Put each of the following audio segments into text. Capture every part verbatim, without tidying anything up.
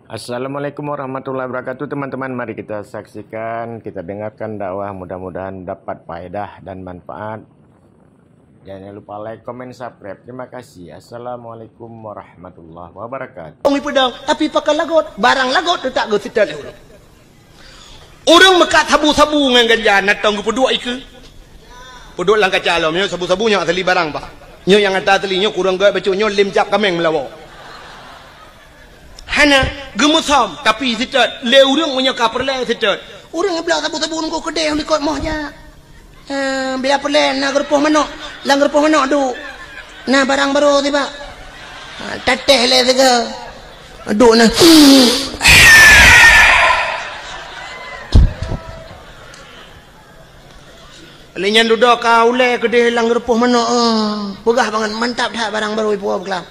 Assalamualaikum warahmatullahi wabarakatuh, teman-teman. Mari kita saksikan, kita dengarkan dakwah. Mudah-mudahan dapat faedah dan manfaat. Jangan lupa like, komen, subscribe. Terima kasih. Assalamualaikum warahmatullahi wabarakatuh. Ureueng peudong, tapi pakon lagot, barang lagot teutak geuseutôt lé ureueng. Ureueng meukat sabu-sabu ngon ganja, na tông geupeuduek ikeue. Peuduek lam kaca lom, nyoe sabu-sabu nyoe asli barang, bah. Nyoe nyang ata asli, nyoe kureueng gèt bacut, nyoe lém cap kaméng meulawa. Hana, geumeusom, tapi seutôt, lé ureueng meunyoe ka peureulèe seutôt. Ureueng bloe sabu-sabu ngon keudéh likot moh jak. Eh, biar peureulèe na geurupoh manok, lam geurupoh manok duek. Na barang barô tibak. Ha, tatéh lé sigoe. Duek na. Lé nyan dudoe ka ulèe keudéh lam geurupoh manok, eh. Peugah bangat, mantap that barang barô ipuwoe beuklaim.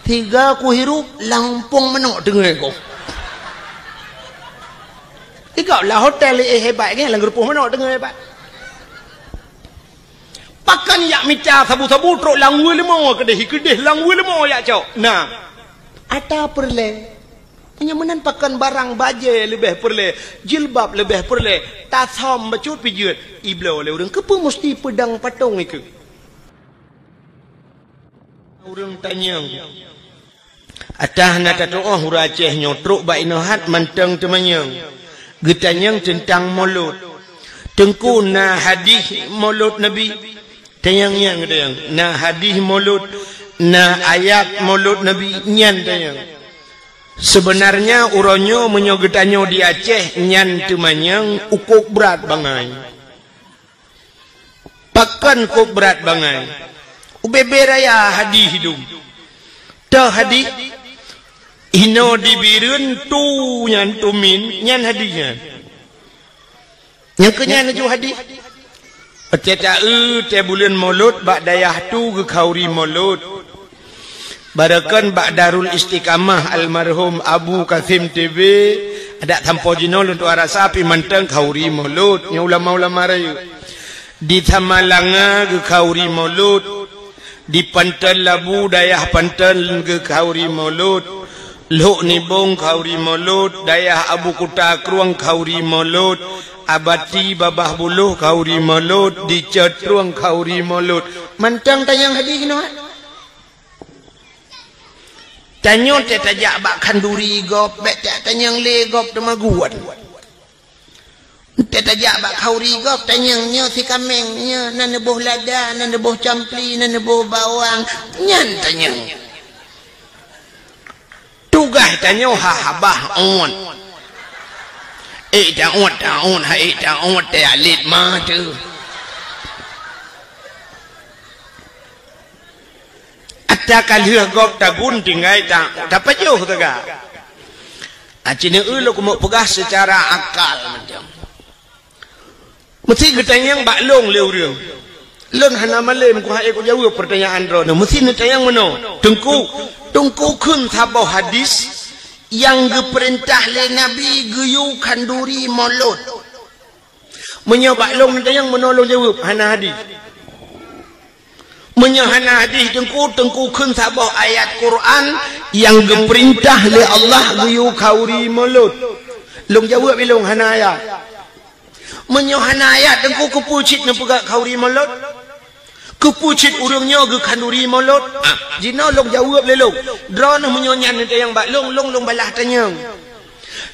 Sigoe kuhirup lam umpung manok teungoh ku. Sigoe lam hotel, eh, hebat, kan, lam geurupoh manok teungoh hebat. Pakon jak mita sabu-sabu trok lam weue leumô keudéh, keudéh lam weue leumô jak cok. Na. Ata peureulèe. Meunyoe meunan pakon barang bajèe leubeh peureulèe, jilbab leubeh peureulèe, tasom bacut pijeuet, ibloe lé ureueng, keupeue musti peudong patong ikeue? Ureueng tanyong. Atah na tatu'oh ureueng Aceh nyoe trok bak inoe hat mantong teumanyong. Geutanyong teuntang molot. Teungku, na hadih molot Nabi? Tanyong nyan geutanyong. Na hadih molot, na ayat molot Nabi nyan tanyong. Seubeunarnya uroe nyoe meunyoe geutanyoe di Aceh nyan teumanyong ukôt brat bangai. Pakon kôt brat bangai? Ubé-bé raya hadih dum. Toh hadih, inoe di Bireuen tu nyan tumin, nyan hadih nyan. Nyang keu nyan laju hadih. Watèe taeu, watèe buleuen Molot bak dayah tu geukhauri Molot. Barokon bak Darul Istiqamah almarhum Abu Kasim T B, adak sampoe jinoe lôn tuan rasa pih mantong khauri Molot, nyoe ulama-ulama rayeuk. Di Samalanga geukhauri Molot, di Panton Labu dayah Panton geukhauri Molot, Lhok Nibong khauri Molot, dayah Abu Kuta Krueng khauri Molot, Abati Babah Buloh khauri Molot, di Cot Krueng khauri Molot. Mantong tanyong hadih nyoe. Tanyoe teuh tajak bak khanduri gob, bèk tajak tanyong lé gob teuma guon. Teuh tajak bak khauri gob tanyong nyoe si kaméng, nyoe na neuboh lada, na neuboh campli, na neuboh bawang, nyan tanyong. Tugaih tanyoe ha habah ôt. Ék ta ôt, ta ôt, ha ék ta ôt, teuh alet ma teuh. Ata ka lheueh gob tagun tinggai ta, tapajoh teuga. Aci neueu lôn keumeuk peugah seucara akal macam. Meusti geutanyong bak lôn lé ureueng. Lôn hana malém kuhai kujaweueb peurtanyaan droeneuh. Meusti neutanyong meunoe, Teungku, Teungku kheun saboh hadis nyang geupeurintah lé Nabi geuyue khanduri Molot. Meunyoe bak lôn neutanyong meunoe lôn jaweueb, hana hadis. Meunyoe hana hadis Teungku, Teungku kheun saboh ayat Quran nyang geupeurintah lé Allah geuyue khauri Molot. Lôn jaweueb ilôn hana ayat. Meunyoe hana ayat Teungku, keupeue cit neupeugah khauri Molot? Keupeue cit ureueng nyoe geukhanduri Molot? Ah, jinoe lôn jaweueb lé lôn. Droeneuh meunyoe nyan neutanyong bak lôn, lôn, lôn balaih tanyong.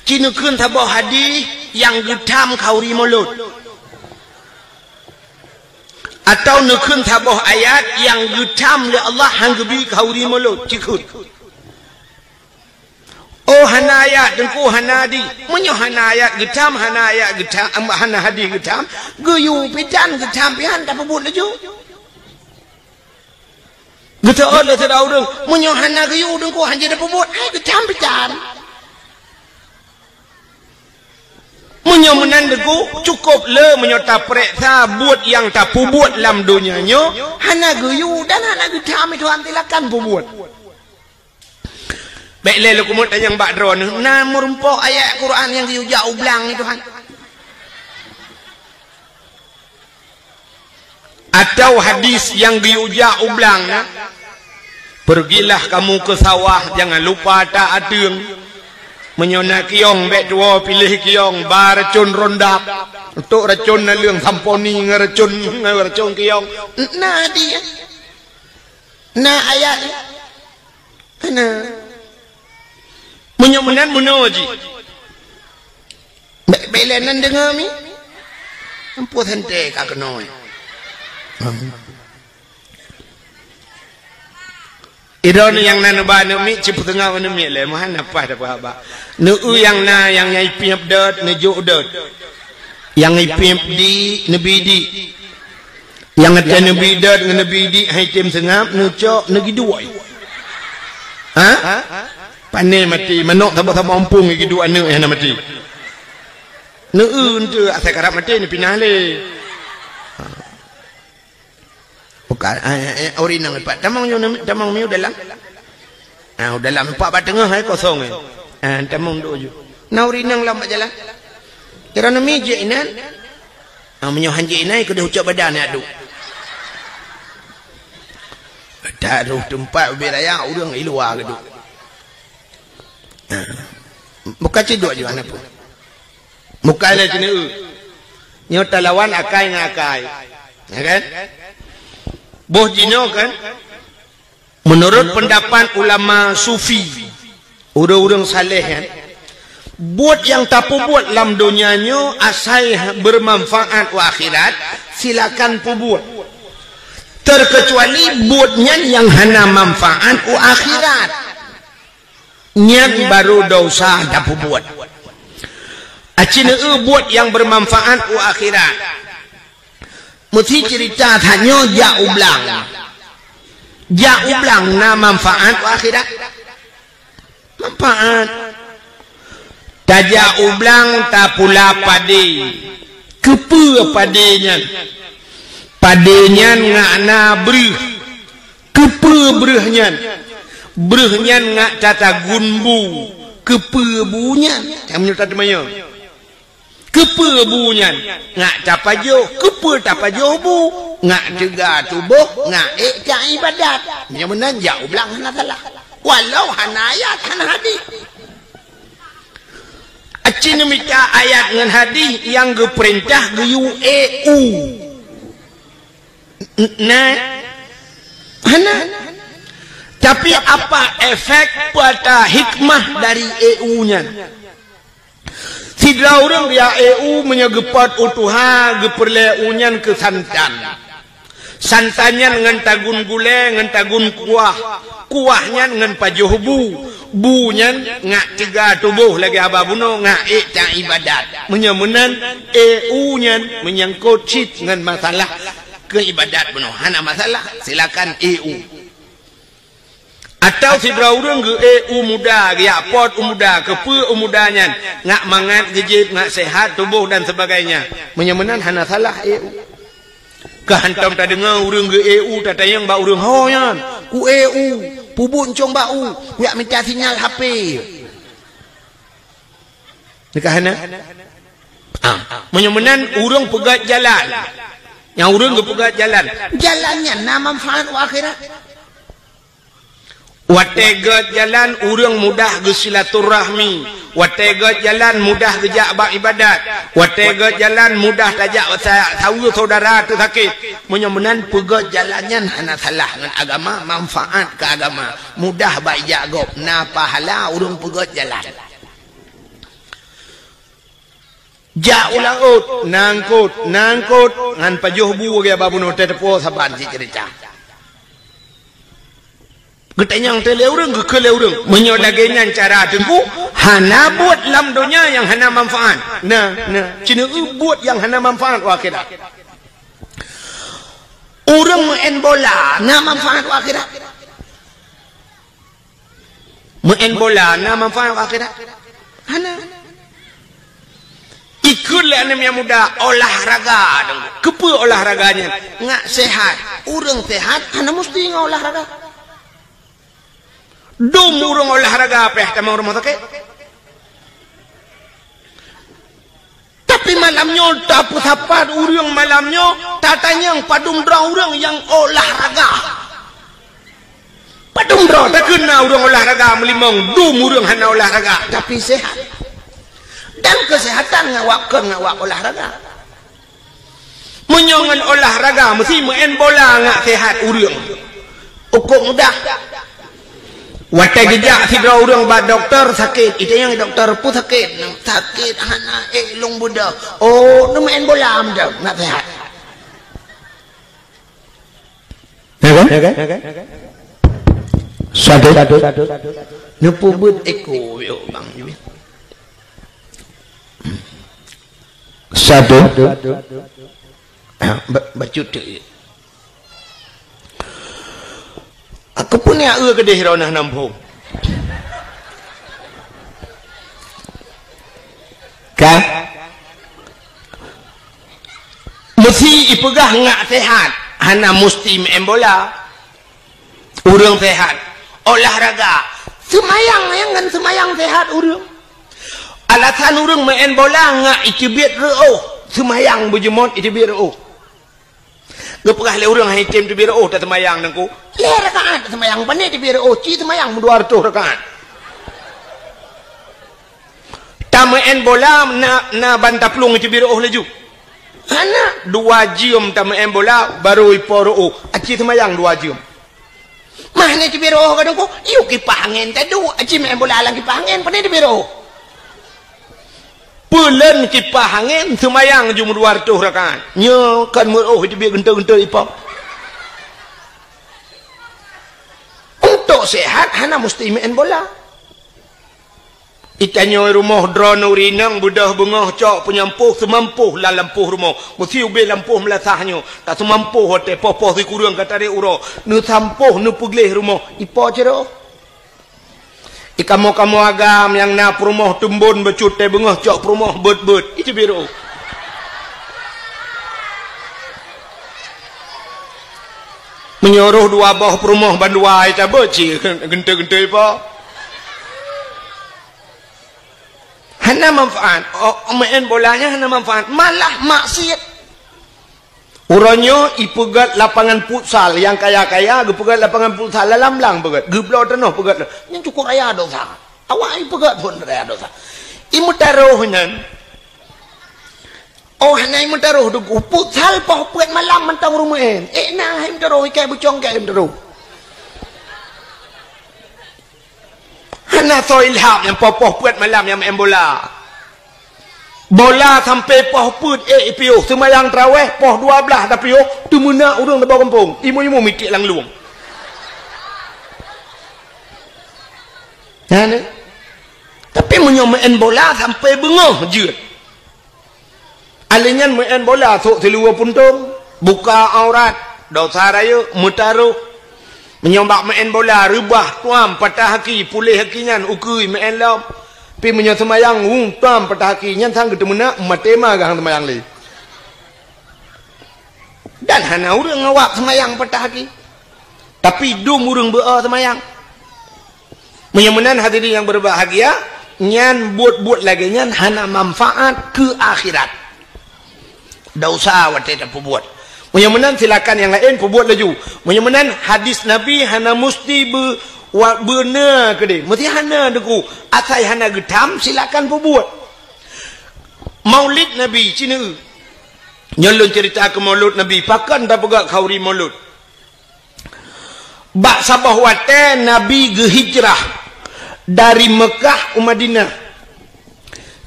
Ci neukheun saboh hadis nyang geutham khauri Molot. Atawa neukheun saboh ayat nyang geutham lé Allah han geubi khauri Molot, ci kheun. Oh, hana ayat, Teungku, hana hadis. Meunyoe hana ayat geutham, hana ayat geutham, hana hadis geutham, geuyue pih tan geutham pih han tapeubuet laju. Geuteuôt lé sidroe ureueng, meunyoe hana geuyue Teungku han jeuet tapeubuet, hai geutham pih tan. Meunyoe meunan Teungku, cukôp le meunyoe tapareksa buet nyang tapeubuet lam donya nyoe, hana geuyue dan hana geutham, Tuhan silakan peubuet. Bèk lé lôn keumeuk tanyong bak droeneuh, na meurumpok ayat Quran nyang geuyue jak u blang, Tuhan? Atawa hadis nyang geuyue jak u blang na, "Pergilah kamu ke sawah, jangan lupa tak ateueng." Meunyoe na kiyong, bèk tuwoe piléh kiyong, ba racôn rondap. Untuk racôn naleueng samponi ngon racôn, ngon racôn kiyong. Na di. Na ayat. Na. Meunyoe meunan meunoe jih. Bèk, bèk lé nan deungö mi. Ampu sante ka keunoe. Idong nyang na neuba aneuk miet, cit peuteungoh aneuk miet lé, meuhan na paih tapeuhaba. Neu-eu nyang na, nyang, nyang ipiep dot, neujok dot. Nyang ipiep di, neubi di. Nyang watèe neubi dot ngon neubi di hai tem seungab, neucok, neugiduek. Ha? Pané maté, manok saboh-saboh ompung giduek aneuk nyang na maté. Neu-eu enteuk asai karab maté neupinah lé. Ha. Bukan, eh, eh, eh, ori nang pat. Tamong nyoe, tamong miu dalam. Ah, dalam empat bak teungoh, eh, kosong, eh. Ah, tamong dok ju. Na ori nang lam bak jalan. Kira nami jek inan. Ah, meunyoe han jek inan, keudeh ucok badan ya duk. Taroh teumpat ubé raya, ureueng i luwa keuduk. Ah. Bukan ciduk ju aneuk pun. Bukan lé keuneuk. Nyoe talawan akai ngon akai. Ya kan? Boh jinoe kan? Menurut pendapat ulama sufi, ureueng-ureueng saleh kan, buet nyang tapeubuet lam donya nyoe asai bermanfaat u akhirat, silakan peubuet. Terkecuali buet nyan nyang hana manfaat u akhirat. Nyan baru desya tapeubuet. Aci neu-eu buet nyang bermanfaat u akhirat. Meusti cerita tanyoe jak u blang. Jak u blang na manfaat u akhirat? Manfaat. Tajak u blang tapula padé. Keupeue padé nyan? Padé nyan ngak na breuh. Keupeue breuh nyan? Breuh nyan ngak tatagun bu. Keupeue bu nyan? Nyang meunyoe tateumanyong. Keupeue bu nyan? Ngak tapajoh. Keupeue tapajoh bu? Ngak teuga tuboh, ngak ék taibadat. Meunyoe meunan jak u blang hana salah. Walau hana ayat, hana hadih. Aci neumita ayat ngon hadih nyang geupeurintah geuyue ék u. N-, na? Hana. Tapi apa efek, peue ata hikmah dari ék u nyan? Sidroe ureueng geujak ék u meunyoe geupot u tuha, geupeureulèe u nyan keu santan. Santan nyan ngon tagun gulèe, ngon tagun kuah. Kuah nyan ngon pajoh bu. Bu nyan ngak teuga tuboh lagèe haba bunoe, ngak ék taibadat. Meunyoe meunan, ék u nyan meunyangkot cit ngon masalah keu ibadat bunoe. Hana masalah, silakan ék u. Atawa sidroe ureueng geuék u muda, geujak pot u muda, keupeue u muda nyan, ngak mangat geujieb, ngak seuhat tuboh dan sebagainya. Meunyoe meunan hana salah ék u. Ka hantom tadeungoe ureueng geuék u tatanyong bak ureueng ho nyan, "Kuék u, peubuet ncong bak u, kujak mita sinyal H P." Nyan ka hana? Ah, meunyoe meunan ureueng peugöt jalan. Nyang ureueng geupeugöt jalan. Jalan nyan na manfaat u akhirat. Watèe göt jalan, ureueng mudah geusilaturahmi. Watèe göt jalan, mudah geujak bak ibadat. Watèe göt jalan, mudah tajak sa-, saweue syedara teusakét. Meunyoe meunan peugöt jalan nyan hana salah ngon agama, manfaat keu agama. Mudah bak ijak gob, na pahala ureueng peugöt jalan. Jak u laôt, na eungkôt, na eungkôt, ngon pajoh bu lagèe haba bunoe teuh teupeue saban cit ceurita. Geutanyong teuh lé ureueng, geukheun lé ureueng. Meunyoe lagèe nyan cara Teungku, hana buet lam donya nyang hana manfaat. Na, na, ci neu-eu buet nyang hana manfaat u akhirat. Ureueng meu'en bola na manfaat u akhirat? Meu'en bola na manfaat u akhirat? Hana. Ikheun lé aneuk nyang muda olahraga. Keupeue olahraga nyan? Ngak seuhat. Ureueng seuhat hana musti ngon olahraga. Dum ureueng olahraga payah tamong rumoh sakét. Tapi malam nyoe tapeusapat ureueng, malam nyoe tatanyong padum droe ureueng nyang olahraga. Padum droe takheun na ureuëng olahraga meulimong, dum ureuëng hana olahraga, tapi sehat. Dan kesehatan ngon awak kon ngon awak olahraga. Meunyoe ngon olahraga, meusti meu'en bola ngat sehat ureuëng. Ukok mudah. Watée geujak sidroe ureuëng bak dokto sakét, itanyong dokto peue sakét, sakét hana ék lôn beudôh. Oh, neumeu'en bola meudoh, ngat sehat. Ya kan? Satu. Neupeubuet eko yo bang. Satu. Ba-, bacut tu. Aku pun ya eu kedeh rona nampung. Kan? Meusti ipeugah ngat sehat, hana meusti meu'en bola. Ureuëng sehat, olahraga, seumayang nyang ngon seumayang sehat ureuëng. Alasan ureuëng meu'en bola ngat iteubiet reuôh, seumayang beujeuet iteubiet reuôh. Geupeugah lé ureuëng hai tem teubiet reuôh taseumayang nangku. Lhée rakaat taseumayang, pane teubiet reuôh, ci seumayang meudua reutôh rakaat. Tameu'en bola na, na ban taplueng iteubiet reuôh laju. Hana, dua jeuem tameu'en bola, barô ipo reuôh. Aci seumayang dua jeuem. Mah na teubiet reuôh ka dongko, yue kipah angén tadu, aci meu'en bola lam kipah angén, pane teubiet reuôh. Peulen kipah angén, seumayang jeuem dua reutôh rakaat. Nyoe kan meureuôh iteubiet geuntôi-geuntôi ipo. Untuk sehat, hana meusti meu'en bola. Itanyoe rumoh droeneuh rinong beudôh beungoh cok peunyampôh seumampoh lam lampôh rumoh. Meusti ubé lampôh meulasah nyoe. Tak seumampoh watée poh-poh sikureueng ka tarek uroe. Neusampôh neupeugleh rumoh. Ipo cit reuôh? Ikamoe-kamoe agam nyang na peurumoh teumbon bacut tée beungoh cok peurumoh beuet-beuet. Iteubiet reuôh. Meunyoe rôh dua boh peurumoh bandua itabeuet cit geuntôi-geuntôi ipo. Hana manfaat. Oh, meu'en bola nyan hana manfaat, malah maksiet. Uroe nyoe ipeugét lapangan futsal, nyang kaya-kaya geupeugét lapangan futsal lam blang peugét, geubloe tanoh peugét. Nyan cukôp raya dosa. Awak ipeugét phon raya dosa. Imeutarôh nyan. Oh, hana imeutarôh deuh, futsal poh peuet malam mantong ureuëng meu'en. Eh, na hai meutarôh, ikai bucong kai meutarôh. Hana soe ilham nyang poh-poh peuet malam nyang meu'en bola. Bola sampoe poh peuet ék ipiôh, seumayang taraweh poh dua blaih tapiôh, teumeunak ureuëng di bawah gampông, imeum-imeum mitiek lam lueng. Nyan, eh? Tapi meunyoe meu'en bola sampoe beungoh jeuet. Alèh nyan meu'en bola sôk siluweue puntông, buka aurat, dosa rayeuk, meutarôh. Meunyoe bak meu'en bola reubah tuam patah aki, puléh aki nyan ukeue meu'en lom. Pi meunyoe seumayang, wu, tuam patah aki, nyan sang geuteumeunak, maté ma geuhang seumayang lé. Dan hana ureuëng awak seumayang patah aki. Tapi dum ureuëng beu-o seumayang. Meunyoe meunan hadirin nyang berbahagia, nyan buet-buet lagée nyan hana manfaat keu akhirat. Dosa watée tapeubuet. Meunyoe meunan silakan nyang laén peubuet laju. Meunyoe meunan hadis Nabi hana musti beu-, wa-, beuna keudeh. Meusti hana deungoe. Asai hana geutam silakan peubuet. Maulid Nabi, ci neu. Nyoe lôn cerita keu Maulud Nabi, pakon tapeugah khauri Maulud. Bak saboh watée Nabi geuhijrah dari Meukah u Madinah.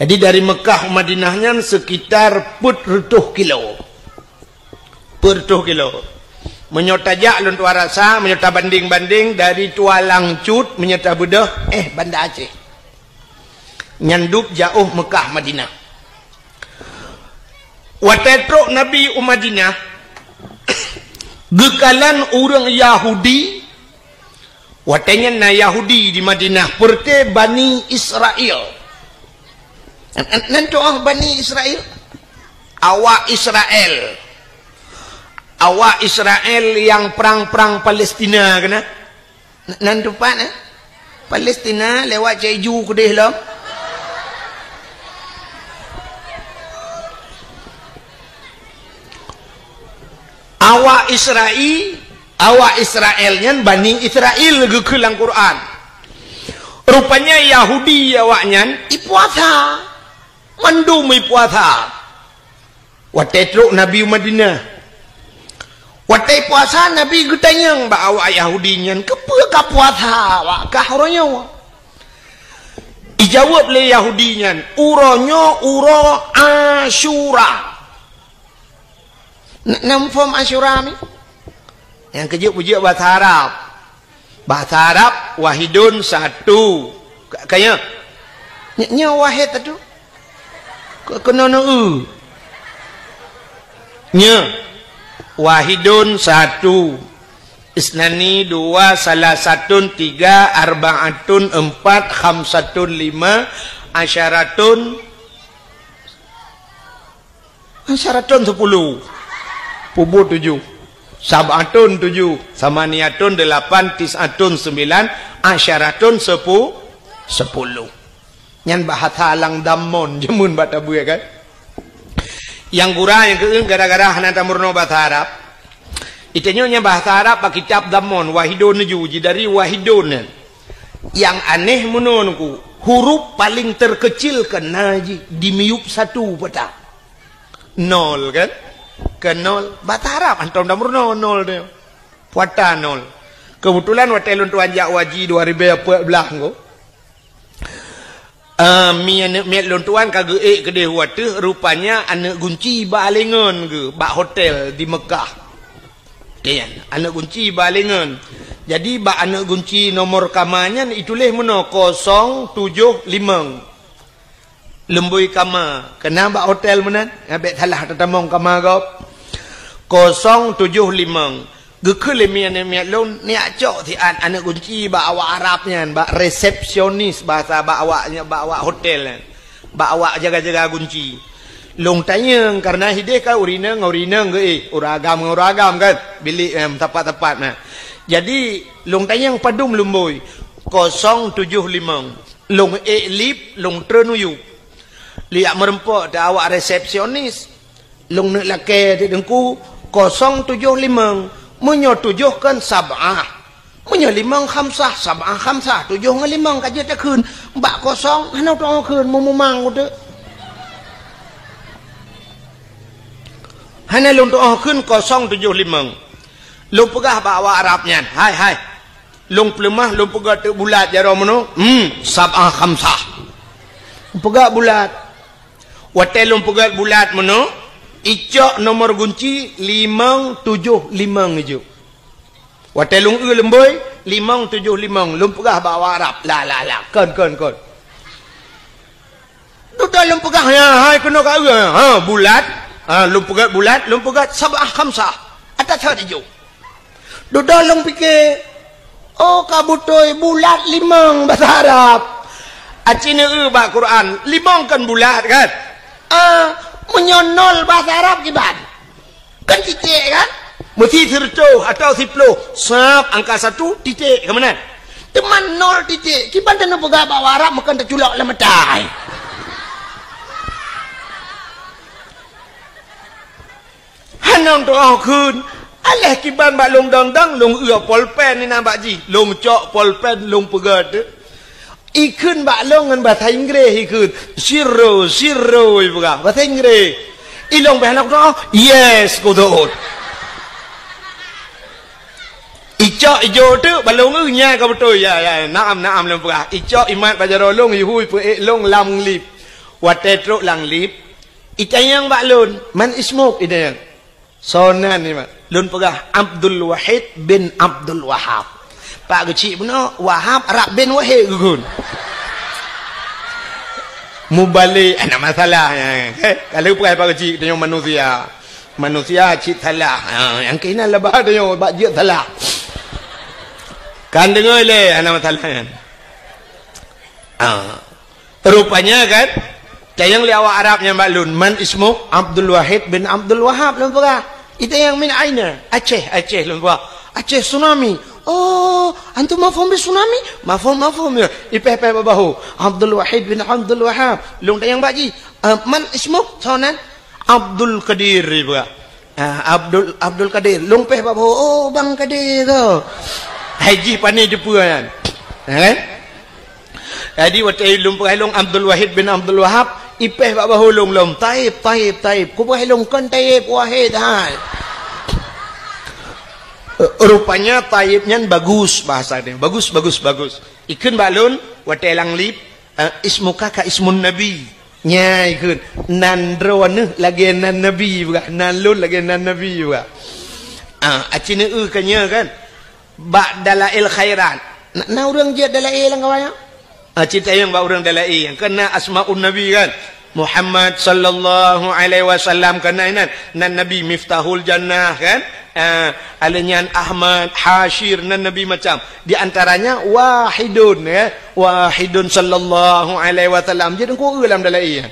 Jadi dari Meukah u Madinah nyan sekitar peuet reutôh kilo. Peuet reutôh kilo. Meunyoe tajak lôn tuan rasa, meunyoe tabandeng-bandeng dari Tualang Cut, meunyoe tabeudôh, eh, Banda Aceh. Nyan dub jaôh Meukah Madinah. Watée trok Nabi u Madinah, geukalon ureuëng Yahudi, watée nyan na Yahudi di Madinah, peureuté Bani Israel. Nan tuoh Bani Israel? Awak Israel. Awak Israel nyang prang-prang Palestina keunan? Nan teumpat, eh? Palestina lewat Cek Ju keudeh lom. Awak Israel Awak Israel nyan Bani Israel geukheun lam Quran. Rupanya Yahudi awaknyan ipuasa. Mandum ipuasa. Watée trok Nabi u Madinah. Watée puasa, Nabi geutanyong bak awak Yahudi nyan, "Keupeue ka puasa awak kah uroe nyoe?" Ijaweueb lé Yahudi nyan, "Uroe nyoe uroe Asyura." N-, na muphom Asyura mi? Nyang keujeuet peujeuet bahasa Arab. Bahasa Arab, wahidun satu. Ka, ka nyoe? Nyoe, nyoe wahid satu. Ke-, keunoe neu-eu. Nyoe. Wahidun satu. Isnani dua, salasatun tiga, arbaatun empat, khamsatun lima, asyaratun Asyaratun sepuluh. Pubuet tujoh. Sab'atun tujoh. Samaniatun delapan. Tis'atun sembilan. Asyaratun sepu-, sepuluh. Nyan bahasa lam damon jameun bak tabuet kan. Nyang gura nyang keu gara-gara hana tameurunoe bahasa Arab. Itanyoe nyan bahasa Arab bak kitab damon, wahidun tujoh, jidari wahidun nyan. Nyang aneh meunoe nungku, huruf paling terkecil keunan jih dimiyueb satu peue ta. Nol kan? Ke nol. Bahasa Arab hantom tameurunoe nol tu. Peue ta nol. Keubeutulan watée lôn tuan jak haji dua ribée empat belas nungku. Ah, mi aneuk miet lôn tuan ka geuék keudeh u ateueh, rupanya aneuk gunci bak alengon geuh, bak hotel di Mekah. Nyan, aneuk gunci bak alengon. Jadi, bak aneuk gunci nomor kama nyan ituléh meunoe kosong tujoh limong. Leumbôi kama, keunan bak hotel meunan, nyan bék salah tatamong kama gob. Kosong tujoh limong. Geukheun lé miet-miet lôn, neujak cok siat aneuk gunci bak awak Arab nyan, bak resepsionis bahasa bak awak, bak awak hotel nyan. Bak awak jaga-jaga gunci. Lôn tanyong, kareuna hideh kan ureueng inong ngon ureueng inong geuéh, ureueng agam ngon ureueng agam kan, bilék, em, teumpat-teumpat na. Jadi, lôn tanyong padum leumbôi, kosong tujoh limong. Lôn ék lip, lôn treun u yup. Lôn jak meureumpok di awak resepsionis. Lôn neuk lakée di teungku, kosong tujoh limong. Meunyoe tujoh kan sab'ah. Meunyoe limong khamsah, sab'ah khamsah, tujoh ngon limong ka jeuet takheun. Bak kosong, hana tu'oh kheun, meumumang uteuk. Hana lôn tu'oh kheun kosong tujoh limong. Lôn peugah bak awak Arab nyan, "Hai, hai. Lôn peuleumah, lôn peugét teuk bulat jaroe meunoe." "Hmm, sab'ah khamsah." Lôn peugét bulat. Watée lôn peugét bulat meunoe, icok nomor gunci limong tujoh limong ijok. Watée lôn eu leumbôi, limong tujoh limong, lôn peugah bak awak Arab. La, la, la, kon, kon, kon. Dudoe lôn peugah, ya, hai keunoe ka eu, ha, bulat. Ha, lôn peugét bulat, lôn peugét sab'ah khamsah. Ata that ijok. Dudoe lôn pike, oh, ka beutôi bulat limong bahasa Arab. Aci neu eu bak Quran, limong kan bulat kan? Ah, meunyoe nol bahasa Arab kiban? Kan titik kan? Meusi sireutôh atau siploh, sab angka satu, titik, ka meunan? Teuma nol titik, kiban taneuk peugah bak Arab meukan taculok lam mata. Hana tu'oh kheun. Aléh kiban bak lôn dong-dong, lôn eu polpen inan bak jih. Lôn cok polpen, lôn peugét. Ikheun bak lôn ngon bahasa Inggréh ikheun. "Zero, zero," ipeugah. Bahasa Inggréh. Ilôn beh hana kutu'oh, "Yes," kutu'oh. Icok ijo teuk bak lôn eu nyan ka beutôi. Ya, ya, naam, naam lôn peugah. Icok imat bak jaroe lôn, ihui peuék lôn lam lift. Watée trok lam lift, itanyong bak lôn, "Man ismuk?" itanyong. "Soe nan nyoe?" Lôn peugah, "Abdul Wahid bin Abdul Wahab." Pak geuchik bunoe, Wahab rab bin Wahid geukheun. Mubalek, hana masalah. Eh, ka lheueh peugah pak geuchik, tanyoe manusia. Manusia cit salah. Ha, nyang keunan laba tanyoe bak jeuet salah. Kan deungoe lé, hana masalah nyan. Ha. Rupanya kan, tanyong lé awak Arab nyan bak lôn, "Man ismuk?" "Abdul Wahid bin Abdul Wahab," lôn peugah. "Itanyong min aina?" "Aceh, Aceh," lôn peugah. "Aceh tsunami." "Oh, antum mafhum bi tsunami?" "Mafhum, mafhum," ya. Ipéh-péh bak bahu. "Abdul Wahid bin Abdul Wahab." Lôn tanyong bak jih, "Eh, man ismuk?" "Soe nan?" "Abdul Qadir," lôn peugah. Ah, Abdul, Abdul Kadir, lôn péh bak bahô, "Oh, Bang Kadir ko." Hai jih pané jeupeue nyan. Ha, kan? Jadi, watèe lôn peugah lôn Abdul Wahid bin Abdul Wahab, ipéh bak bahô lôn lom, "Taib, Taib, Taib." Kupeugah lôn, "Kon Taib, Wahid hai." Rupanya Taib nyan bagus bahasa dia. Bagus, bagus, bagus. Ikheun bak lôn, watèe lam lift, eh, "Ismuka ka ismun Nabi." Nyan ikheun, "Nan droeneuh lagèe nan Nabi," peugah, "nan lôn lagèe nan Nabi," peugah. Ah, aci neueu ka nyoe kan. Bak Dalail Khairat. Na, na ureueng jeuet Dalail lam kawan nyan? Ah, ci tanyong bak ureueng Dalail. Nyang keunan Asmaun Nabi kan. Muhammad sallallahu alaihi wasallam keunan inan. Nan Nabi Miftahul Jannah kan. Ah, alèh nyan Ahmad, Hasyir, nan Nabi macam. Di antaranya Wahidun, ya. Wahidun sallallahu alaihi wasallam. Jadi, ku eu lam Dalail.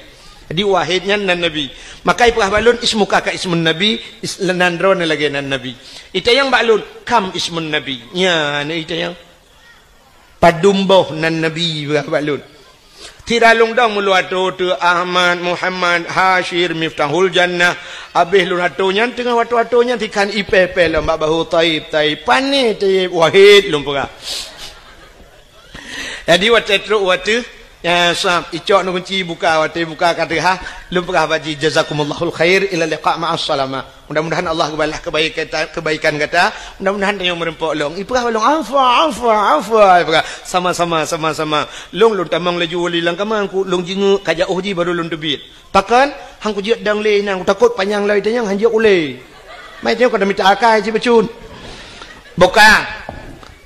Jadi, Wahid nyan nan Nabi. Maka ipeugah bak lôn, "Ismuka ka ismun Nabi, is-, nan droeneuh lagèe nan Nabi." Itanyong bak lôn, "Kam ismun Nabi?" Nyan itanyong. "Padum boh nan Nabi?" ipeugah bak lôn. Sira lôn dong meulôn atô teu Ahmad, Muhammad, Hasyir, Miftahul Jannah. Abéh lôn atô nyan, teungoh watèe-watèe nyan, sikhan ipéh-péh lom bak bahô, "Taib, Taib." Pané Taib, Wahid lôn peugah. Jadi, watèe trok watèe, ya, sab, icok neukunci buka, watèe buka ka teuhah, lôn peugah bak jih, "Jazakumullahul khair, ila liqa ma'as salamah." Mudah-mudahan Allah geubalah kebaikan, kebaikan gata. Mudah-mudahan tanyoe meureumpok lôn. Ipeugah bak lôn, "Afwa, afwa, afwa." Ipeugah, "Sama-sama, sama-sama." Lôn, lôn tamong laju wali lam kama, ku lôn jingeuk ka jiôh jih baru lôn teubiet. Pakon? Han kujeuet dong lé nyan, kutakot panyang lom itanyong han jeuet ulèe. Mai tanyoe ka mita akai cit bacut. Buka.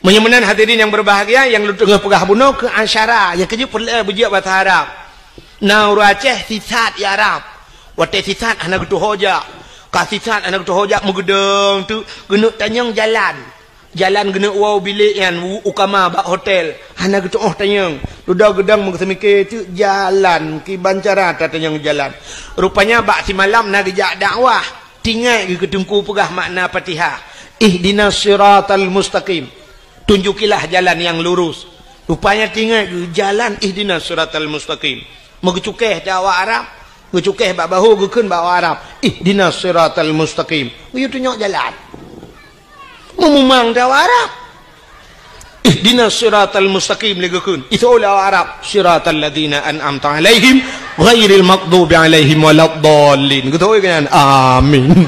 Meunyoe meunan hadirin nyang berbahagia, nyang lôn teungoh peugah bunoe keu asyara, nyang keujeuet peureulèe beujeuet basa Arab. Na ureueng Aceh sisat i Arab. Watèe sisat hana geutuho jak. Ka sisat hana geutuho jak meugeudong teuk geuneuk tanyong jalan. Jalan geuneuk woe bilék nyan u, u kama bak hotel. Hana geutu'oh tanyong. Dudoe geudong meuseumiké teuk jalan, kiban cara tatanyong jalan. Rupanya bak simalam na geujak dakwah. Teuingat geuh keu teungku peugah makna Fatihah. Ihdinas siratal mustaqim. Tunjukilah jalan yang lurus. Rupanya teuingat geuh jalan ihdinas siratal mustaqim. Meugeucukéh di awak Arab. Geucukéh bak bahô geukheun bak awak Arab. Ihdinas siratal mustaqim. Geuyue tunyok jalan. Meumumang di awak Arab. Ihdinas siratal mustaqim lé geukheun. Itu lé awak Arab. Siratal ladzina an'amta 'alaihim ghairil maghdubi 'alaihim waladdallin. Geutôi keu nyan. Amin.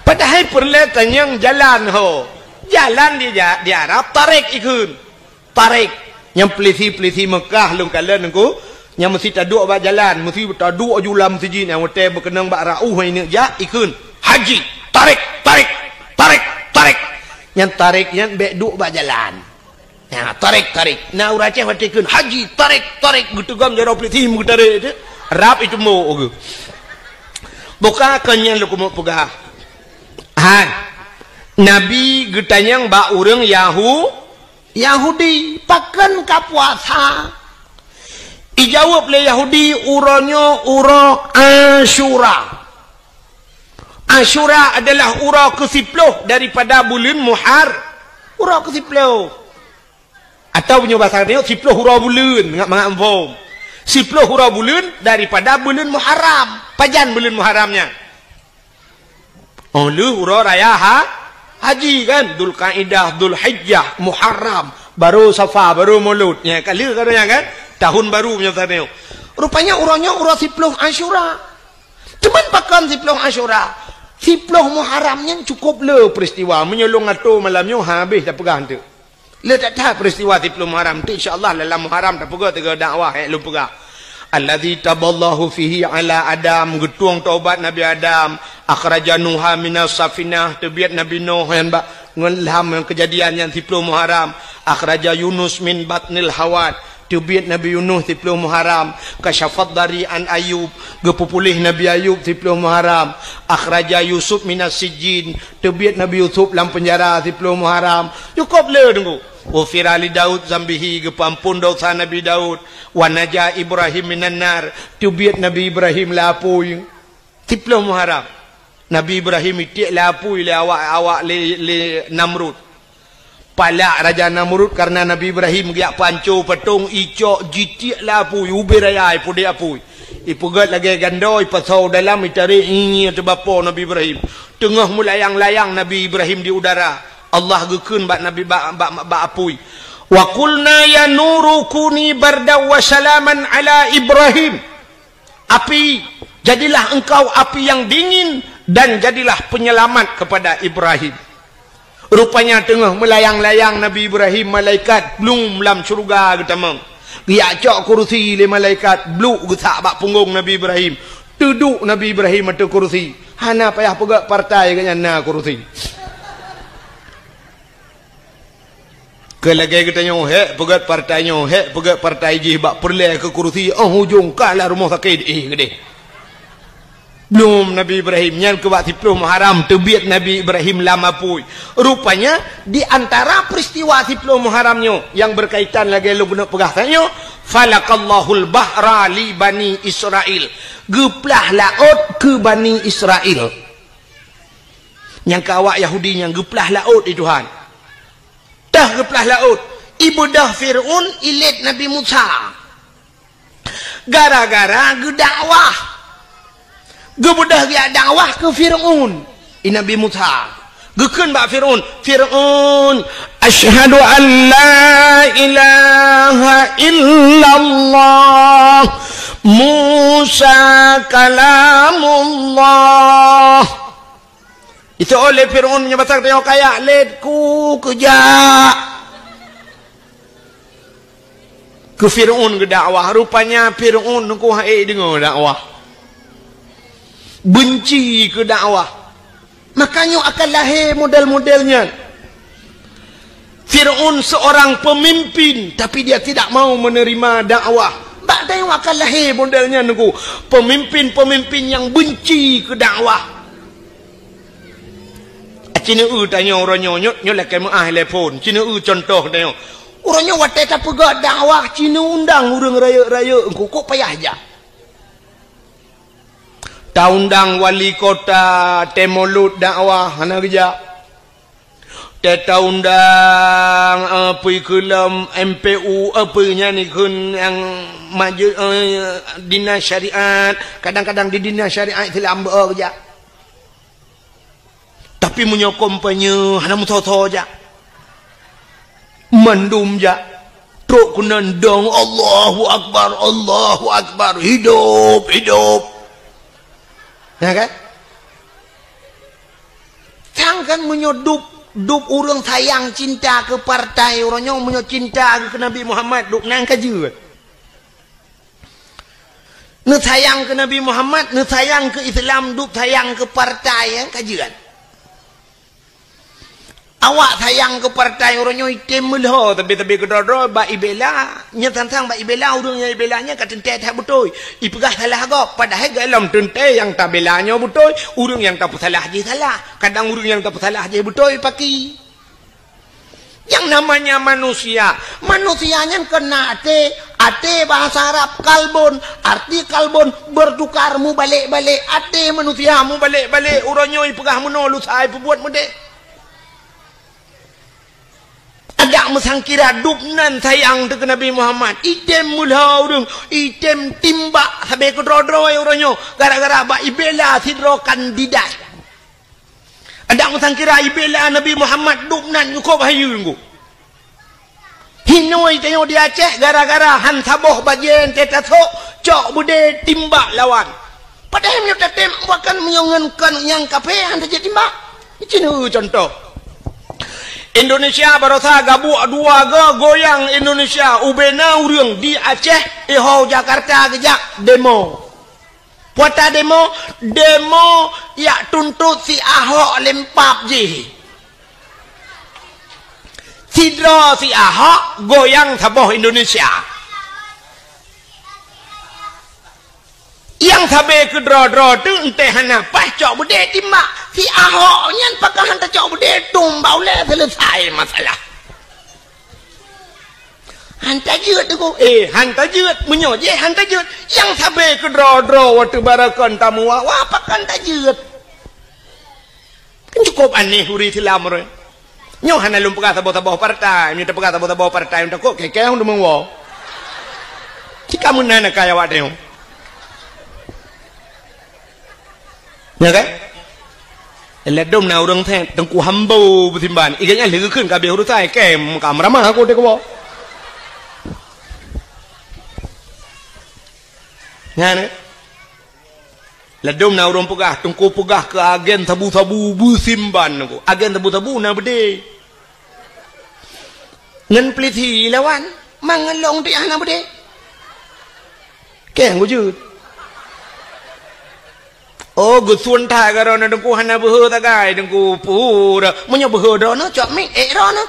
Padahai peureulèe tanyong jalan ho. Jalan di ja-, di Arab tarik ikheun. Tarik. Nyang peulisi-peulisi Meukah lôn kalon nyan ku, nyang meusi taduek bak jalan, meusi taduek ju lam meuseujid nyang watèe beukeunong bak rauh nyan neuk jak, ikheun, "Haji, tarik, tarik, tarik, tarik." Nyang tarik nyan bèk duek bak jalan. Nah, tarik, tarik. Na ureueng Aceh watèe kheun, "Haji, tarik, tarik," geuteugom jaroe peulisi meugeutarek teuh. Rab itumbok geuh. Buka kon nyan lôn keumeung peugah. Han. Nabi geutanyong bak ureueng Yahu-, Yahudi, "Pakon ka puasa?" Ijaweueb lé Yahudi, "Uroe nyoe uroe Asyura." Asyura adalah uroe keusiploh daripada buleuen Muhar-, uroe keusiploh. Atawa meunyoe basa tanyoe, siploh uroe buleuen, ngat mangat muphom. Siploh uroe buleuen daripada buleuen Muharram. Pajan buleuen Muharram nyan? Oh, lheueh uroe raya ha-, haji kan, Dzulkaidah, Dzulhijjah, Muharram, baru Safar, baru Maulud. Nya, ka lheueh ka nyan kan? Tahun baru meunyoe tanyoe. Rupanya uroe nyoe uroe siploh Asyura. Cuman pakon siploh Asyura? Siploh Muharram nyan cukup le peristiwa. Meunyoe lôn atô malam nyoe habéh tapeugah teuk. Le that-that peristiwa siploh Muharram tu, insya Allah dalam Muharram tapeugah tiga dakwah, eh, lôn peugah. Alladzi taballahu fihi ala Adam, geutueng taubat Nabi Adam, akhraja Nuha minas safinah, teubiet Nabi Nuh nyan bak ngon lam kejadian nyan siploh Muharram, akhraja Yunus min batnil hawat, teubiet Nabi Yunus siploh Muharram, kasyafad dari an Ayub, geupeupuléh Nabi Ayub siploh Muharram, akhraja Yusuf minas sijjin, teubiet Nabi Yusuf lam penjara siploh Muharram. Cukup le teungku. Ghufira li Daud zambihi, geupeuampon dosa Nabi Daud. Wa naja Ibrahim minan nar, teubiet Nabi Ibrahim lam apui. Siploh Muharram. Nabi Ibrahim itiek lam apui lé awak, awak lé, lé Namrud. Palak Raja Namrud karena Nabi Ibrahim geujak panco patong, icok jitiek lam apui, ubé raya ipudek apui. Ipeugét lagée gandô, ipasoe dalam, itarek, ié teubapo Nabi Ibrahim. Teungoh meulayang-layang Nabi Ibrahim di udara, Allah geukheun bak Nabi, bak, bak, bak apui, "Wa qulna ya nuru kuni bardan wa salaman ala Ibrahim." Api, jadilah engkau api yang dingin dan jadilah penyelamat kepada Ibrahim. Rupanya teungoh meulayang-layang Nabi Ibrahim, malaikat blum lam syeuruga geutamong. Geujak cok kursi lé malaikat, bluk geusak bak punggong Nabi Ibrahim. Teuduek Nabi Ibrahim ateueh kursi. Hana payah peugét partai, gobnyan na kursi. Keu lagée geutanyoe, hék peugét partai nyoe, hék peugét partai jih bak peureulée keu kursi, óh ujong ka lam rumoh sakét, eh, keudeh. Blum Nabi Ibrahim, nyan keu bak siplôh Muharram teubiet Nabi Ibrahim lam apui. Rupanya, di antara peristiwa siplôh Muharram nyoe nyang berkaitan lagée lôn keuneuk peugah tanyoe, "Falaqallahul bahra li Bani Israil." Geuplah laôt keu Bani Israil. Nyang keu awak Yahudi nyan geuplah laôt di Tuhan. Teuh geuplah laôt, ibeudôh Fir'aun ilét Nabi Musa. Gara-gara geudakwah. Geubeudôh geujak dakwah keu Fir'aun, i Nabi Musa. Geukheun bak Fir'aun, "Fir'aun, asyhadu an la ilaha illallah, Musa kalamullah." Itu oleh Fir'aun meunyoe basa geutanyoe kaya, "Lét ku keujak." Keu Fir'aun geudakwah, rupanya Fir'aun nungku hana deungoe dakwah. Benci keu dakwah. Makanya akan lahé model-model nyan. Fir'aun seorang pemimpin, tapi dia tidak mau menerima dakwah. Bak tanyoe akan lahé model nyan nungku. Pemimpin-pemimpin yang benci keu dakwah. Cineue tanyoe uroe nyoe, nyoe, nyoe lakée meuáh lé phon. Cineue contoh tanyoe. Uroe nyoe watée tapeugét dakwah, cineue undang ureuëng rayeuk-rayeuk, engkukuk payah jak. Taundang wali kota, tée mulod dakwah, hana geujak. Tée taundang, eh, peue keu lom M P U, eh, peue nyan ikheun nyang maju, eh, dinas syariat, kadang-kadang di dinas syariat Islam beu geujak. Tapi meunyoe kampanye hana meusoe-soe jak. Mandum jak. Trok keunan dong, "Allahu Akbar, Allahu Akbar, hidup, hidup." Ya kan? Sang kan meunyoe dub, dub ureuëng sayang cinta keu partai uroe nyoe, meunyoe cinta keu Nabi Muhammad, dub nan ka jeuet. Neusayang keu Nabi Muhammad, neusayang keu Islam, dub sayang keu partai, ya, ka jeuet. Awak sayang keu partai uroe nyoe item meulhô, tapi-tapi keudroe-droe bak ibela, nyan sang-sang bak ibela, ureuëng nyang ibela nyan ka teuntée that beutôi. Ipeugah salah gob, padahai gohlom teuntée nyang tabela nyoe beutôi, ureuëng nyang tapeusalah jih salah. Kadang ureuëng nyang tapeusalah jih beutôi paki. Yang namanya manusia, manusia nyan keunan até, até bahasa Arab kalbun, arti kalbun bertukar, mubalek-balek, até manusia mubalek-balek, uroe nyoe ipeugah meunoe lusa ipeubuet meudeh. Adak meusangkira dub nan sayang teuh keu Nabi Muhammad, item meulhô ureuëng, item timbak sabe keudroe-droe uroe nyoe, gara-gara bak ibela sidroe kandidat. Adak meusangkira ibela Nabi Muhammad dub nan nyukôb hayeue ngon. Hinoe tanyoe di Aceh gara-gara han saboh bajée teuh tasok, cok beudé timbak lawan. Padahai meunyoe tatem bahkan meunyoe ngon kon nyang kafé han tajeuet timbak. Cit contoh. Indonesia barosa gabuek dua go goyang Indonesia ubena ureuëng di Aceh iho Jakarta geujak demo. Puata demo, demo yak tuntot si Ahok lempap jih. Sidroe si Ahok goyang saboh Indonesia. Nyang sabe keudroe-droe teuh enteh hana paih cok beudé timbak. Si Ahok nyan pakon han tacok beudé tumbak ulée selesai masalah. Han tajeuet tu, eh, han tajeuet. Meunyoe jih han tajeuet, nyang sabe keudroe-droe watée barakon tamuwa, wah pakon tajeuet. Kan cukup aneh ureuëng Islam roh. Nyoe hana lôn peugah saboh-saboh partai, meunyoe tapeugah saboh-saboh partai, takot kekeh ureuëng meuwo. Cika meunan kaya awak nyoe. Ya kan? Ladôm na ureuëng thét, Teungku Hambo beusimban. Ié nyan lheueh geukheun ka abéh urusan, kém ka meuramah aku teuka. Nyan, eh? Ladôm na ureuëng peugah, Teungku peugah keu agen sabu-sabu beusimban Teungku. Agen sabu-sabu na beudé. Ngon peulisi lawan, mangat lôn tiah na beudé. Kém gujeuet. Oh, geusun that keu droeneuh Teungku hana beuhe sagai Teungku pura. Meunyoe beuhe droeneuh, cok mic ék droeneuh.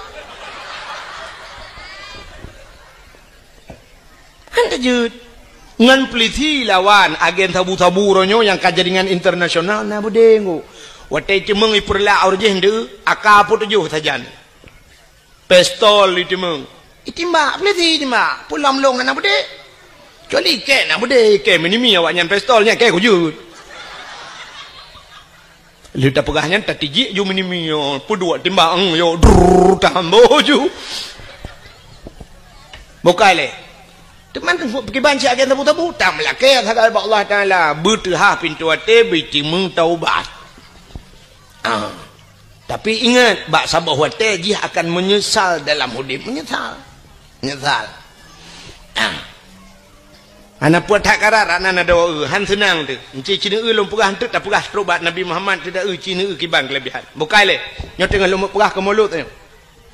Han teujeuet. Ngon peulisi lawan agen sabu-sabu uroe nyoe nyang ka jaringan internasional na beudé Teungku. Watée ceumeung ipeurlak ureuëng jih ndeu, aka peutujoh sajan. Pistol itimbak. Itimbak, peulisi itimbak. Peue lom lôn hana beudé. Kecuali ikée na beudé, ikée meunimi awaknyan pistol nyan, ikée kujeuet. Lheueh tapeugah nyan, tatijik ju meunimi nyoe, peuduek timbak, eng, yo, drrrr, tambo ju. Bukai lé. Teuma teungku peukiban cit agen sabu-sabu, tameulakée sagai bak Allah Taala, beuteuhah pintoe até, beutimeung taubat. Ah. Tapi ingat, bak saboh watée jih akan meunyeusal dalam udeb, meunyeusal. Meunyeusal. Ah. Hana peue that karat, hana na doa, han seunang teuh. Enci cineue lôn peugah enteuk tapeugah trok bak Nabi Muhammad teuh da eu cineue kiban keulebihan. Bukai lé. Nyoe teungoh lôn peugah keu mulod nyoe.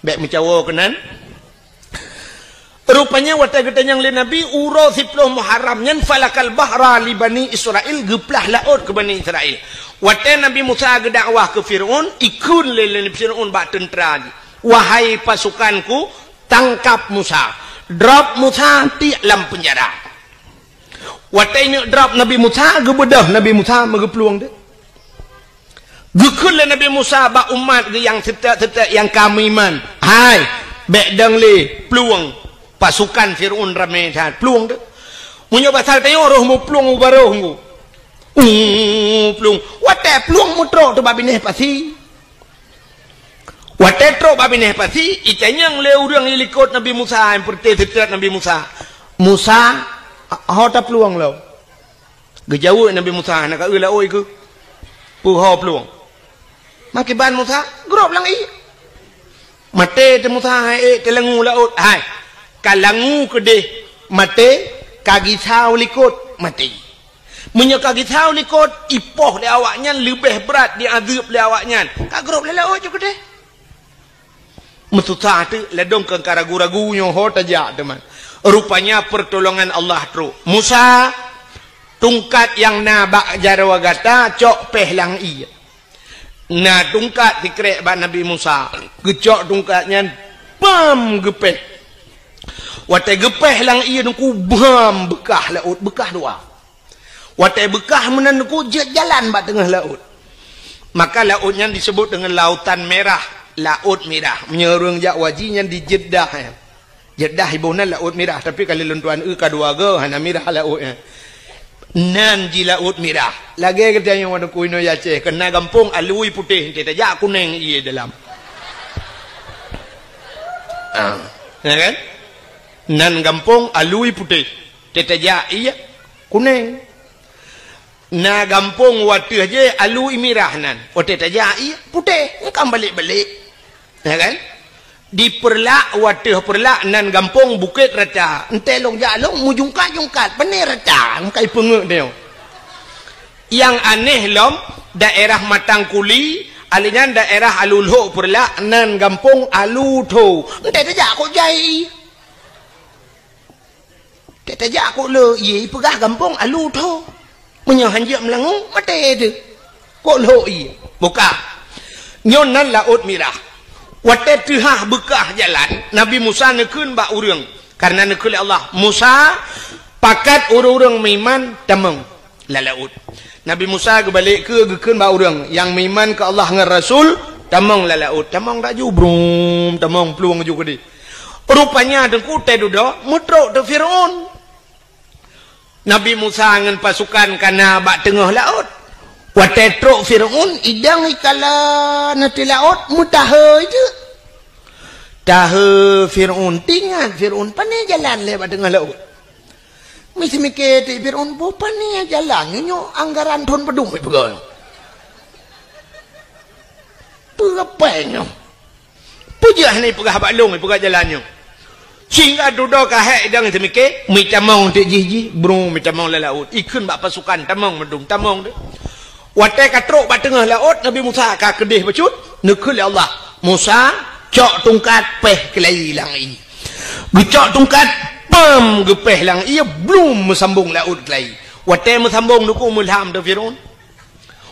Bék meucawo keunan. Rupanya watée geutanyong lé Nabi uroe siploh Muharram nyan falakal bahra li Bani Israel geuplah laôt keu Bani Israel. Watée Nabi Musa geudakwah keu Firaun, ikheun lé, lé Firaun bak teuntra jih, "Wahai pasukanku, tangkap Musa, drop Musa tiek lam peunjara." Watée ineuk drop Nabi Musa, geubeudôh Nabi Musa meugeuplueng teuh. Geukheun lé Nabi Musa bak umat geuh nyang seutôt-seutôt nyang ka meuiman, "Hai, bék dong lé, plueng, pasukan Firaun ramé that, plueng teuh." Meunyoe basa tanyoe roh meuplueng u barôh nggu. Uh, plueng. Watée plueng meutrok teuh bak binéh pasi. Watée trok bak binéh pasi, itanyong lé ureuëng ilikot Nabi Musa, nyang peureute seutôt Nabi Musa, "Musa, ho taplueng lom?" Geujaweueb Nabi Musa, "Na ka eu laôt ikeu." "Peue ho plueng?" "Makiban Musa, grob lam ié." Maté teuh Musa, hai ék teulangu laôt. Hai, ka langu keudeh maté, ka gisau likot maté. Meunyoe ka gisau likot, ipoh lé awaknyan leubeh brat diazeueb lé awaknyan. Ka grob lé laôt ju keudeh. Meususah teuk, ladôm keu ka ragu-ragu nyoe ho tajak teuma. Rupanya pertolongan Allah trok. "Musa, tungkat nyang na bak jaroe gata cok péh lam ié." Na tungkat sikrek bak Nabi Musa. Geucok tungkat nyan, bam, geupéh. Watée geupéh lam ié teungku, bam, beukah laôt, beukah dua. Watée beukah meunan teungku, jeuet jalan bak teungoh laôt. Maka laôt nyan disebut deungon Lautan Merah, Laôt Mirah. Meunyoe ureuëng jak haji nyan di Jeddah, eh. Jeddah iboh nan Laôt Mirah, tapi ka lheueh lôn tuan eu ka dua goe, hana mirah laôt nyan. Nan jih Laôt Mirah. Lagée geutanyoe wadong kuinoe Aceh, keu na gampông alui putéh, enteuk tajak kunéng ié dalam. Ah, ya kan? Nan gampông alui putéh, enteuk tajak ié kunéng. Na gampông wateueh jih alui mirah nan. Watée tajak ié putéh, engkam balek-balek. Ya kan? Di Peureulak, wateueh Peureulak nan gampông Bukét Rata. Enteuk lôn jak lôn meujungkat-jungkat, pané rata, meukai peungeuet nyoe. Nyang aneh lom, daerah Matang Kuli, alèh nyan daerah Alu Lhok Peureulak nan gampông Alu Tho. Enteuk tajak kok jai. Tajak kok le ié, ipeugah gampông Alu Tho. Meunyoe hanjeuet meulangue, maté teuh. Kok lhok ié. Buka. Nyoe nan Laôt Mirah. Watée teuhah beukah jalan, Nabi Musa neukheun bak ureuëng. Karena neukheun lé Allah, "Musa, pakat ureuëng-ureuëng meuiman tamong lam laôt." Nabi Musa geubalek keu geukheun bak ureuëng nyang meuiman keu Allah ngon Rasul, "Tamong lam laôt." Tamong laju, brum, tamong plueng ju keudeh. Rupanya teungku teududoe meutrok teuh Firaun. Nabi Musa ngon pasukan ka na bak teungoh laôt. Watée trok Firaun, idang ikala na teuh laôt, meutahe jeuet. Tahe Firaun, teuingat Firaun, pané jalan lé bak teungoh laôt. Miseumiké teuh Firaun, boh pané jalan, nyoe anggaran thon padum ipeugah. Peue rapai nyoe? Peue jeuet hana ipeugah bak lôn, ipeugah jalan nyoe? Sehingga dudoe ka hék idong teumike, meutamong teuk jih jih, brung meutamong lam laôt. Ikheun bak pasukan, tamong mandum, tamong teuk. Watée ka trok bak teungoh laôt, Nabi Musa ka keudeh bacut, neukheun lé Allah, "Musa, cok tungkat péh keulayi lam ié." Geucok tungkat, pam, geupéh lam ié, blum meusambong laôt keulayi. Watée meusambong, neukheun meulham teuk Firaun.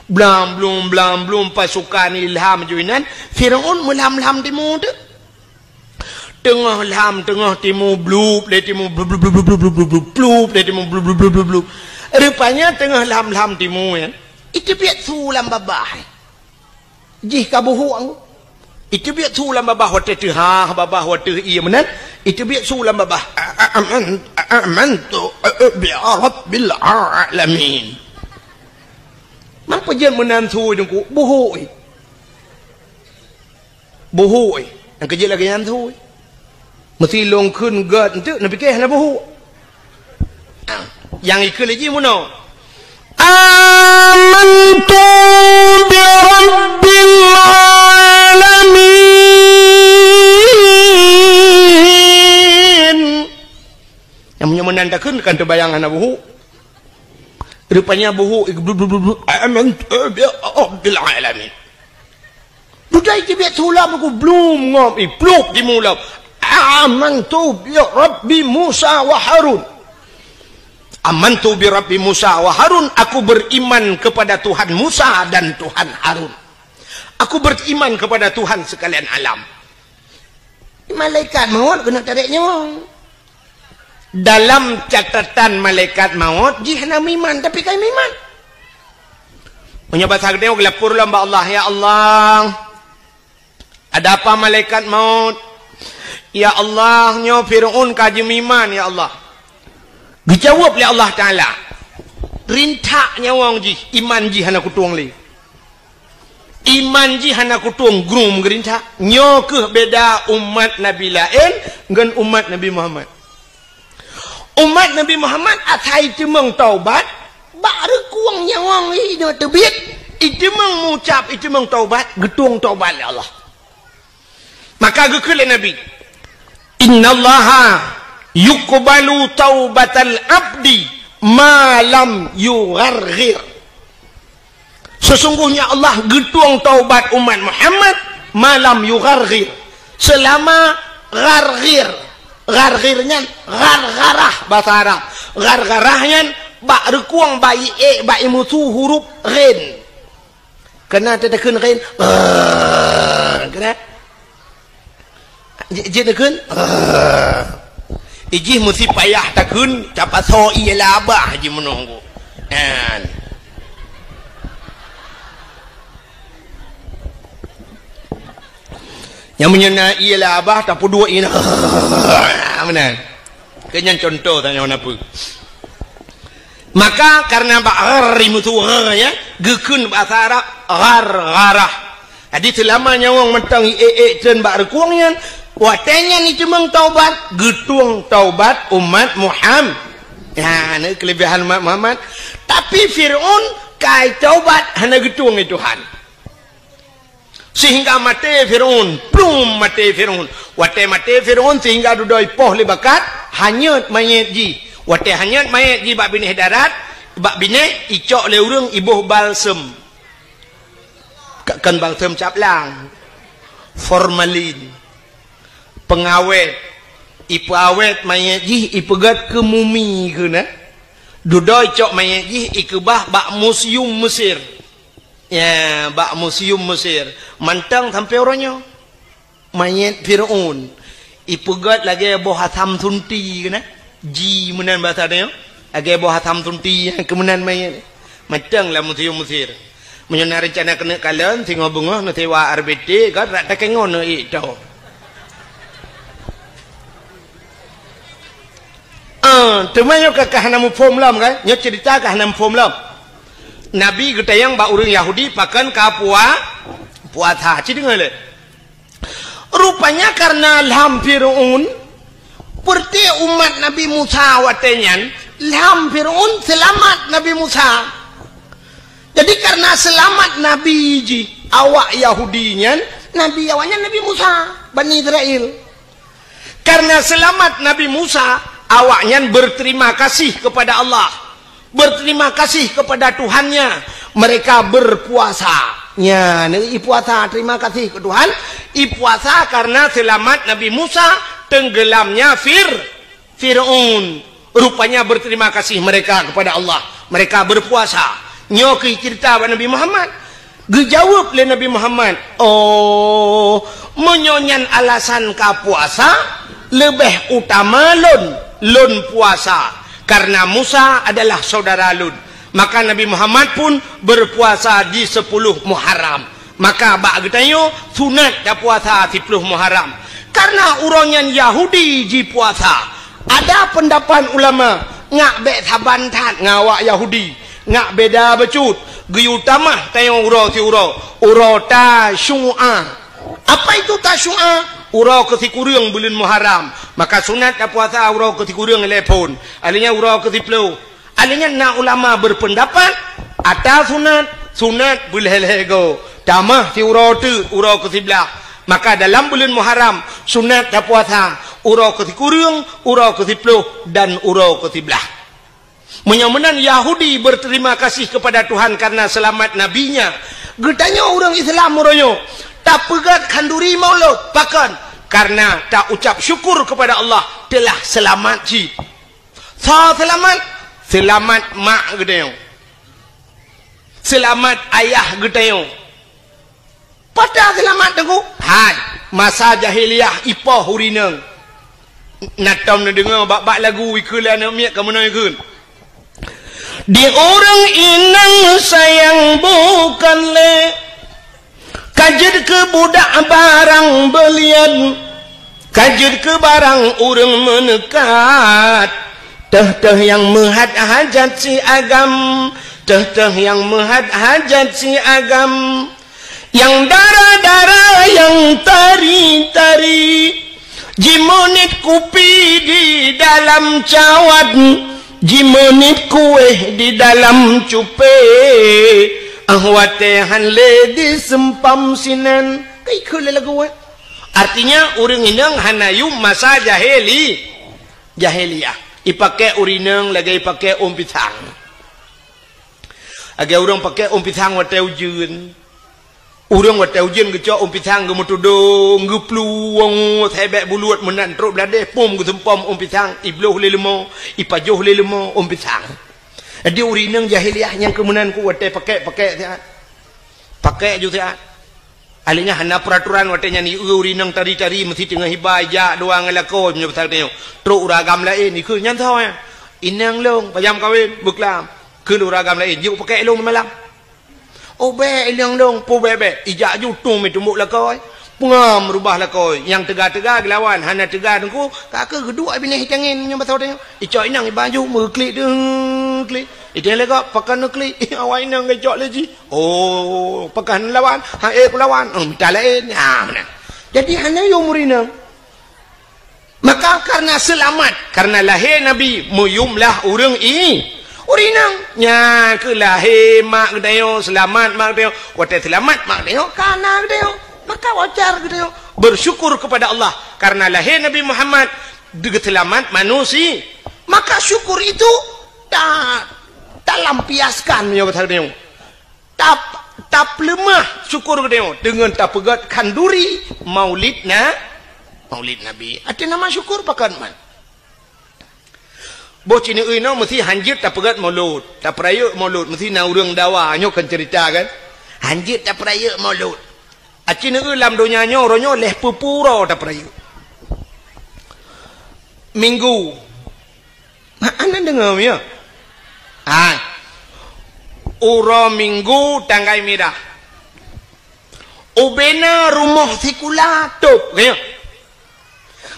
Blam blum, blam blum, pasukan ilham jih inan, Firaun meulham-lham timu teuk. Teungoh lham, teungoh timu, blup lé timu, blup, blup, blup, blup, blup, blup, blup, blup lé timu, blup, blup, blup, blup, blup. Rupanya teungoh lham-lham timu nyan, iteubiet su lam babah. Jih ka buhuk anggô. Iteubiet su lam babah watée teuhah, babah watée ié meunan, iteubiet su lam babah. A-, a-, aman-, a-, amantu, a-, a-, bi rabbil alamin. Mampu jeuet meunan su teungku, buhuk. Buhuk, eh. Nyang keujeuet lagée nyan su, eh. Meusi lôn kheun gét enteuk, neupiké hana buhuk. Ah, nyang ikheun lé jih meunoe. "Amantu bi rabbil alamin." Nyang meunyoe meunan takheun kan teubayang hana buhuk. Rupanya buhuk, eh, blub, blub, blub, blub. "Amantu bi rabbil alamin." Dudoe iteubiet su lam, ku blum ngom, iplup timu lam. "Amantu bi rabbi Musa wa Harun." "Amantu bi rabbi Musa wa Harun," aku beriman kepada Tuhan Musa dan Tuhan Harun. Aku beriman kepada Tuhan sekalian alam. Malaikat maut keuneuk tarek nyawöng. Dalam catatan malaikat maut, jih hana meuiman, tapi ka meuiman. Meunyoe basa geutanyoe geulapor lom bak Allah, "Ya Allah, ada apa malaikat maut? Ya Allah, nyoe Firaun ka jimeuiman, ya Allah." Geujaweueb lé Allah Taala, rintak nyawöng jih, iman jih hana kutueng lé. Iman jih hana kutueng, grum geurintak. Nyoe kheueh beda umat nabi laén ngon umat Nabi Muhammad. Umat Nabi Muhammad asai teumeung taubat, bak reukueng nyawöng inoe teubiet, iteumeung mucab, iteumeung taubat, geutueng taubat lé Allah. Maka geukheun lé Nabi, "Innallaha yuqbalu taubatal abdi ma lam yugharghir." Sesungguhnya Allah geutueng taubat umat Muhammad ma lam yugharghir. Selama gharghir. Gharghir nyan ghargharah basa Arab. Ghargharah nyan bak reukueng bak ié, bak imusu huruf ghin. Keunan teutakheun ghin. Keunan. Ji-, jih takheun. Ijih meusi payah takheun, tapasoe ié labah jih meununggu. Nyan. Nyang meunyoe na ié labah, tapeuduek ié na. Meunan. Keu nyan contoh tanyoe na peue. Maka karena bak ghar imusu ghar, ya, geukheun bahasa Arab ghargharah. Jadi selama nyawöng mantong ié-ié treun bak reukueng nyan, watée nyan iteumeung taubat, geutueng taubat umat Muhammad. Ya, ni kelebihan umat Muhammad. Tapi Firaun kai taubat hana geutueng lé Tuhan. Sehingga maté Firaun, plum maté Firaun. Watée maté Firaun sehingga dudoe ipoh lé bakat, hanyot manyét jih. Watée hanyot manyét jih bak binéh darat, bak binéh icok lé ureuëng iboh balsem. Ka-, kon balsem caplang. Formalin. Pengawét. Ipeuawét manyét jih ipeugét keu mumi keunan. Dudoe icok manyét jih ikeubah bak museum Mesir. Ya, bak museum Mesir. Mantong sampoe uroe nyoe. Manyét Firaun. Ipeugét lagée boh asam sunti keunan. Ji meunan basa tanyoe. Lagée boh asam sunti nyang keu meunan manyét. Mantong lam museum Mesir. Meunyoe na reuncana keuneuk kalon, singoh beungoh neusewa R B T, kan, rak takée ngon neuék toh. Ah, teuma nyoe ka, ka hana muphom lom, kan? Nyoe cerita ka hana muphom lom. Nabi geutanyong bak ureuëng Yahudi pakon ka pua-, puasa. Ci deungoe lé. Rupanya karena lham Firaun, peureuté umat Nabi Musa watée nyan, lham Firaun seulamat Nabi Musa. Jadi karena seulamat Nabi jih, awak Yahudi nyan, nabi awaknyan Nabi Musa, Bani Israel. Karena selamat Nabi Musa, awaknyan berterima kasih kepada Allah. Berterima kasih kepada Tuhannya. Mereka berpuasa. Nya, i puasa, terima kasih ke Tuhan. I puasa karena selamat Nabi Musa tenggelamnya Fir-, Fir'aun. Rupanya berterima kasih mereka kepada Allah. Mereka berpuasa. Nyoe keuh cerita bak Nabi Muhammad. Geujaweueb lé Nabi Muhammad, "Oh, meunyoe nyan alasan ka puasa, leubeh utama lôn, lôn puasa, karena Musa adalah saudara lôn." Maka Nabi Muhammad pun berpuasa di sepuluh Muharram. Maka bak geutanyoe sunat tapuasa siploh Muharram. Karena uroe nyan Yahudi jipuasa. Ada pendapat ulama, ngak bék saban that ngon awak Yahudi, ngak beda bacut, geuyue tamah tanyoe uroe siuroe, uroe Tasyu'a. Apa itu Tasyu'a? Uroe keusikureueng buleuen Muharram. Maka sunat tapuasa uroe keusikureueng ilée phon. Alheuh nyan uroe keusiploh. Alheuh nyan na ulama berpendapat, ata sunat, sunat beulhée-lhée goe. Tamah siuroe teuk uroe keusiblaih. Maka dalam buleuen Muharram, sunat tapuasa uroe keusikureueng, uroe keusiploh, dan uroe keusiblaih. Meunyoe meunan Yahudi berterima kasih kepada Tuhan karena selamat nabinya, geutanyoe ureuëng Islam uroe nyoe tapeugét khanduri Maulud. Pakon? Karena taucap syukur kepada Allah telah selamat cit. Soe seulamat? Seulamat mak geutanyoe. Seulamat ayah geutanyoe. Pat seulamat teungku? Hai, masa jahiliyah ipoh ureuëng inong. Na tom neudeungoe bak-bak lagu ikheun lé aneuk miet ka meunoe ikheun. Di ureuëng inong sayang bukon lé. Ka jeuet keu budak barang beulian, ka jeuet keu barang ureuëng meuneukat. Teuh-teuh nyang meuhat hajat si agam, teuh-teuh nyang meuhat hajat si agam. Nyang dara-dara, nyang tari-tari, jimeuniet kupi di dalam cawat, jimeuniet kuéh di dalam cupée, ah watée han lé diseumpam sinan. Ka ikheun lé lagu, eh? Artinya, ureuëng inong hana yum masa jahili-, jahiliyah. Ipaké ureuëng inong lagée ipaké ôn pisang. Lagée ureuëng paké ôn pisang watée ujeuen. Ureuëng watée ujeuen geucok ôn pisang geumeutudong, geuplueng, seuhébék buleut meunan trok bladeh, pom geuseumpom ôn pisang, ibloh lé leumo, ipajoh lé leumo ôn pisang. Jadi ureuëng inong jahiliyah nyang keu meunan ku watée paké-paké siat. Paké ju siat. Alheuh nyan hana peuraturan watée nyan, ieu ureuëng inong tari-tari meusi teungoh iba ijak dua ngon lakoe meunyoe pasal tanyoe. Trok ureuëng agam laén, ikheun nyan soe nyan? Inong lôn, pajam kawén, beuklam. Kheun ureuëng agam laén, jeuet paké lôn malam. Oh bék, ilong-long, peue bék-bék. Ijak ju tueng meutumbok lakoe. Peungam rubah lakoe. Nyang teuga-teuga geulawan, hana teuga teungku. Ka keuh geuduek binéh itangén nyang basoe tanyoe. Icok inong iba ju meuklik deuh klik. Itang lé gob, pakon neuklik. Awai inong geucok lé jih. Oh, pakon lawan. Ha, eh, kulawan. Oh, mita laén. Ha, meunan. Jadi hana yum ureuëng inong. Maka karena seulamat, karena lahé Nabi, meuyum lah ureuëng i-, ureuëng inong. Nyan keuh lahé mak geutanyoe, seulamat mak geutanyoe. Watée seulamat mak geutanyoe, ka na geutanyoe. Maka wajar geutanyoe bersyukur kepada Allah karena lahé Nabi Muhammad, geuseulamat manusia. Maka syukur itu ta-, talampiaskan, meunyoe bahasa geutanyoe. Tap-, tapeuleumah syukur geutanyoe deungon tapeugét khanduri Maulid na-, Maulid Nabi. Até nama syukur pakon man. Boh ci neueu inoe meusi hanjeuet tapeugét Maulud, tapeurayeuk Maulud, meusi na ureuëng dawa, nyoe kan cerita kan. Hanjeuet tapeurayeuk Maulud. Aci neueu lam donya nyoe, uroe nyoe lhée peue-peue uroe tapeurayeuk. Minggu, Ha, aneuk deungoe, ya? Hai. Uroe Minggu tanggai mirah. Ubena rumoh sikula tôb, ya.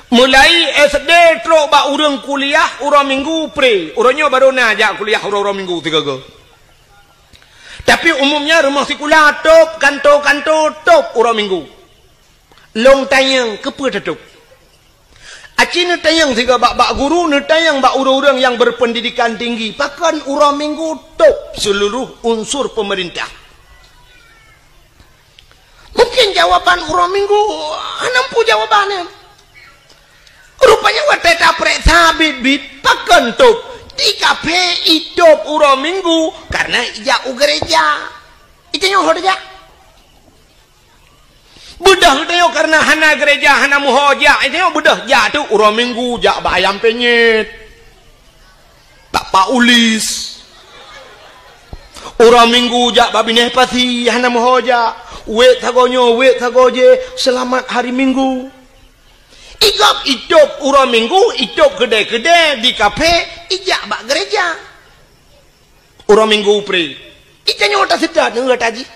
Mulai S D trok bak ureuëng kuliah uroe Minggu pre. Uroe nyoe barô na jak kuliah uroe-uroe Minggu sigoe-goe. Tapi umumnya rumoh sikula tôb, kanto-kanto tôb uroe Minggu. Lôn tanyong, keupeue tatôb? Aci neutanyong sigoe bak, bak guru, neutanyong bak ureuëng-ureuëng nyang berpendidikan tinggi, pakon uroe Minggu tôb seuluruh unsur peumeurintah. Mungkin jawaban uroe Minggu hana muphom jawaban nyan. Rupanya watée tapeuriksa biet-biet, pakon tôb. Di kaphé itôb uroe Minggu karena ijak u gereja. Itanyoe ho tajak. Beudôh geutanyoe karena hana gereja, hana meuho jak. Itanyoe beudôh jak tu uroe Minggu jak bak Ayam Penyet. Bak Pak Ulis. Uroe Minggu jak bak Binéh Pasi, hana meuho jak. Wék sagoe nyoe, wék sagoe jéh, seulamat hari Minggu. Igop itôb uroe Minggu, itôb keudè-keudè di kaphé, ijak bak gereja. Uroe Minggu pré. Itanyoe taseutôt ngon gata jih.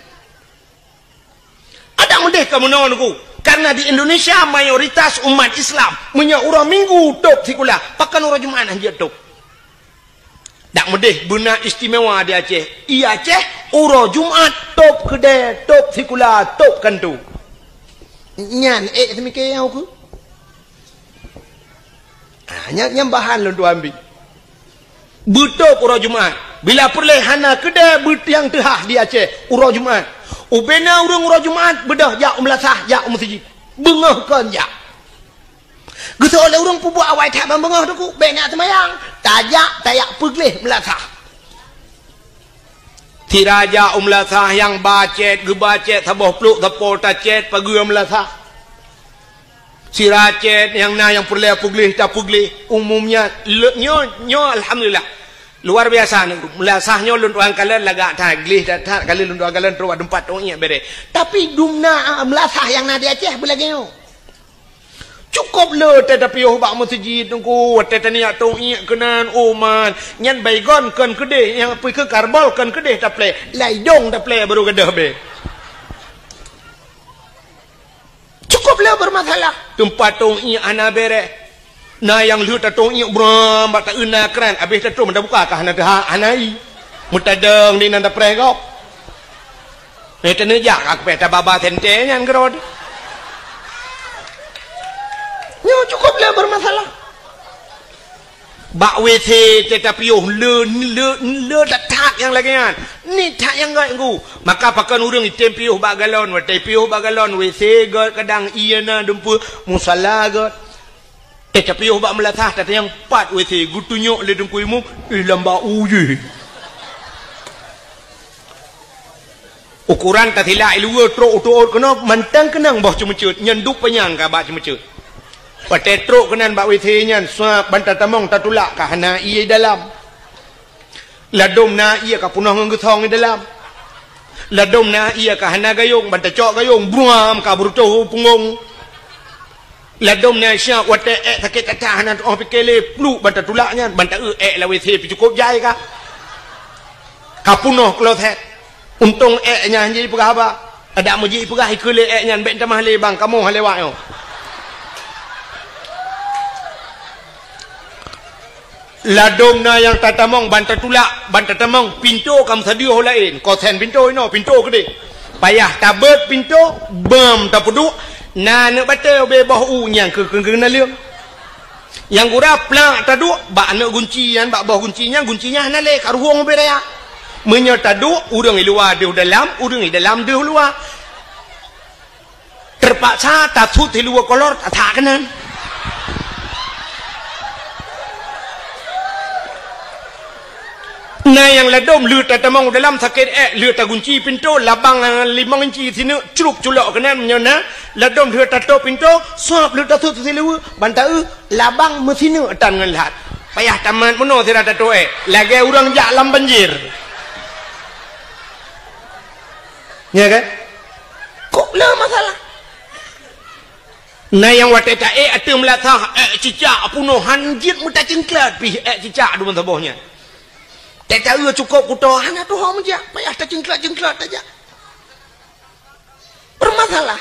Adak meudeh ka meunoe Teungku, karena di Indonesia mayoritas umat Islam meunyoe uroe Minggu tôb sikula, pakon uroe Jumat hana jeuet tôb. Dak meudeh beuna istimewa di Aceh. I Aceh uroe Jumat tôb keudè, tôb sikula, tôb kantô. Nyan ék seumiké nyang ukeue. Ah, nyan, nyan bahan lôn tuan bi. Beutôb uroe Jumat. Bila peureulée hana keudè beutiang teuhah di Aceh uroe Jumat. Ubena ureuëng uroe Jumat beudôh jak u meulasah, jak u meuseujid. Beungoh kon jak. Geusoe lé ureuëng peubuet awai that ban beungoh Teungku, bék na seumayang. Tajak, tajak peugleh meulasah. Sira jak u meulasah nyang bacet, geubacet saboh plôk sapo tacet pageue meulasah. Sira cét nyang na nyang peureulée peugleh tapeugleh, umumnya le-, nyoe, nyoe alhamdulillah. Luar biasa neuguru. Meulasah nyoe lôn tuan kalon lagak that, gleh that, that kali lôn tuan kalon trok bak teumpat tong iek bereh. Tapi dumna, ah, meulasah nyang na di Aceh beulagée nyoe. Cukôp le teuh tapiôh bak meuseujid Teungku, watée taniyak tong iek keunan, oh man, nyan baygon kon keudeh, nyang pih keu karbol kon keudeh taplé, laidong taplé baru gadôh be. Cukôp le beureumasalah. Teumpat tong iek hana bereh. Na nyang lheueh tatong iek bram bak taeu na kran, abéh tatrôn tabuka ka hana teuha, hana ie. Meutadong di nan tapreh gob. Eh, teuneujak ka kupéh tababa sente nyan keudroe. Nyoe cukôp le beureumasalah. Bak W C teuh tapiôh le, le, le that-that nyang lagée nyan. Ni that nyang gét Teungku. Maka pakon ureuëng item piôh bak galon, watée piôh bak galon, W C gét kadang ié na dumpeue, musala gét. Teuh tapiôh bak meulasah, tatanyong pat W C geutunyok lé Teungku Imum, eh, lam bak u jih. Ukoran tasilak i luwa trok u teuôt keunoe mantong keunong boh ceumeuceuet, nyan duek panyang ka bak ceumeuceuet. Watée trok keunan bak W C nyan, suab ban tatamong tatulak ka hana ié dalam. Ladôm na ié ka peunoh ngon geusong i dalam. Ladôm na ié ka hana gayong, ban tacok gayong, bruam ka beureutoh u punggong. Ladôm na syah watée ék sakét that-that hana tuoh pike lé, pluek ban tatulak nyan, ban taeu ék lam W C pih cukôp jai ka. Ka peunoh kloset. Untông ék nyan hana jipeugah haba. Adak meujih peugah ikeue lé ék nyan, bék tamah lé bang, kamoe hana lewat nyoe. Ladôm na nyang tatamong ban tatulak, ban tatamong, pintoe ka meusadeue ho laén, kosen pintoe inoe, pintoe keudeh. Payah tabeuet pintoe, beuem tapeuduek, na aneuk batée ubé boh u nyang keu, keu, keu naleueng. Nyang gura plak taduek, bak aneuk gunci nyan, bak boh gunci nyan, gunci nyan hana lé, ka ruhueng ubé raya. Meunyoe taduek, ureuëng i luwa deuh dalam, ureuëng i dalam deuh luwa. Teupaksa tasut siluwa kolor, tasak keunan. Na nyang ladôm lheueh tatamong u dalam sakét ék, lheueh tagunci pintoe, labang limong inci sineuk, crup culok keunan meunyoe na, ladôm lheueh tatôp pintoe, suab lheueh tasut siluwa, ban taeu, labang meusineuk tan ngon lhat. Payah tamat meunoe sira tatôp ék, lagée ureuëng jak lam banjir. Nya kan? Kok le masalah? Na nyang watée taék ateueh meulasah, ék cicak peunoh han jeuet meutacingklat pih ék cicak dum saboh nyan. Teuka cukôp kuto hana tuho meujak, payah tacingklat-cingklat tajak. Bermasalah.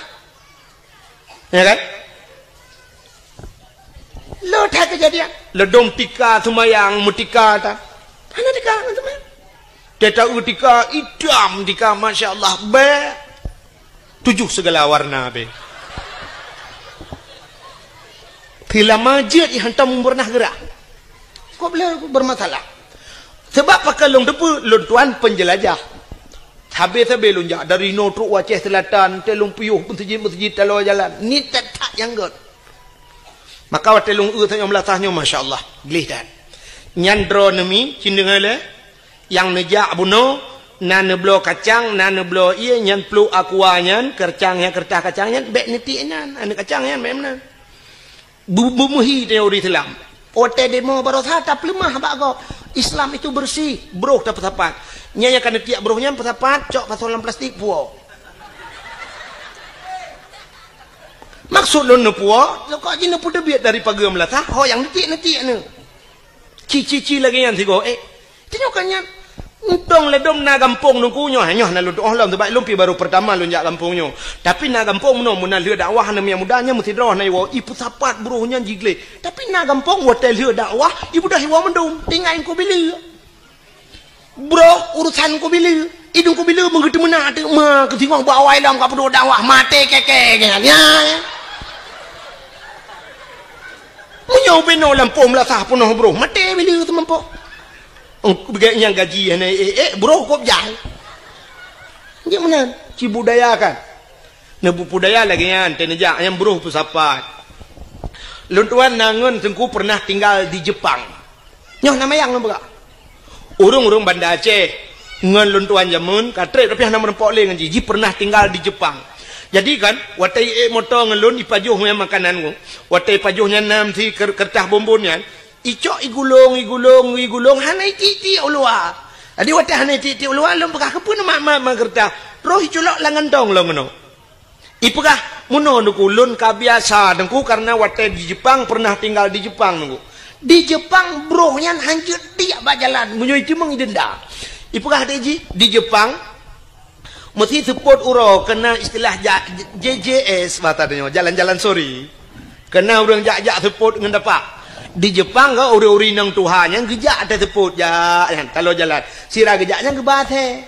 Ya kan? Lo that kejadian. Ladôm tika seumayang meutika ta. Hana tika ngon seumayang. Teuka tika itam tika, masya Allah, bèk. Tujoh segala warna be. Seulama jeuet i hantom pernah gerak. Kok beliau bermasalah? Sebab pakon lôn teupeu, lôn tuan penjelajah. Habéh sabe lôn jak dari inoe trok u Aceh Selatan, teuh lôn piôh meuseujid-meuseujid taloe jalan. Ni that-that nyang gét. Maka watée lôn eu tanyoe meulatah nyoe, masya Allah, gleh that. Nyan droeneuh mi, cit deungoe lé, nyang neujak bunoe, na neubloe kacang, na neubloe ié, nyan pluek aqua nyan, keureutah nyan, keureutah kacang nyan, bék neutiek nyan, aneuk kacang nyan, bék meunan. Bu-, beumeuhi tanyoe ureuëng Islam. Watée demo barosa tapeuleumah bak gob. Islam itu bersih, broh tapeusapat. Nyan nyang ka neutiek broh nyan peusapat, cok pasoe lam plastik puwoe. Maksud lôn neupuwoe, kok jih neupeuteubiet dari pageue meulatah, ho nyang neutiek-neutiek nyoe. Ci-ci-ci lagée nyan sigoe, eh. Tanyoe ka nyan. Untông ladôm na gampông Teungku nyoe, nyoe na lôn tuoh lom, sabab lôn pi barô peurtama lôn jak gampông nyoe. Tapi na gampông meunoe, meunan lheueh dakwah aneuk miet muda nyan meusidroe na iwoe, ipeusapat broh nyan jigleh. Tapi na gampông watée lheueh dakwah, ibeudôh iwoe mandum, tinggai Teungku Bileu. Broh urusan Teungku Bileu. Idong Teungku Bileu meugeuteumeunak teuk ma keusingoh bak awai lom ka peuduek dakwah, maté keke nyan. Ya, ya. Meunyoe binoe lampôh meulasah peunoh broh, maté Bileu teumampoh. Eng, beuget nyang gaji hana ék-ék, broh kop jai. Jeuet meunan, cibudayakan. Neubudaya lagée nyan, teuneujak nyang broh peusapat. Lôn tuan na ngon Teungku pernah tinggal di Jepang. Nyoe na mayang lôn peugah. Ureuëng-ureuëng Banda Aceh ngon lôn tuan jameun ka treb, tapi hana meurumpok lé ngon jih. Jih pernah tinggal di Jepang. Jadi kan, watée ék moto ngon lôn, ipajoh nyan makanan ngon. Watée ipajoh nyan nam si ker-, keureutah bonbon nyan, icok igulong, igulong, igulong, hana itiek-tiek u luwa. Jadi watée hana itiek-tiek u luwa, lôn peugah, "Keupeue neumat-mat ma keureutah?" Troh iculok lam gantong lom keunoe. Ipeugah, "Meunoe Teungku, lôn ka biasa Teungku, karena watée di Jepang, pernah tinggal di Jepang Teungku. Di Jepang broh nyan hanjeuet tiek bak jalan, meunyoe iteumeung idenda." Ipeugah lé jih, di Jepang, meusi seupôt uroe keunan istilah ja-, J J S, bahasa tanyoe, jalan-jalan sore. Keunan ureuëng jak-jak seupôt ngon tapak. Di Jepang ka ureuëng-ureuëng inong tuha nyan geujak até seupôt jak nyan, taloe jalan. Sira geujak nyan geuba asèe.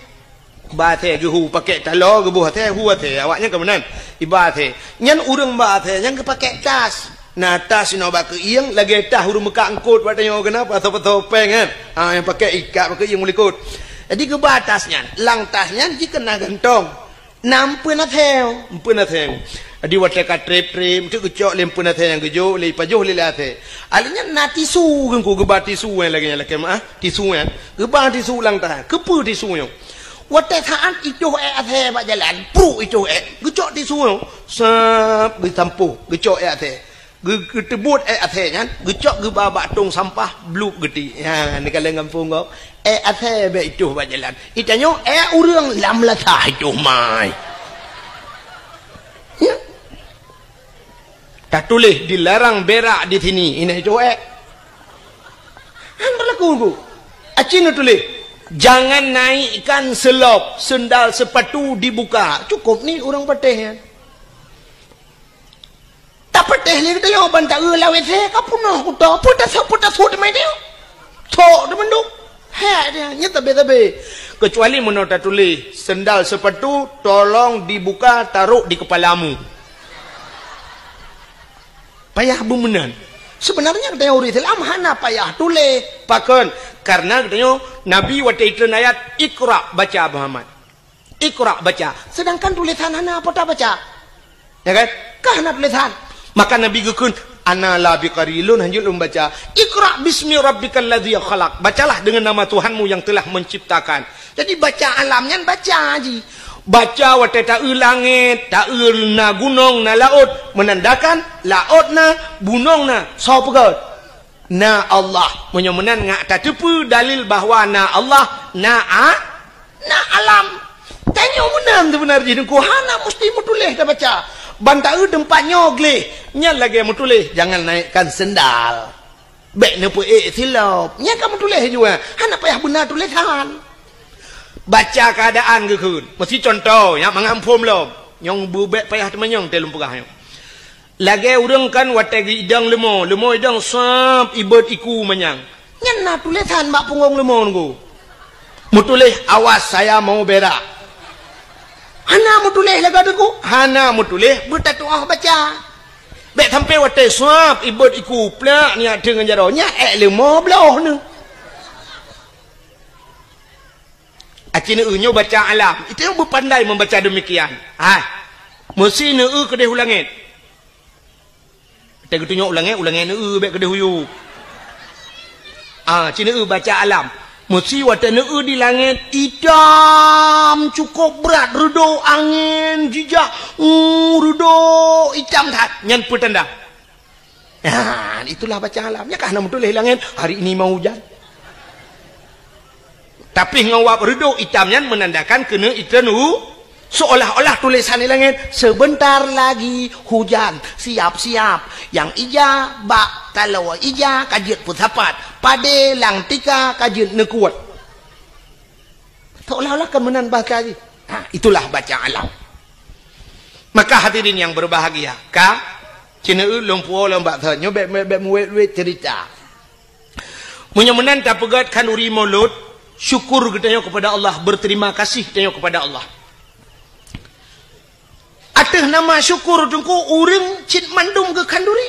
Ba asèe geuhu pakèk taloe, geuboh asèe, hu asèe. Awaknyan ka meunan. Iba asèe. Nyan ureuëng ba asèe nyan geupakèk tas. Na tas inoe bak keuieng, lagée tas ureuëng meukat eungkôt bak tanyoe keunan, pasoe-pasoe péng kan. Ha, nyang pakèk ikat bak keuieng u likot. Jadi geuba tas nyan. Lam tas nyan jikeunan gantong. Na empeuen asèe, empeuen asèe. Jadi watée ka treb-treb, enteuk geucok lé empeuen asèe nyang geujok, lé ipajoh lé, lé asèe. Alèh nyan na tisu, Teungku, geuba tisu nyang lagée nyan lakée meuáh, tisu nyan. Geuba tisu lam tas. Keupeue tisu nyoe? Watée saát itoh ék asèe bak jalan, pruk itoh ék, geucok tisu nyoe, sab, geusampôh, geucok ék asèe. Geu-, geuteubuet ék asèe nyan, geucok geuba bak tong sampah, blueb geuti. Ha, neukalon gampông gob. Ék asèe bék itoh bak jalan. Itanyoe ék ureuëng lam lasah itoh mai. Ya. Tatuléh dilarang berak di sini. Inoe itoh ék. Han berlaku, Bu. Aci neutuléh, "Jangan naikkan selop, sendal sepatu dibuka." Cukup ni ureuëng patéh nyan. Tapatéh lé geutanyoe ban taeu lam WC ka peunoh kuto, peue tasôk, peue tasôk teuma geutanyoe. Sok teumandum. Hek dia, nyan tabe-tabe. Kecuali meunoe tatuléh, "Sendal sepatu tolong dibuka, taruh di kepalamu." Payah beumeunan. Sebenarnya geutanyoe ureuëng Islam hana payah tuléh. Pakon? Karena geutanyoe Nabi watée itreun ayat, "Iqra, baca Muhammad." Iqra, baca. Sedangkan tulisan hana po tabaca. Ya kan? Ka hana tulisan. Maka Nabi geukheun, "Ana la biqari, lôn hanjeuet lôn baca. Iqra bismi rabbikal ladzi khalaq. Bacalah dengan nama Tuhanmu yang telah menciptakan." Jadi baca alam nyan baca jih. Baca watée taeu langét, taeu na gunong, na laôt, menandakan laôt na, gunong na, soe peugöt? Na Allah. Meunyoe meunan ngat tateupeue dalil bahwa na Allah, na a-, na alam. Tanyoe meunan seubeuna jih Teungku, hana musti meutuléh tabaca. Ban taeu teumpat nyoe gleh, nyan lagée meutuléh, "Jangan naikkan sendal." Bék neupeuék silop. Nyan ka meutuléh jua, hana payah beuna tulésan. Baca keuadaan geukheun. Meusi cuntoh, nyak mangat phom lom. Nyang beubék payah teumanyong teuh lôn peugah nyoe. Lagée ureuëng kan watée geuidong leumo, leumo idong sab ibot iku manyang. Nyan na tulésan bak punggong leumo Teungku. Meutuléh, "Awas, saya mau berak." Hana meutuléh lagée Teungku, hana meutuléh beutatuoh baca. Bék sampai watée sab ibot iku plak nyak teungon jaroe, nyak ék leumo bloh neuh. Aci neueu nyoe baca alam. Itu nyang beupandai membaca demikian. Hai. Meusi neueu keudeh u langét. Watèe geutunyok u langét, u langét neueu bèk keudeh uyueb. Ah, ci neueu baca alam. Meusi watèe neueu di langét, itam, cukup brat, reudôk angén jijak, uh, reudôk itam that. Nyan peutanda. Nah, itulah baca alam. Nyan ka na meutuléh langét, "Hari ini mau hujan." Tapi ngon wab reudôk itam nyan menandakan keuneuk itreun u, seolah-olah tulisan di langét, "Sebentar lagi hujan, siap-siap." Nyang ija bak taloe ija ka jeuet peusapat, padé lam tika ka jeuet neukuet. Seolah-olah ka meunan bahasa jih. Ha, itulah baca alam. Maka hadirin yang berbahagia, ka, ci neueu lôn puwoe lôn bak thon nyoe bèk, bèk, bèk muwét-wét cerita. Meunyoe meunan tapeugöt khanduri Maulud, syukur geutanyoe kepada Allah, berterima kasih geutanyoe kepada Allah. Ateueh nama syukur Teungku, ureueng cit mandum geukhanduri.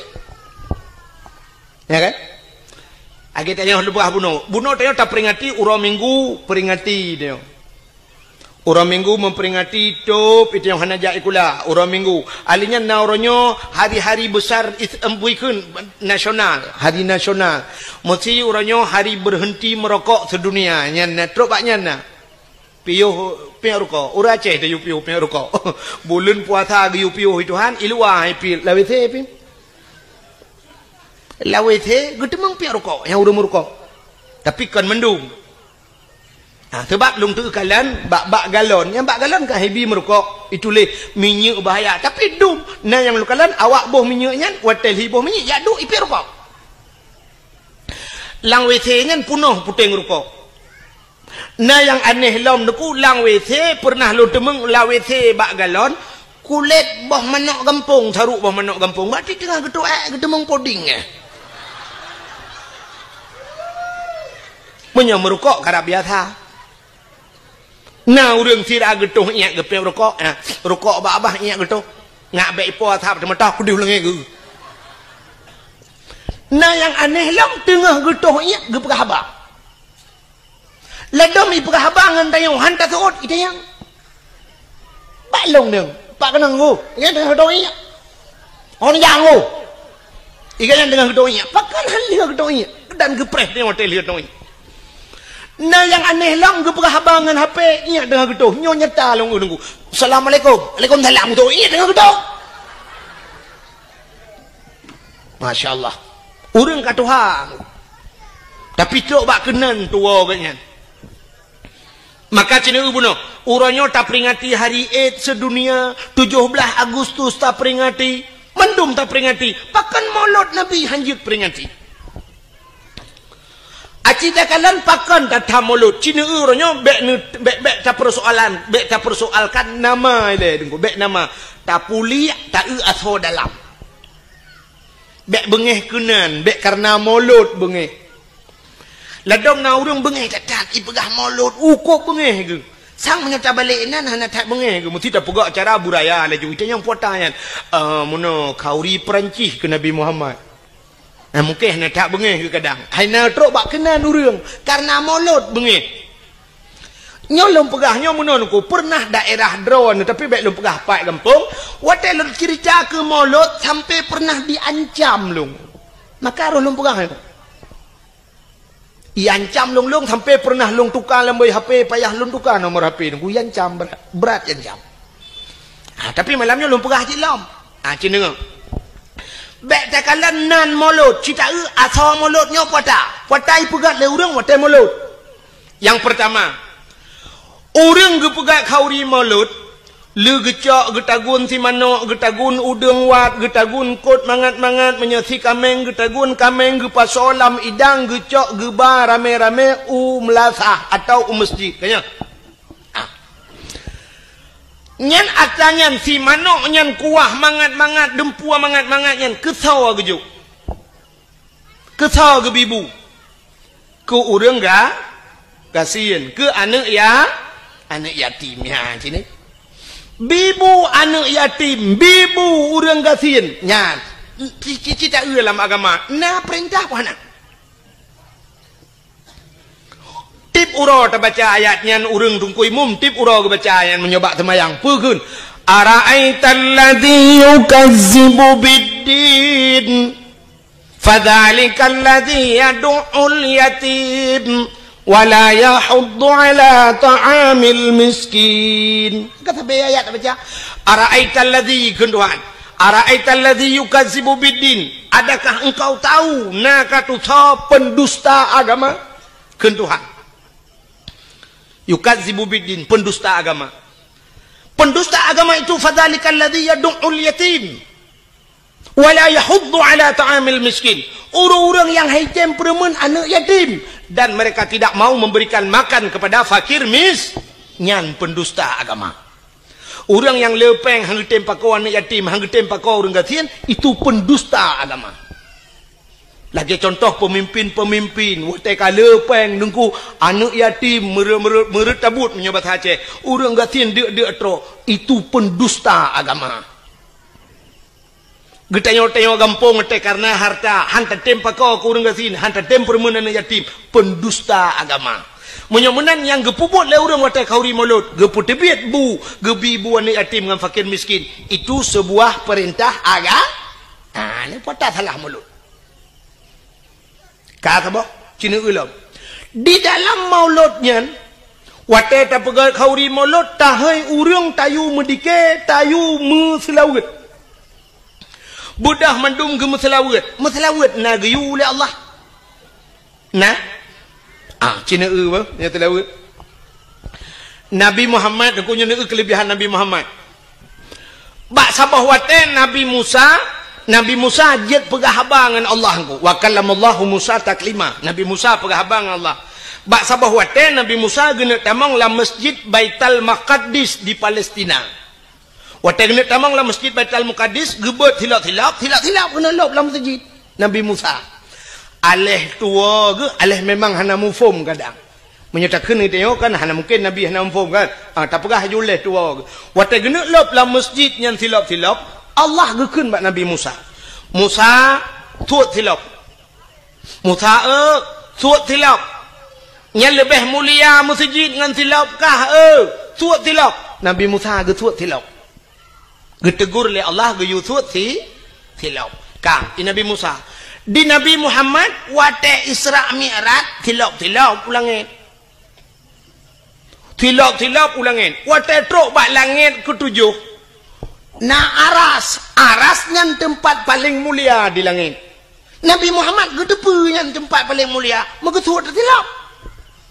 Ya kan? Lagèe tanyoe leubeh bunoe. Bunoe tanyoe taperingati uroe Minggu, peringati tanyoe. Uroe Minggu memperingati tôb, itu nyang hana jak sikula, uroe Minggu. Ahli nyan na uroe nyoe hari-hari besar is-, em, bukan nasional, hari nasional. Meusi uroe nyoe hari berhenti merokok sedunia. Nyan na, trok bak nyan na. Piôh, piôh rukok. Ureueng Aceh tayue piôh, piôh rukok. Buleuen puasa geuyue piôh Tuhan, i luwa hai pi, lam W C pi. Lam W C geuteumeung piôh rukok, nyang ureueng meurukok. Tapi kon mandum. Ha, sebab lôn teukalon bak, bak galon. Nyang bak galon kan hibi meurukok, ituléh minyeuk bahaya. Tapi dum, na nyang lôn kalon awak boh minyeuk nyan, watèe lhi boh minyeuk, jak duek ipèh rukok. Lam W C nyan punoh puténg rukok. Na nyang aneh lom Teungku, lam W C pernah lôn teumeung lam W C bak galon, kulét boh manok gampông, saruk boh manok gampông. Berarti teungoh geutuek, geuteumeung puding, eh. Meunyoe meurukok karab biasa. Na ureueng sira geutoh iék geupék rukok, ha, rukok babah iék geutoh. Ngak bèk ipo asap teumeutah kudeh lengée geuh. Na nyang aneh lom teungoh geutoh iék geupeugah haba. Ladom ipeugah haba ngon tanyoe han taseuôt itanyong. Bak lôn deuh, bak keunong geuh, nyan teungoh geutoh iék. Hon nyang geuh. Iga nyan teungoh geutoh iék. Pakon han lheueh geutoh iék. Dan geupreh teungoh watèe lheueh geutoh iék. Na nyang aneh lom geupeugah haba ngon H P, iék teungoh geutoh. Nyoe nyata lôn geuh. Assalamualaikum. Waalaikumsalam. Geutoh iék teungoh geutoh. Masya Allah. Ureueng ka tuha. Tapi trok bak keunan tuwoe geuh nyan. Maka ci neueu bunoe, uroe nyoe taperingati hari Id sedunia, tujoh blaih Agustus taperingati, mandum taperingati. Pakon Maulud Nabi han jeuet peringati? Aci takalon pakon tatham Maulud, ci neueu uroe nyoe bèk neu-, bèk, bèk tapersoalan, bèk tapersoalkan nama ilèe Teungku, bèk nama. Tapuliek, taeu asoe dalam. Bèk beungéh keunan, bèk kareuna Maulud beungéh. Ladom na ureueng beungéh that-that, ipeugah Maulud, ukôb beungéh geuh. Sang meunyoe tabalek inan hana that beungéh geuh, meusti tapeugah cara budaya laju. Itanyong puata nyan, "Eh, meunoe khanduri Peurancih keu Nabi Muhammad." Nah, mungken hana that beungéh geuh kadang. Hai na trok bak keunan ureueng, kareuna Maulud beungéh. Nyoe lôn peugah nyoe meunoe Teungku, pernah daerah droeneuh, tapi bèk lôn peugah pat gampông, watèe lôn cerita keu Maulud sampai pernah diancam lôn. Maka roh lôn peugah nyoe. Iancam lôn, lôn sampai pernah lôn tuka lam boh H P, payah lôn tuka nomor H P Teungku, iancam brat, brat iancam. Ha, tapi malam nyoe lôn peugah cit lom. Ha, ci neueu. Bèk takalon nan Maulud, ci taeu asoe Maulud nyoe puata. Puata ipeugah lé ureueng watèe Maulud. Nyang peurtama, ureueng geupeugah khanduri Maulud, lheueh geucok, geutagun si manok, geutagun udeueng wat, geutagun kot mangat-mangat, meunyoe si kaméng geutagun kaméng geupasoe lam idang, geucok geuba ramé-ramé u meulasah atawa u meuseujid. Ka nyan. Ah. Nyan atra nyan si manok nyan kuah mangat-mangat, deumpue mangat-mangat nyan keusoe geujok. Keusoe geubibu. Keu ureueng ga-, gasien. Keu aneuk ya-, aneuk yatim. Ya, sini. Bibu aneuk yatim. Bibu ureueng gasien. Nyan. Ci-, ci-, ci taeu lam agama. Na peurintah peue hana? Tiep Uroe tabaca ayat nyan, ureuëng teungku imum tiep uroe geubaca ayat nyan meunyoe bak seumayang. Peue kheun? "Ara'aital ladzi yukazzibu biddin, fadzalikal ladzi yadu'ul yatim, wa la yahuddu ala ta'amil miskin." Ka sabe ayat tabaca. "Ara'aital ladzi," kheun Tuhan. "Ara'aital ladzi yukazzibu biddin." Adakah engkau tahu na ka tusoe pendusta agama? Kheun Tuhan. Yukazzibu biddin, pendusta agama. Pendusta agama itu, fadzalikal ladzi yadu'ul yatim, wa la yahuddu ala ta'amil miskin. Ureuëng-ureuëng nyang haitem peureumeun aneuëk yatim, dan mereka tidak mau memberikan makan kepada fakir mis-, nyan pendusta agama. Ureuëng nyang le péng han geutem pakoe aneuëk yatim, han geutem pakoe ureuëng gasien, itu pendusta agama. Lagée contoh pemimpin-pemimpin, watée ka le péng teungku, aneuëk yatim meureuet-meureuet, meureuet tabut meunyoe basa Aceh, ureuëng gasien deuk-deuk trok, itu pendusta agama. Geutanyoe-tanyoe gampông teuh kareuna harta, han tatem pakoe keu ureuëng gasien, han tatem peureumeun aneuëk yatim, pendusta agama. Meunyoe meunan nyang geupeubuet lé ureuëng watée khauri mulod, geupeuteubiet bu, geubi bu aneuëk yatim ngon fakir miskin, itu sebuah perintah aga-, ah, nyan pat salah mulod. Ka saboh, cineuk lom. Di dalam mulod nyan, watée tapeugét khauri mulod, tahôi ureuëng tayue meudike, tayue meuseulaweuet. Beudoh mandum geumeuseulaweuet. Meuseulaweuet na geuyue lé Allah. Na? Ah, cineuk bah, nyang seulaweuet. Nabi Muhammad, aku nyoe keulebihan Nabi Muhammad. Bak saboh watée Nabi Musa, Nabi Musa jeuet peugah haba ngon Allah engko. Wa kallamallahu Musa taklima. Nabi Musa peugah haba ngon Allah. Bak saboh watée Nabi Musa geuneuk tamong lam Masjid Baitul Maqdis di Palestina. Watée geuneuk tamong lam Masjid Baitul Maqdis, geubeuet silop-silop, silop-silop geuneuk lop lam masjid Nabi Musa. Aléh tuwoe geuh, aléh memang hana muphom kadang. Meunyoe takheun geutanyoe kan hana mungken Nabi hana muphom kan? Ah, tapeugah laju lé tuwoe geuh. Watée geuneuk lop lam masjid nyan silop-silop, Allah geukheun bak Nabi Musa, "Musa, suet silop." "Musa, eu, suet silop. Nyan leubeh mulia meuseujid ngon silop kah, eu? Suet silop." Nabi Musa geusuet silop. Geutegur lé Allah geuyue suet si, silop. Ka, i Nabi Musa. Di Nabi Muhammad, watée Isra Mi'raj, silop-silop u langét. Silop-silop u langét. Watée trok bak langét keutujôh, na aras. Aras nyan teumpat paleng mulia di langét. Nabi Muhammad geuteupeue nyan teumpat paleng mulia, meugeusuet silop.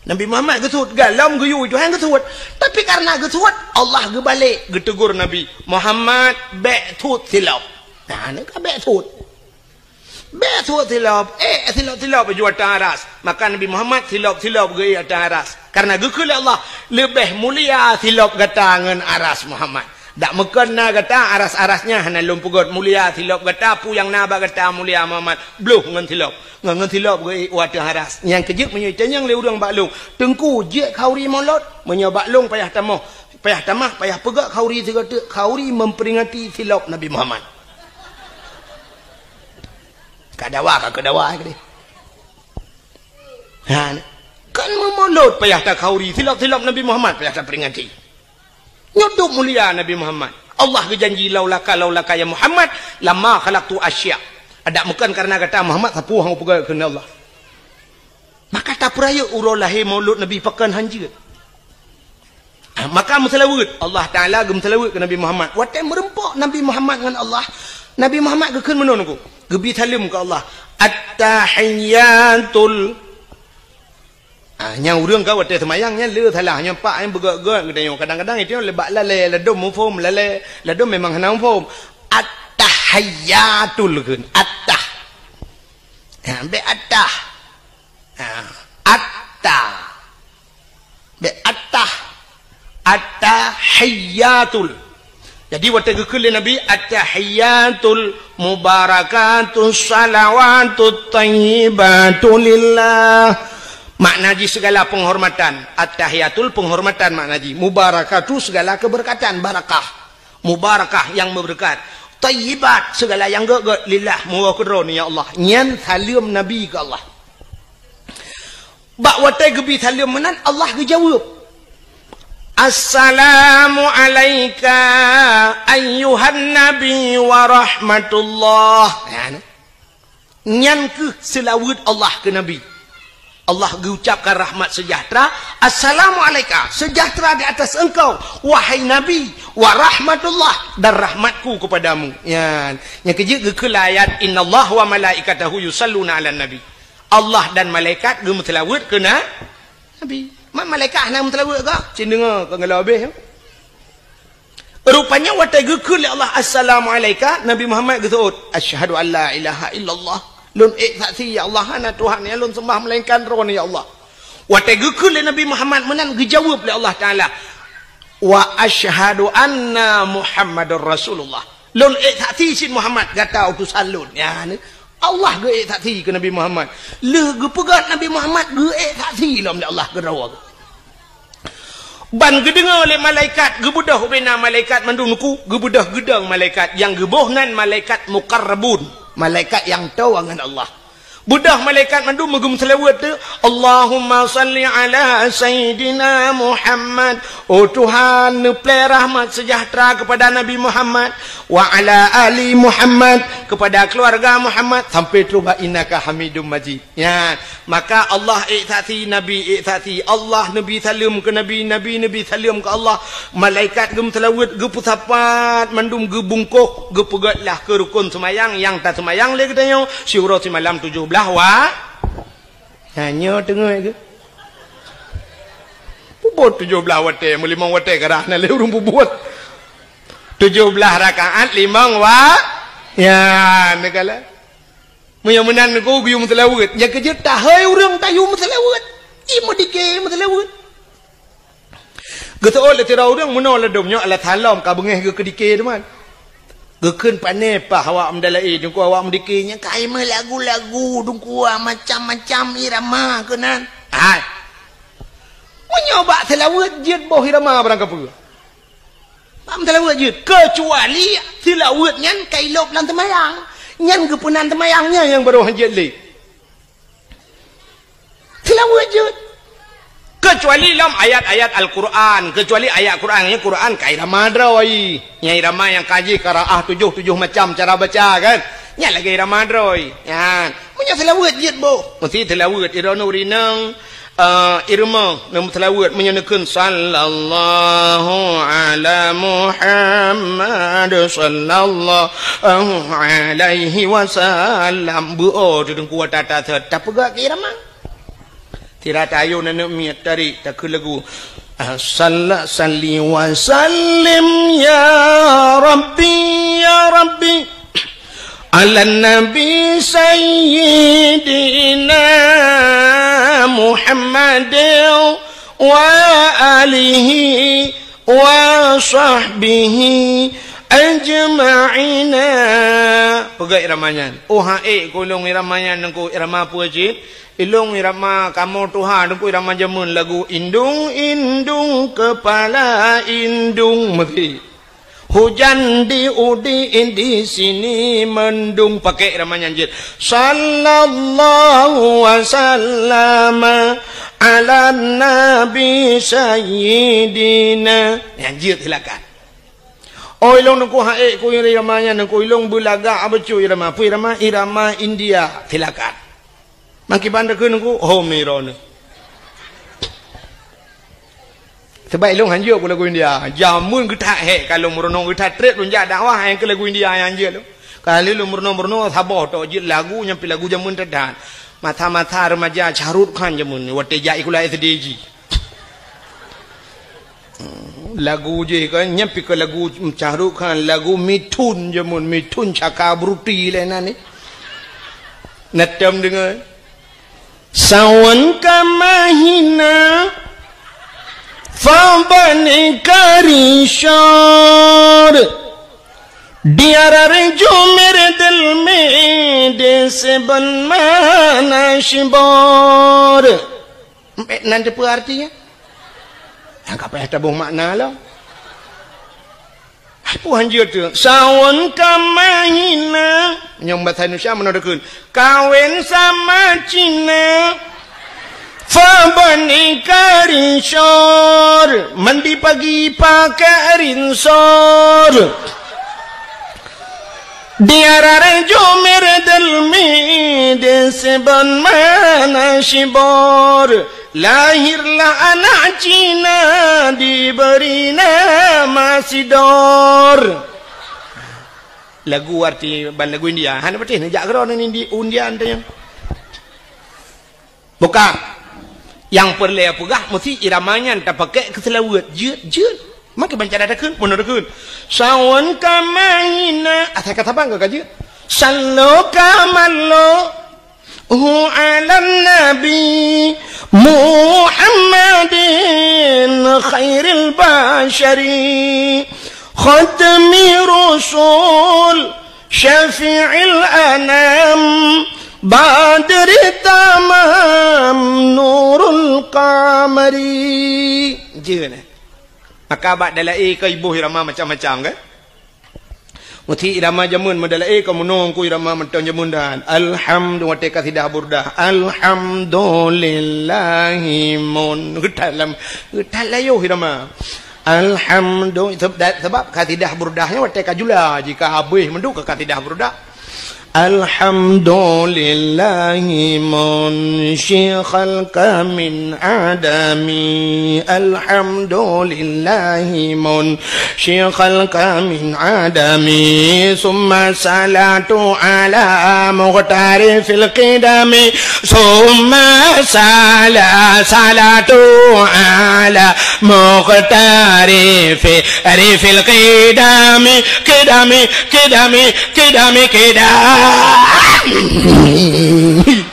Nabi Muhammad geusuet, galom geuyue Tuhan geusuet. Tapi kareuna geusuet, Allah geubalek geutegur Nabi, "Muhammad, bék suet silop." Nah, nyan ka bék suet. Bék suet silop, ék silop-silop laju ateueh aras. Maka Nabi Muhammad silop-silop geuék ateueh aras. Kareuna geukheun lé Allah, "Leubeh mulia silop gata ngon aras Muhammad." Dak meukon na gata aras-aras nyan hana lôn peugét mulia silop gata, peue nyang na bak gata mulia Muhammad, bloh ngon silop. Ngon, ngon silop geuék u ateueh aras. Nyang keujeuet meunyoe itanyong lé ureuëng bak lôn, "Teungku, jeuet khauri mulod?" Meunyoe bak lôn payah tamah, payah tamah, payah peugét khauri sigoe teuk, khauri memperingati silop Nabi Muhammad. Ka dawa, ka keu dawa, eh, keudeh. Ha, kan meumulod payah takhauri, silop-silop Nabi Muhammad payah taperingati. Nyoe dum mulia Nabi Muhammad. Allah geujanji, "Laulaka, laulaka ya Muhammad, lama khalaqtu asya." Adak meukon kareuna gata Muhammad, sapeue hana peugah keunan Allah. Maka tapeurayeuk uroe lahé mulod Nabi pakon hanjeuet. Ah, maka meuseulaweuet. Allah Taala geumeuseulaweuet keu Nabi Muhammad. Watée meureumpok Nabi Muhammad ngon Allah, Nabi Muhammad geukheun meunoe nangku. Geubi saleuem keu Allah. At-tahiyyatul. Ah, nyang ureuëng ka watée seumayang nyan le salah. Nyang pak nyang beugét-gét geutanyoe. Kadang-kadang itu le bak lalée, ladom muphom lalée, ladom memang hana muphom. At-tahiyyatul kheun. At-tah. Ha, bék at-tah. Ha, atta. Bék attah. Attahiyyatul. Jadi, watée geukheun lé Nabi, "Attahiyyatul mubarakatus salawatut thayyibatu lillah." Makna jih segala penghormatan. Attahiyyatul penghormatan makna jih. Mubarakatu segala keberkatan, barakah. Mubarakah yang berkat. Thayyibat segala yang gét-gét, lillah, meuwoe keu Droeneuh ya Allah. Nyan saleuem Nabi keu Allah. Bak watée geubi saleuem meunan, Allah geujaweueb, "Assalamu alaika ayyuhan nabi wa rahmatullah." Nyan, nyan kheueh seulaweuet Allah keu Nabi. Allah geuucapkan rahmat seujahteura, "Assalamu alaika, seujahteura di atas engkau, wahai Nabi, wa rahmatullah, dan rahmatku kepadamu." Nyan, nyang keujeuet geukheun lé ayat, "Innallaha wa malaikatahu yusalluna 'alan nabi." Allah dan malaikat geumeuseulaweuet keu na-, Nabi. Man malaikat hana meuseulaweuet kah? Cit deungoe, ka geulabeh. Rupanya watée geukheun lé Allah, "Assalamu alaika," Nabi Muhammad geuseuôt, "Asyhadu an la ilaha illallah." Lôn ék saksi, ya Allah, hana Tuhan nyang lôn seumbah melainkan Droeneuh, ya Allah. Watée geukheun lé Nabi Muhammad meunan, geujaweueb lé Allah Taala, "Wa asyhadu anna Muhammadar Rasulullah." Lôn ék saksi cit Muhammad gata utosan lôn. Ya, ni. Allah geuék saksi keu Nabi Muhammad. Lheueh geupeugét Nabi Muhammad, geuék saksi lom lé Allah keudroe. Ban geudeungoe lé malaikat, geubeudôh ubena malaikat mandum nuku, geubeudôh geudong malaikat, nyang geuboh nan malaikat muqarrabun, malaikat nyang toe ngon Allah. Beudôh malaikat mandum meugeumeuseulaweuet teuh, "Allahumma salli ala Sayyidina Muhammad." Oh Tuhan, neuplée rahmat seujahteura keupada Nabi Muhammad, "wa ala ali Muhammad," keupada keuluwarga Muhammad, sampai trok bak "innaka Hamidum Majid." Nyan, maka Allah ék saksi, Nabi ék saksi, Allah neubi saleuem keu Nabi, Nabi neubi saleuem keu Allah, malaikat geumeuseulaweuet, geupeusapat mandum, geubungkôh, geupeugét lah keu rukon seumayang nyang taseumayang lé geutanyoe siuroe simalam tujoh blaih wa-, nyan nyoe teungoh geuh. Peubuet tujoh blaih watée, meulimong watée karah na lé ureuëng peubuet. Tujoh blaih rakaat limong wa-, ya, neugala. Meunyoe meunan Teungku geuyue meuseulaweuet, nyang keujeuet tahôi ureuëng tayue meuseulaweuet. Ie meudike meuseulaweuet. Geuseuôt lé sidroe ureuëng meunoe ladôm nyoe alah salom ka beungéh geuh keudike teuma. Geukheun pané paih awak meudalaé, Teungku, awak meudike nyan ka meulagu-lagu, Teungku, macam-macam irama keunan. Hai. Meunyoe bak seulaweuet jeuet boh irama barang kapeue. Bak meuseulaweuet jeuet, keucuali seulaweuet nyan ka ilôb lam teumayang. Nyan geupeunan teumayang nyan nyang barô han jeuet lé. Seulaweuet jeuet. Keucuali lom ayat-ayat Al-Quran, keucuali ayat Quran, nyang Quran ka irama droe. Nyang irama nyang ka jih qiraah tujoh, tujoh macam cara baca kan. Nyan lagée irama droe. Nyan. Meunyoe seulaweuet jeuet boh, meusti seulaweuet droeneuh ureuëng inong, eh, irama nyang meuseulaweuet meunyoe neukheun sallallahu ala Muhammad sallallahu alaihi wasallam. Beuo tu Teungku tata tapeugah keu irama. Sira tayue aneuk miet tarék takheun lagu. Salla salli wa sallim ya Rabbi, ya Rabbi, ala Nabi Sayyidina Muhammad wa alihi wa sahbihi ajma'ina. Peugah irama nyan. Oh, hai, keu lôn irama nyan Teungku, irama peue cit? Ilôn irama kamoe tuha Teungku, irama jameun lagu indung-indung kepala indung meuti. Hujan di udi di sini mendung, pakai irama nyan jeuet. Sallallahu wasallam ala nabi sayyidina. Nyan jeuet silakan. Oh, ilôn Teungku hai keu irama nyan Teungku, ilôn beulagak bacut irama. Peue irama? Irama India. Silakan. Makiban takheun Teungku, hom ni droeneuh. Sabab ilôn han jeuet keu lagu India. Jameun geuthat hék ka lôn meurunoe, geuthat treb lôn jak dakwah nyang keu lagu India nyang jeuet lôn. Ka lheueh lôn meurunoe-meurunoe saboh tok jeuet lagu nyang pih lagu jameun that-that. Masa-masa remaja Shah Rukh Khan jameun watée jak sikula S D jih. Lagu jih kan, nyan pih ka lagu Shah Rukh Khan, lagu Mithun jameun, Mithun Chakraborty lé nan ni. Na tom deungoe. Sawan ka mahina, fa bani karishor. Diarar jumer del me de seben mana shibor. Nan teupeue artinya? Nyang ka payah taboh makna lom. Peue han jeuet tu? Sawan ka mahina. Nyang bahasa Indonesia mana deukun? Kawin sama Cina. Fabani karinsor, mandi pagi pakai rinsor. Diarah jumir delmi, disebut mana sibor. Lahirlah anak Cina, diberi nama Sidor. Lagu arti ban lagu India. Hana patéh neujak keudroe ngon Indi-, India teuh nyan. Buka. Nyang peureulée peugah meusti irama nyan tapakék keu seulaweuet. Jeuet, jeuet. Makai banca dah takheun, meunoe takheun. Sawan ka maina. Asai ka saban ka jeuet. Sallo ka mallo. Hu ala nabi Muhammadin khairil basyari. Khatmi rusul. Syafi'il anam, badri tamam, nurul qamari. Jeuet, eh? Maka bak dalae ka iboh irama macam-macam, kan? Meusti irama jameun meudalae ka meunoe ku irama mantong jameun dan. Alhamdu-, watée kasidah burdah. Alhamdulillahi mun. Geutat lam, geutat layoh irama. Alhamdu-, seb-, da-, sebab kasidah burdah nyoe watée ka jula, jika habéh mandum ka kasidah burdah. Alhamdulillahi munshi khalqa min adami. Alhamdulillahi munshi khalqa min adami. Summa salatu ala mukhtari fil qidami. Summa sala-, salatu ala mukhtari fi-, ri fil qidami, qidami, qidami, qidami, qidami.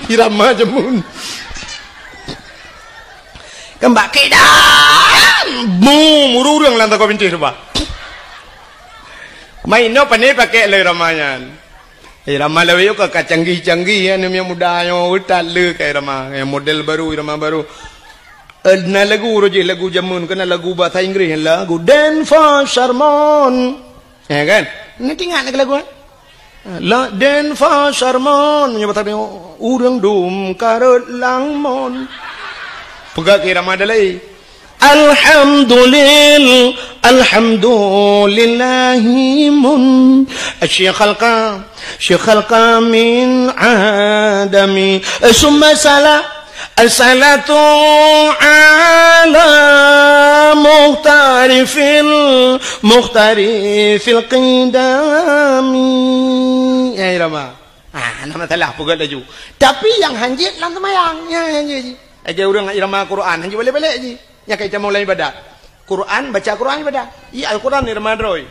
Irama jameun. Keumbak qidam. Mu, muru ureuëng lam toko bintéh tu, bah. Main no pane pakai lé irama nyan. Irama lawét ka, ka canggih-canggih, ya, aneuk muda nyoe utat le ka irama, ya, model baru, irama baru. Eh, na lagu roh jih, lagu jameun, kena lagu bahasa Inggris, lagu Dance for Sermon. Ya kan? Nanti ingat lagi lagu, eh? La Dance for Sermon, nyoe bahasa Inggris, ureuëng dum karot langmon. Peugah ke irama dalai. Alhamdulil-, alhamdulillahi mun-, syi khalqa, syi khalqa min adami. Summa sala-, salatu ala mukhtari fil, mukhtari fil qidami. Ya, irama. Ah, hana masalah, peugah laju. Tapi nyang hanjeuet lam seumayang, ya, hanjeuet jih. Lagée ureuëng irama Quran, hanjeuet balek-balek jih. Nyang ka itamong lam ibadat. Quran, baca Quran ibadat. Iya Al-Quran irama droe.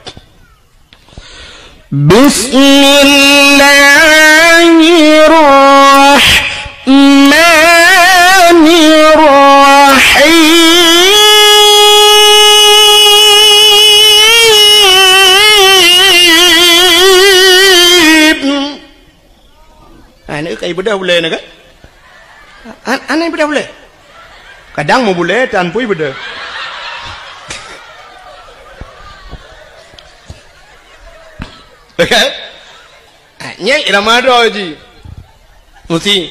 Bismillahirrahmanirrahim. Aneuk kai beudôh bulée na kan? An-, aneuk beudôh bulée. Kadang meu bulée tan pui beudôh. Kan? Ah, nyan irama droe jih. Meusti.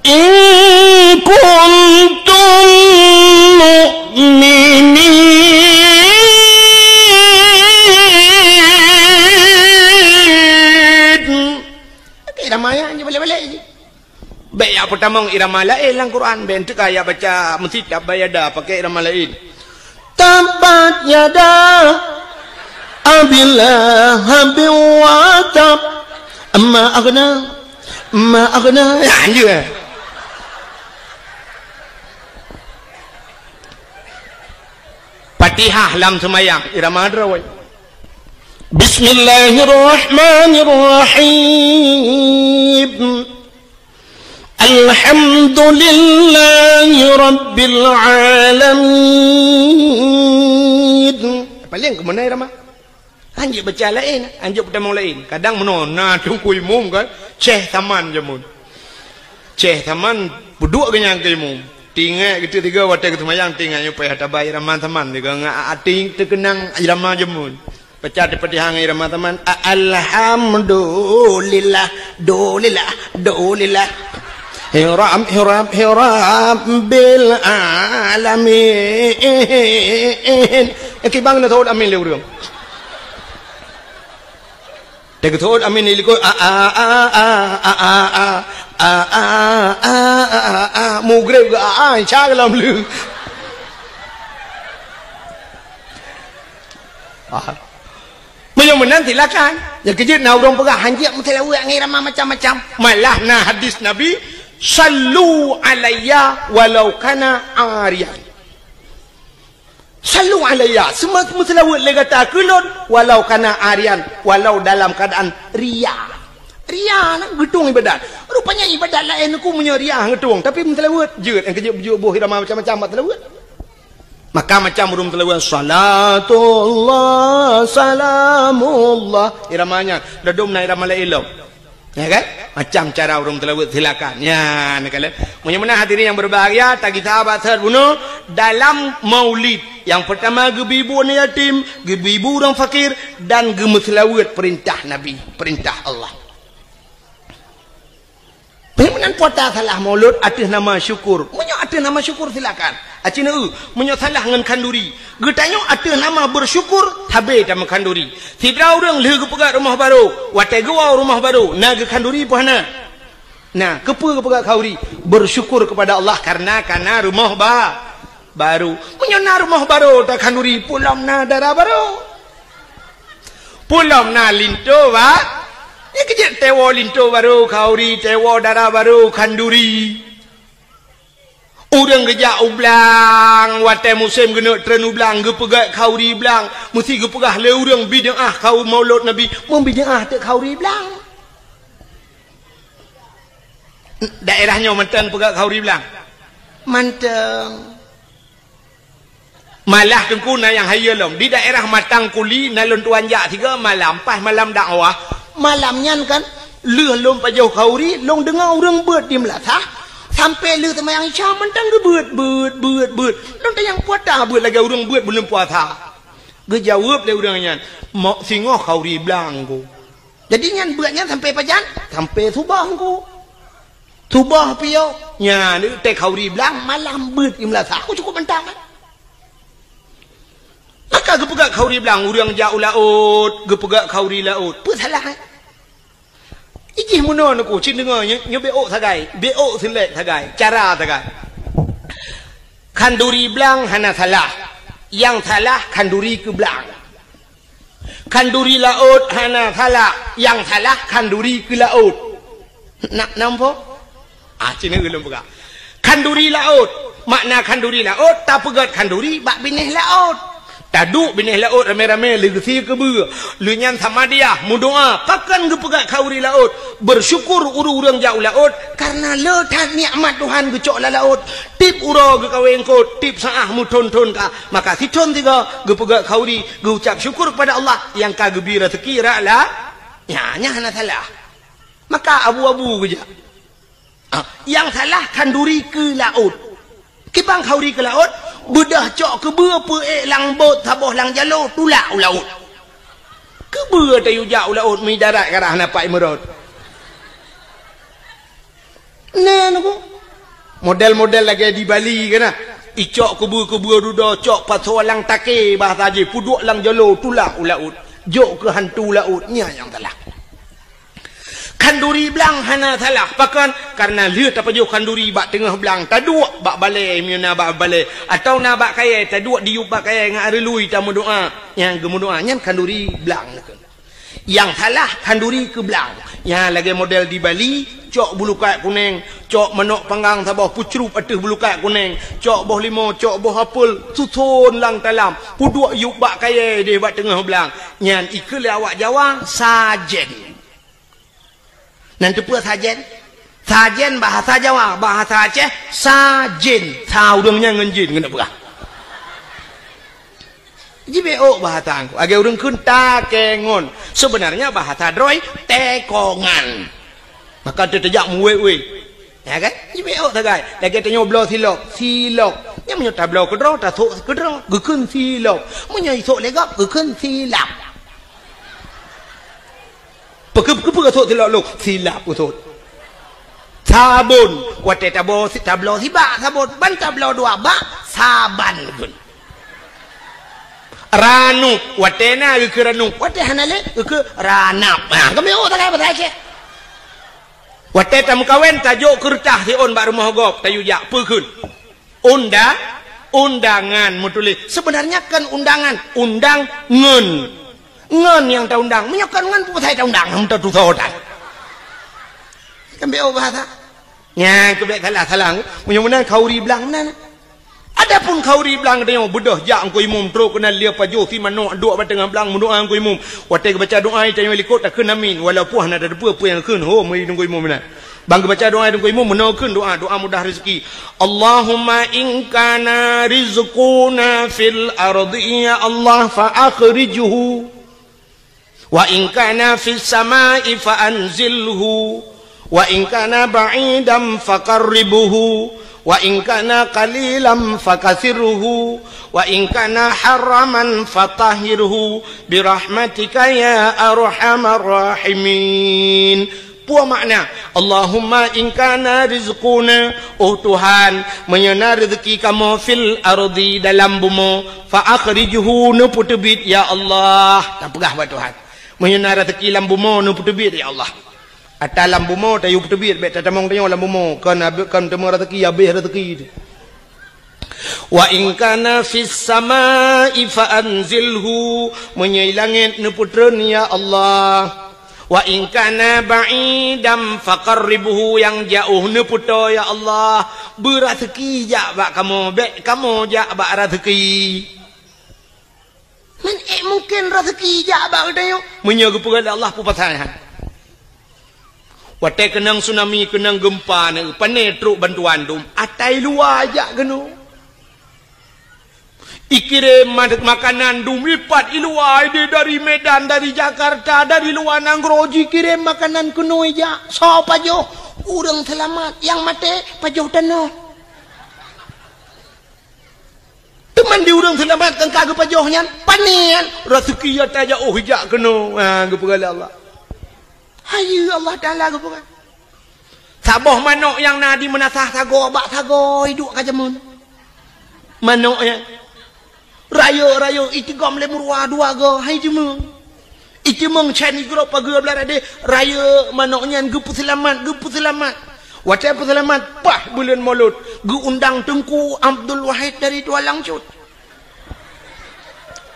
In kuntum mu'minin. Irama nyan jih balek-balek jih. Bék jak peutamong irama laén lam Quran, bék teuka jak baca meusti tabbat yada pakai irama laén. Tabbat yada Abi Lahabin wa tab. Ma aghna, ma aghna. Ya, ya. Fatihah lam seumayang, irama droe. Bismillahirrahmanirrahim. Alhamdulillahi rabbil alamin. Paléng keumeunai ramah. Hanjeuet baca laén, hanjeuet peutamong laén. Kadang meunoe na teungku imum kan, ceh saman jameun. Ceh saman peuduek geuh nyang keu imum. Tinggai geuteuk tiga watée geuseumayang tinggai nyoe payah tabai raman saman tiga ngat até teukeunang irama jameun. Peucah di Fatihah ngon irama teuma. A-, alhamdulillah, dulillah, dulillah. Hirab, hirab, hirab bil alamin. Eh, kibang na thot amin lé ureueng. Teugeutôt amin di likot, a, a, a, a, a, a, a, a, a, a, a, a, a, a, a, mugreb geu, a, a, insya Allah lom lé. Ah. Meunyoe meunan silakan. Nyang keujeuet na ureueng peugah hanjeuet meuseulaweuet ngon irama macam-macam. Malah na hadis Nabi, "Sallu alayya walau kana ariyan." Sallu alayya, seumeu-, meuseulaweuet lé gata keu lôn, walau kana ariyan, walau dalam keuadaan ria. Ria na geutueng ibadat. Rupanya ibadat laén ku meunyoe ria geutueng, tapi meuseulaweuet jeuet, nyang keujeuet beujeuet boh irama macam-macam bak seulaweuet. Maka macam ureueng seulaweuet, salatullah, salamullah. Irama nyan, dadum na irama laén lom. Ya kan? Macam cara ureueng seulaweuet, silakan. Ya, neukalon. Meunyoe meunan hadirin yang berbahagia, tagita bak seuhat bunoe dalam maulid. Yang pertama, geubri bu aneuk yatim, geubri bu ureueng fakir, dan geumeuseulaweuet perintah Nabi, perintah Allah. Meunyoe meunan puasa salah maulud ateueh nama syukur. Meunyoe ateueh nama syukur, silakan. Aci neu, meunyoe salah ngon khanduri. Geutanyoe ateueh nama bersyukur, sabe tameu khanduri. Sidroe ureueng lheueh geupeugöt rumoh barô, watèe geuwoe rumoh barô, na geukhanduri peue hana? Na, keupeue geupeugöt khanduri? Bersyukur kepada Allah karena kana rumoh ba-, barô. Meunyoe na rumoh barô takhanduri, peue lom na dara barô. Peue lom na linto ba-, nyan keujeuet teuwoe linto barô khanduri, teuwoe dara barô khanduri. Ureueng geujak u blang, watèe musém geuneuk treun u blang, geupeugöt khanduri blang, meusti geupeugah lé ureueng bid'ah khanduri maulud Nabi, meubid'ah teuk khanduri blang. Daerah nyoe mantong peugöt khanduri blang? Mantong. Malah teungku na nyang hayeue lom. Di daerah Matang Kuli na lôn tuan jak sigoe malam, pas malam dakwah. Malam nyan kan, lheueh lôn pajoh khanduri, lôn deungoe ureueng beuet di meulasah, sampoe lheueh seumayang Isya mantong geubeuet, beuet, beuet, beuet. Lôn tanyong peue ata beuet lagèe ureueng beuet buleuen puasa. Geujaweueb lé ureueng nyan, "Mok singoh khanduri blang ku." Jadi nyan beuet nyan sampoe pajan? Sampoe suboh ku. Suboh piôh, nyan watèe khanduri blang malam beuet di meulasah. Ku cukup mantong kan? Maka geupeugöt khanduri blang, ureueng jak u laôt, geupeugöt khanduri laôt. Peue salah, eh? Ijih meunoe neuku, cit deungoe nyoe, nyoe beuôt sagai, beuôt seulek sagai, cara sagai. Khanduri blang hana salah. Nyang salah khanduri keu blang. Khanduri laôt hana salah, nyang salah khanduri keu laôt. Na, nampak? Ah, cina ulôn peugah. Khanduri laôt, makna khanduri laôt, tapeugöt khanduri bak binéh laôt. Taduek binéh laôt ramé-ramé lheueh geusie keubeue. Lheueh nyan samadiyah meudoa, pakon geupeugöt khanduri laôt. Bersyukur ureueng-ureueng jak u laôt, karena le that nikmat Tuhan geucok lam laôt. Tiep uroe geukawen eungkôt, tiep saát meuthon-thon ka. Maka sithon sigoe geupeugöt khanduri, geuucap syukur kepada Allah nyang ka geubri raseuki rot la-, nyan, nyan hana salah. Maka abu-abu geujak. Ah, nyang salah khanduri keu laôt. Kiban khanduri keu laôt, beudôh cok keubeue peuék lam bot saboh lam jaloe tulak u laôt. Keubeue tayue jak u laôt meudarat ka rhah na pat imeurot. Nyan ku. Model-model lagèe di Bali kan na. Icok keubeue-keubeue dudoe, cok pasoe lam takée bahasa jih, peuduek lam jaloe tulak u laôt. Jok keu hantu laôt, nyan nyang salah. Khanduri blang hana salah. Pakon? Karena lheueh tapajoh khanduri bak teungoh blang, taduek bak balèe, meunyoe na bak balèe, atawa na bak kayèe, taduek diyueb bak kayèe ngon areului tameudoa. Nyang geumeudoa nyan khanduri blang. Nyang salah khanduri keu blang. Nyan lagèe model di Bali, cok bulukat kunèng, cok manok panggang saboh peucrup ateueh bulukat kunèng, cok boh limo, cok boh apel, suson lam talam, peuduek yueb bak kayèe deh bak teungoh blang. Nyan ikheun lé awak Jawa, sajén. Nan teupeue sajén? Sajén bahasa Jawa, bahasa Aceh, sajén. Sa ureueng nyan ngon jén, keuneuk peugah. Jibeuôt bahasa Teungku. Lagèe ureueng kheun takengon. Sebenarnya bahasa droe, tekongan. Maka teuh teujak meuwé-wé. Ya kan? Jibeuôt sagai. Lagèe tanyoe bloe silop, silop. Nyan meunyoe tabloe keudroe, tasok keudroe, geukheun silop. Meunyoe jisok lé gob, geukheun silap. Peue keu-, keupeue geusok silop lôn? Silap geusok. Sa Abon, watée tabloe si-, tabloe sibak sabon, ban tabloe dua bak saban gun. Ranup, watée na geukheun ranup, watée hana lé geukheun ranap. Ha, kami oh takai bahasa Aceh. Watée tameukawen, tajok keureutah siôn bak rumoh gob, tayue jak, peue kheun? Unda-, undangan meutuléh. Sebenarnya kon undangan, undang ngon. Ngon nyang taundang. Meunyoe kon ngon, peue pasai taundang? Hana tatusoe tan. Kan beu bahasa. Nyan keu bék salah-salah. Meunyoe meunan khauri blang meunan. Adapun khauri blang geutanyoe beudôh jak Teungku Imum trok keunan lia pajoh si manok duek bak teungoh blang meudoa Teungku Imum. Watée geubaca doa tanyoe likot takheun amin walaupun hana tateupeue peue nyang kheun ho meuri Teungku Imum meunan. Ban geubaca doa Teungku Imum meunoe kheun doa, doa mudah rezeki. Allahumma in kana rizquna fil ardi ya Allah fa akhrijhu. Wa in kana fis samai fa anzilhu, wa in kana ba'idan fa qarribhu, wa in kana qalilan fa kathirhu, wa in kana haraman fa tahhirhu bi rahmatika ya arhamar rahimin. Peue makna, Allahumma in kana rizquna, oh Tuhan, meunyoe na rezeki kamoe fil ardi dalam bumoe, fa akhrijhu, neupeuteubiet ya Allah. Tapeugah bak Tuhan. Meunyoe na rezeki lam bumoe, neupeuteubiet ya Allah. Ata lam bumoe tayue peuteubiet, bék tatamong tanyoe lam bumoe, kon abéh, kon teuma rezeki, abéh rezeki. Wa in kana fis samai fa anzilhu, meunyoe i langét neupeutreun ya Allah. Wa in kana ba'idan fa qarribhu, nyang jaoh neupeutoe ya Allah. Beu rezeki jak bak kamoe, bék kamoe jak bak rezeki. Man ék mungken rezeki jak bak geutanyoe? Meunyoe geupeugah lé Allah peue pasai han. Watée keunong tsunami, keunong geumpa neu, pané trok bantuan dum, ata i luwa jak keunoe. Ikirém ma-, makanan dum ipat i luwa, ideh dari Medan, dari Jakarta, dari luwa nanggroe jikirém makanan keunoe jak. Soe pajoh? Ureuëng seulamat, nyang maté pajoh tanoh. Teuma di ureuëng seulamat nyang ka geupajoh nyan, pané nyan, rezeki ata jaoh jak keunoe. Ha, geupeugah lé Allah. Hayeue Allah Taala geupeugah. Saboh manok nyang na di meunasah sagoe bak sagoe iduek ka jameun. Manok nyan. Rayeuk-rayeuk itigom lé meuruwa dua goe, hai jameun. Itimong chan igroe pageue blah radeh, rayeuk manok nyan geupeuseulamat, geupeuseulamat. Watée peuseulamat, paih buleuen Molot, geuundang Teungku Abdul Wahid dari Tualang Cut.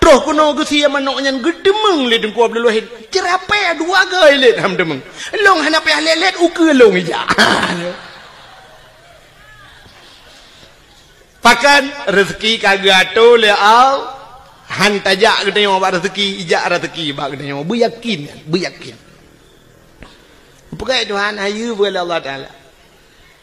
Troh keunoe geusie manok nyan geutimong lé Teungku Abdul Wahid. Ceurapée dua goe lét ham timong. Lôn hana payah lét-lét ukeue lôn ijak. Pakon rezeki ka geuatoe lé Allah, han tajak geutanyoe bak rezeki, ijak rezeki bak geutanyoe. Beuyakin, beuyakin. Peugah Tuhan, hayeue beu lé Allah Taala.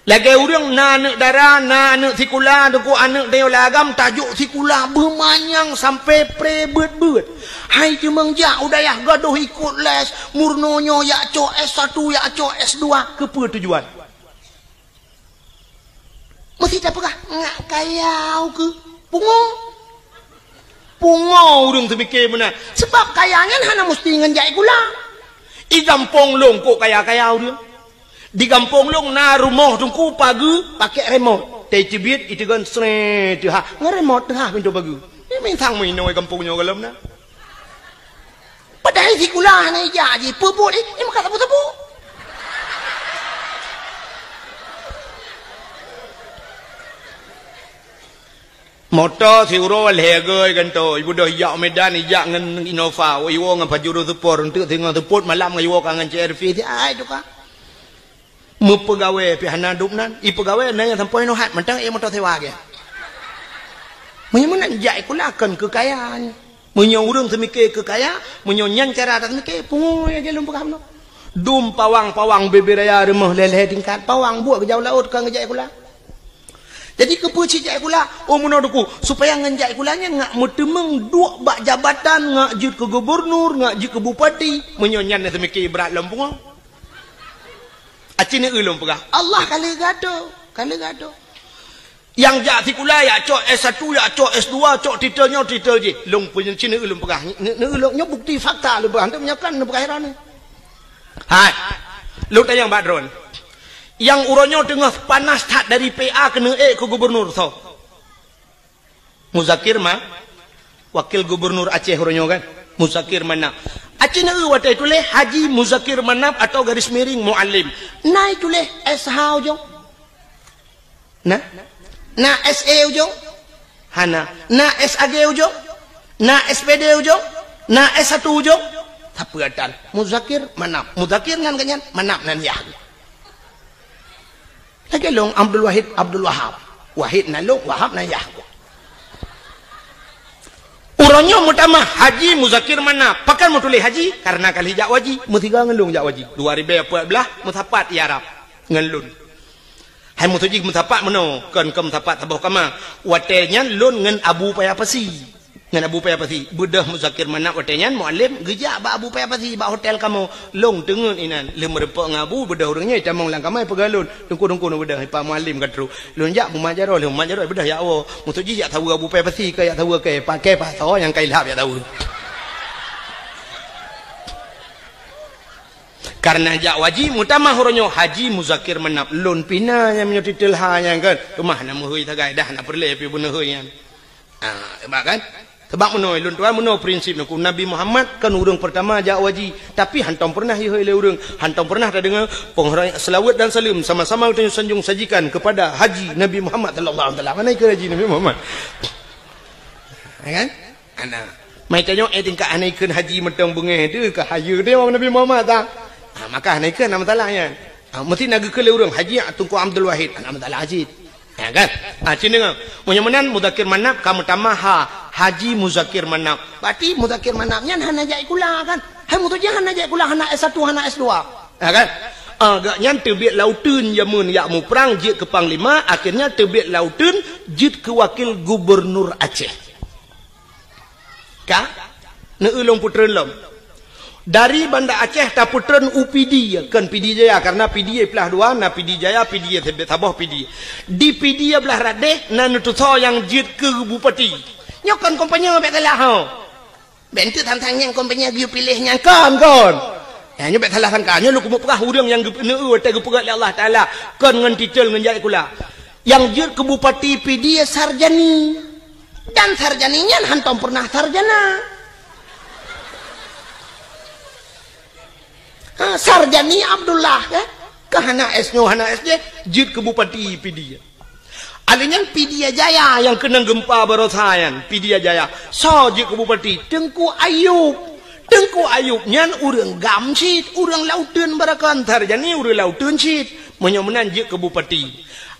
Lagée ureuëng na aneuëk dara, na aneuëk sikula, teungku aneuëk tanyoe lam agam tajok sikula beumanyang sampai pre beuet-beuet. Hai timong jak u dayah gadoh ikot les, meurunoe nyoe jak cok S satu, jak cok S dua, keupeue tujuan? Meusti tapeugah, ngak kaya ukeue. Pungo. Pungo ureuëng teumike meunan. Sebab kaya nyan hana meusti ngon jak sikula. I gampông lôn kok kaya-kaya ureuëng. Di gampông lôn na rumoh teungku pageue pakek remot. Teucibiet iteugon sre teuhah. Ngon remot teuhah pintoe pageue. Ni mintang meuinoe gampông nyoe gohlom na. Padahai sikula hana ijak jih, peue buet jih, nyang meukat saboh-saboh. Moto siuroe lhée goe gantoe, ibeudôh ijak u Medan, ijak ngon Innova, iwoe ngon Pajero Sport, eunteuk singoh seupôt malam ngon iwoe ka ngon C R V, si ai tuka. Meupeugawée pih hana dum nan, ipeugawée na nyang sampoe nohat mantong ék moto sewa gét. Meunyoe meunan jak sikula kon keu kaya nyoe. Meunyoe ureuëng teumike keu kaya, meunyoe nyan cara tateumike, pungo ya jalon peugah meunoe. Dum pawang-pawang bebe raya rumoh lhée-lhée tingkat, pawang buet geujak u laôt kon geujak sikula. Jadi keupeue cit jak sikula? Oh meunoe teungku, supaya ngon jak sikula nyan ngak meuteumong duek bak jabatan, ngak jeuet keu gubernur, ngak jeuet keu bupati, meunyoe nyan na teumike brat lom pungo. Aci neu lôn peugah, Allah ka lheueh geuatoe, ka lheueh geuatoe. Nyang jak sikula, jak cok S satu, jak cok S dua, cok titel nyoe, titel jih. Lôn peunyeucin neu lôn peugah, neu, neu lôn nyoe bukti fakta lôn peugah, hana meunyoe kan lôn peugah droeneuh. Hai. Lôn tanyong bak droeneuh. Nyang uroe nyoe teungoh panas that dari P A keuneuk ék keu gubernur soe? Muzakir Ma-, wakil gubernur Aceh uroe nyoe kan? Muzakir Manaf. Aci na watée tuléh Haji Muzakir Manaf atau garis miring Muallim. Na tuléh S H ujong? Na? Na S E ujong? Hana. Na S A G ujong? Na S P D ujong? Na S satu ujong? Sapeue tan? Muzakir Manaf. Muzakir nan geuh nyan, Manaf nan yah. Lagée lôn Abdul Wahid, Abdul Wahab. Wahid nan lôn, Wahab nan yah. Uroe nyoe meutamah Haji Muzakir Manaf. Pakon meutuléh Haji? Karena ka lheueh jak u haji. Meusigoe ngon lôn jak u haji. Dua ribée peuet blaih meusapat i Arab ngon lôn. Hai meutuléh meusapat meunoe, kon keu meusapat saboh kama. Watée nyan lôn ngon Abu Paya Pasi. Ngon Abu Paya Pasi. Beudôh Muzakir Manaf watée nyan Muallim geujak bak Abu Paya Pasi bak hotel kamoe. Lôn teungeut inan. Lheueh meurumpok ngon Abu, beudôh ureuëng nyoe tamong lam kama peugah lôn. Teungku-teungku nyoe beudôh, Pak Muallim ka trok. Lôn jak mumat jaroe, lôn mumat jaroe beudôh jak woe. Meutuléh jak saweue Abu Paya Pasi, ka jak saweue keu paké pasoe nyang ka ilhab jak saweue. Karena jak u haji, meutamah uroe nyoe Haji Muzakir Manaf. Lôn pih na nyang meunyoe titel ha nyan kan. Teuma hana meuhôi sagai dah, hana peureulée pih beuneuhôi nyan. Ah, sebab kan? Sebab meunoe, lôn tuan meunoe prinsip nyoe, Nabi Muhammad kan ureuëng pertama jak u haji, tapi hantom pernah ihôi lé ureuëng, hantom pernah tadeungoe penghormatan, selawat dan salam sama-sama kita sanjung sajikan kepada Haji Nabi Muhammad sallallahu alaihi wasallam. Mana ikut Haji Nabi Muhammad? Ya kan? Ana. Mai tanyoe, eh, tingkat hana ikheun haji mantong beungéh teuh, ka hayeue teuh Nabi Muhammad ta. Ha, maka hana ikheun, hana masalah nyan. Ha, meusti na geukheun lé ureuëng, Haji Teungku Abdul Wahid, hana masalah cit. Ya kan? Ha, cit deungoe. Meunyoe meunan, Muzakir Manaf ka meutamah ha, Haji Muzakir Manaf. Berarti Muzakir Manaf nyan hana jak sikula kan? Hai meutuléh hana jak sikula, hana S satu, hana S dua. Ya kan? Ah, gobnyan teubiet lauteun jameun jak muprang jeuet keu panglima, akhirnya teubiet lauteun jeuet keu wakil gubernur Aceh. Ka? Neu-eu lôn peutreun lom. Dari Banda Aceh tapeutreun u Pidie, kon Pidie Jaya, karena Pidie plah dua, na Pidie Jaya, Pidie saboh Pidie. Di Pidie blah radeh na neutusoe nyang jeuet keu bupati. Nyoe kon kompanye bék salah ho. Bék enteuk tantang nyang kompanye geuyue piléh nyang kon, kon. Ya, nyoe bék salah sangka. Nyoe lôn keumeung peugah ureuëng nyang geupeuneu watée geupeugah lé Allah Taala kon ngon titel ngon jak sikula. Nyang jeuet keu bupati Pidie Sarjani. Dan Sarjani nyan hantom pernah sarjana. Ha, Sarjani Abdullah, ya. Ka hana S nyoe, hana S J, jeuet keu bupati Pidie. Alèh nyan Pidie Jaya nyang keunong geumpa barosa nyan, Pidie Jaya. Soe jeuet keu bupati? Teungku Ayub. Teungku Ayub nyan ureuëng GAM cit, ureuëng lauteun baroekon, sarjani ureuëng lauteun cit. Meunyoe meunan jeuet keu bupati.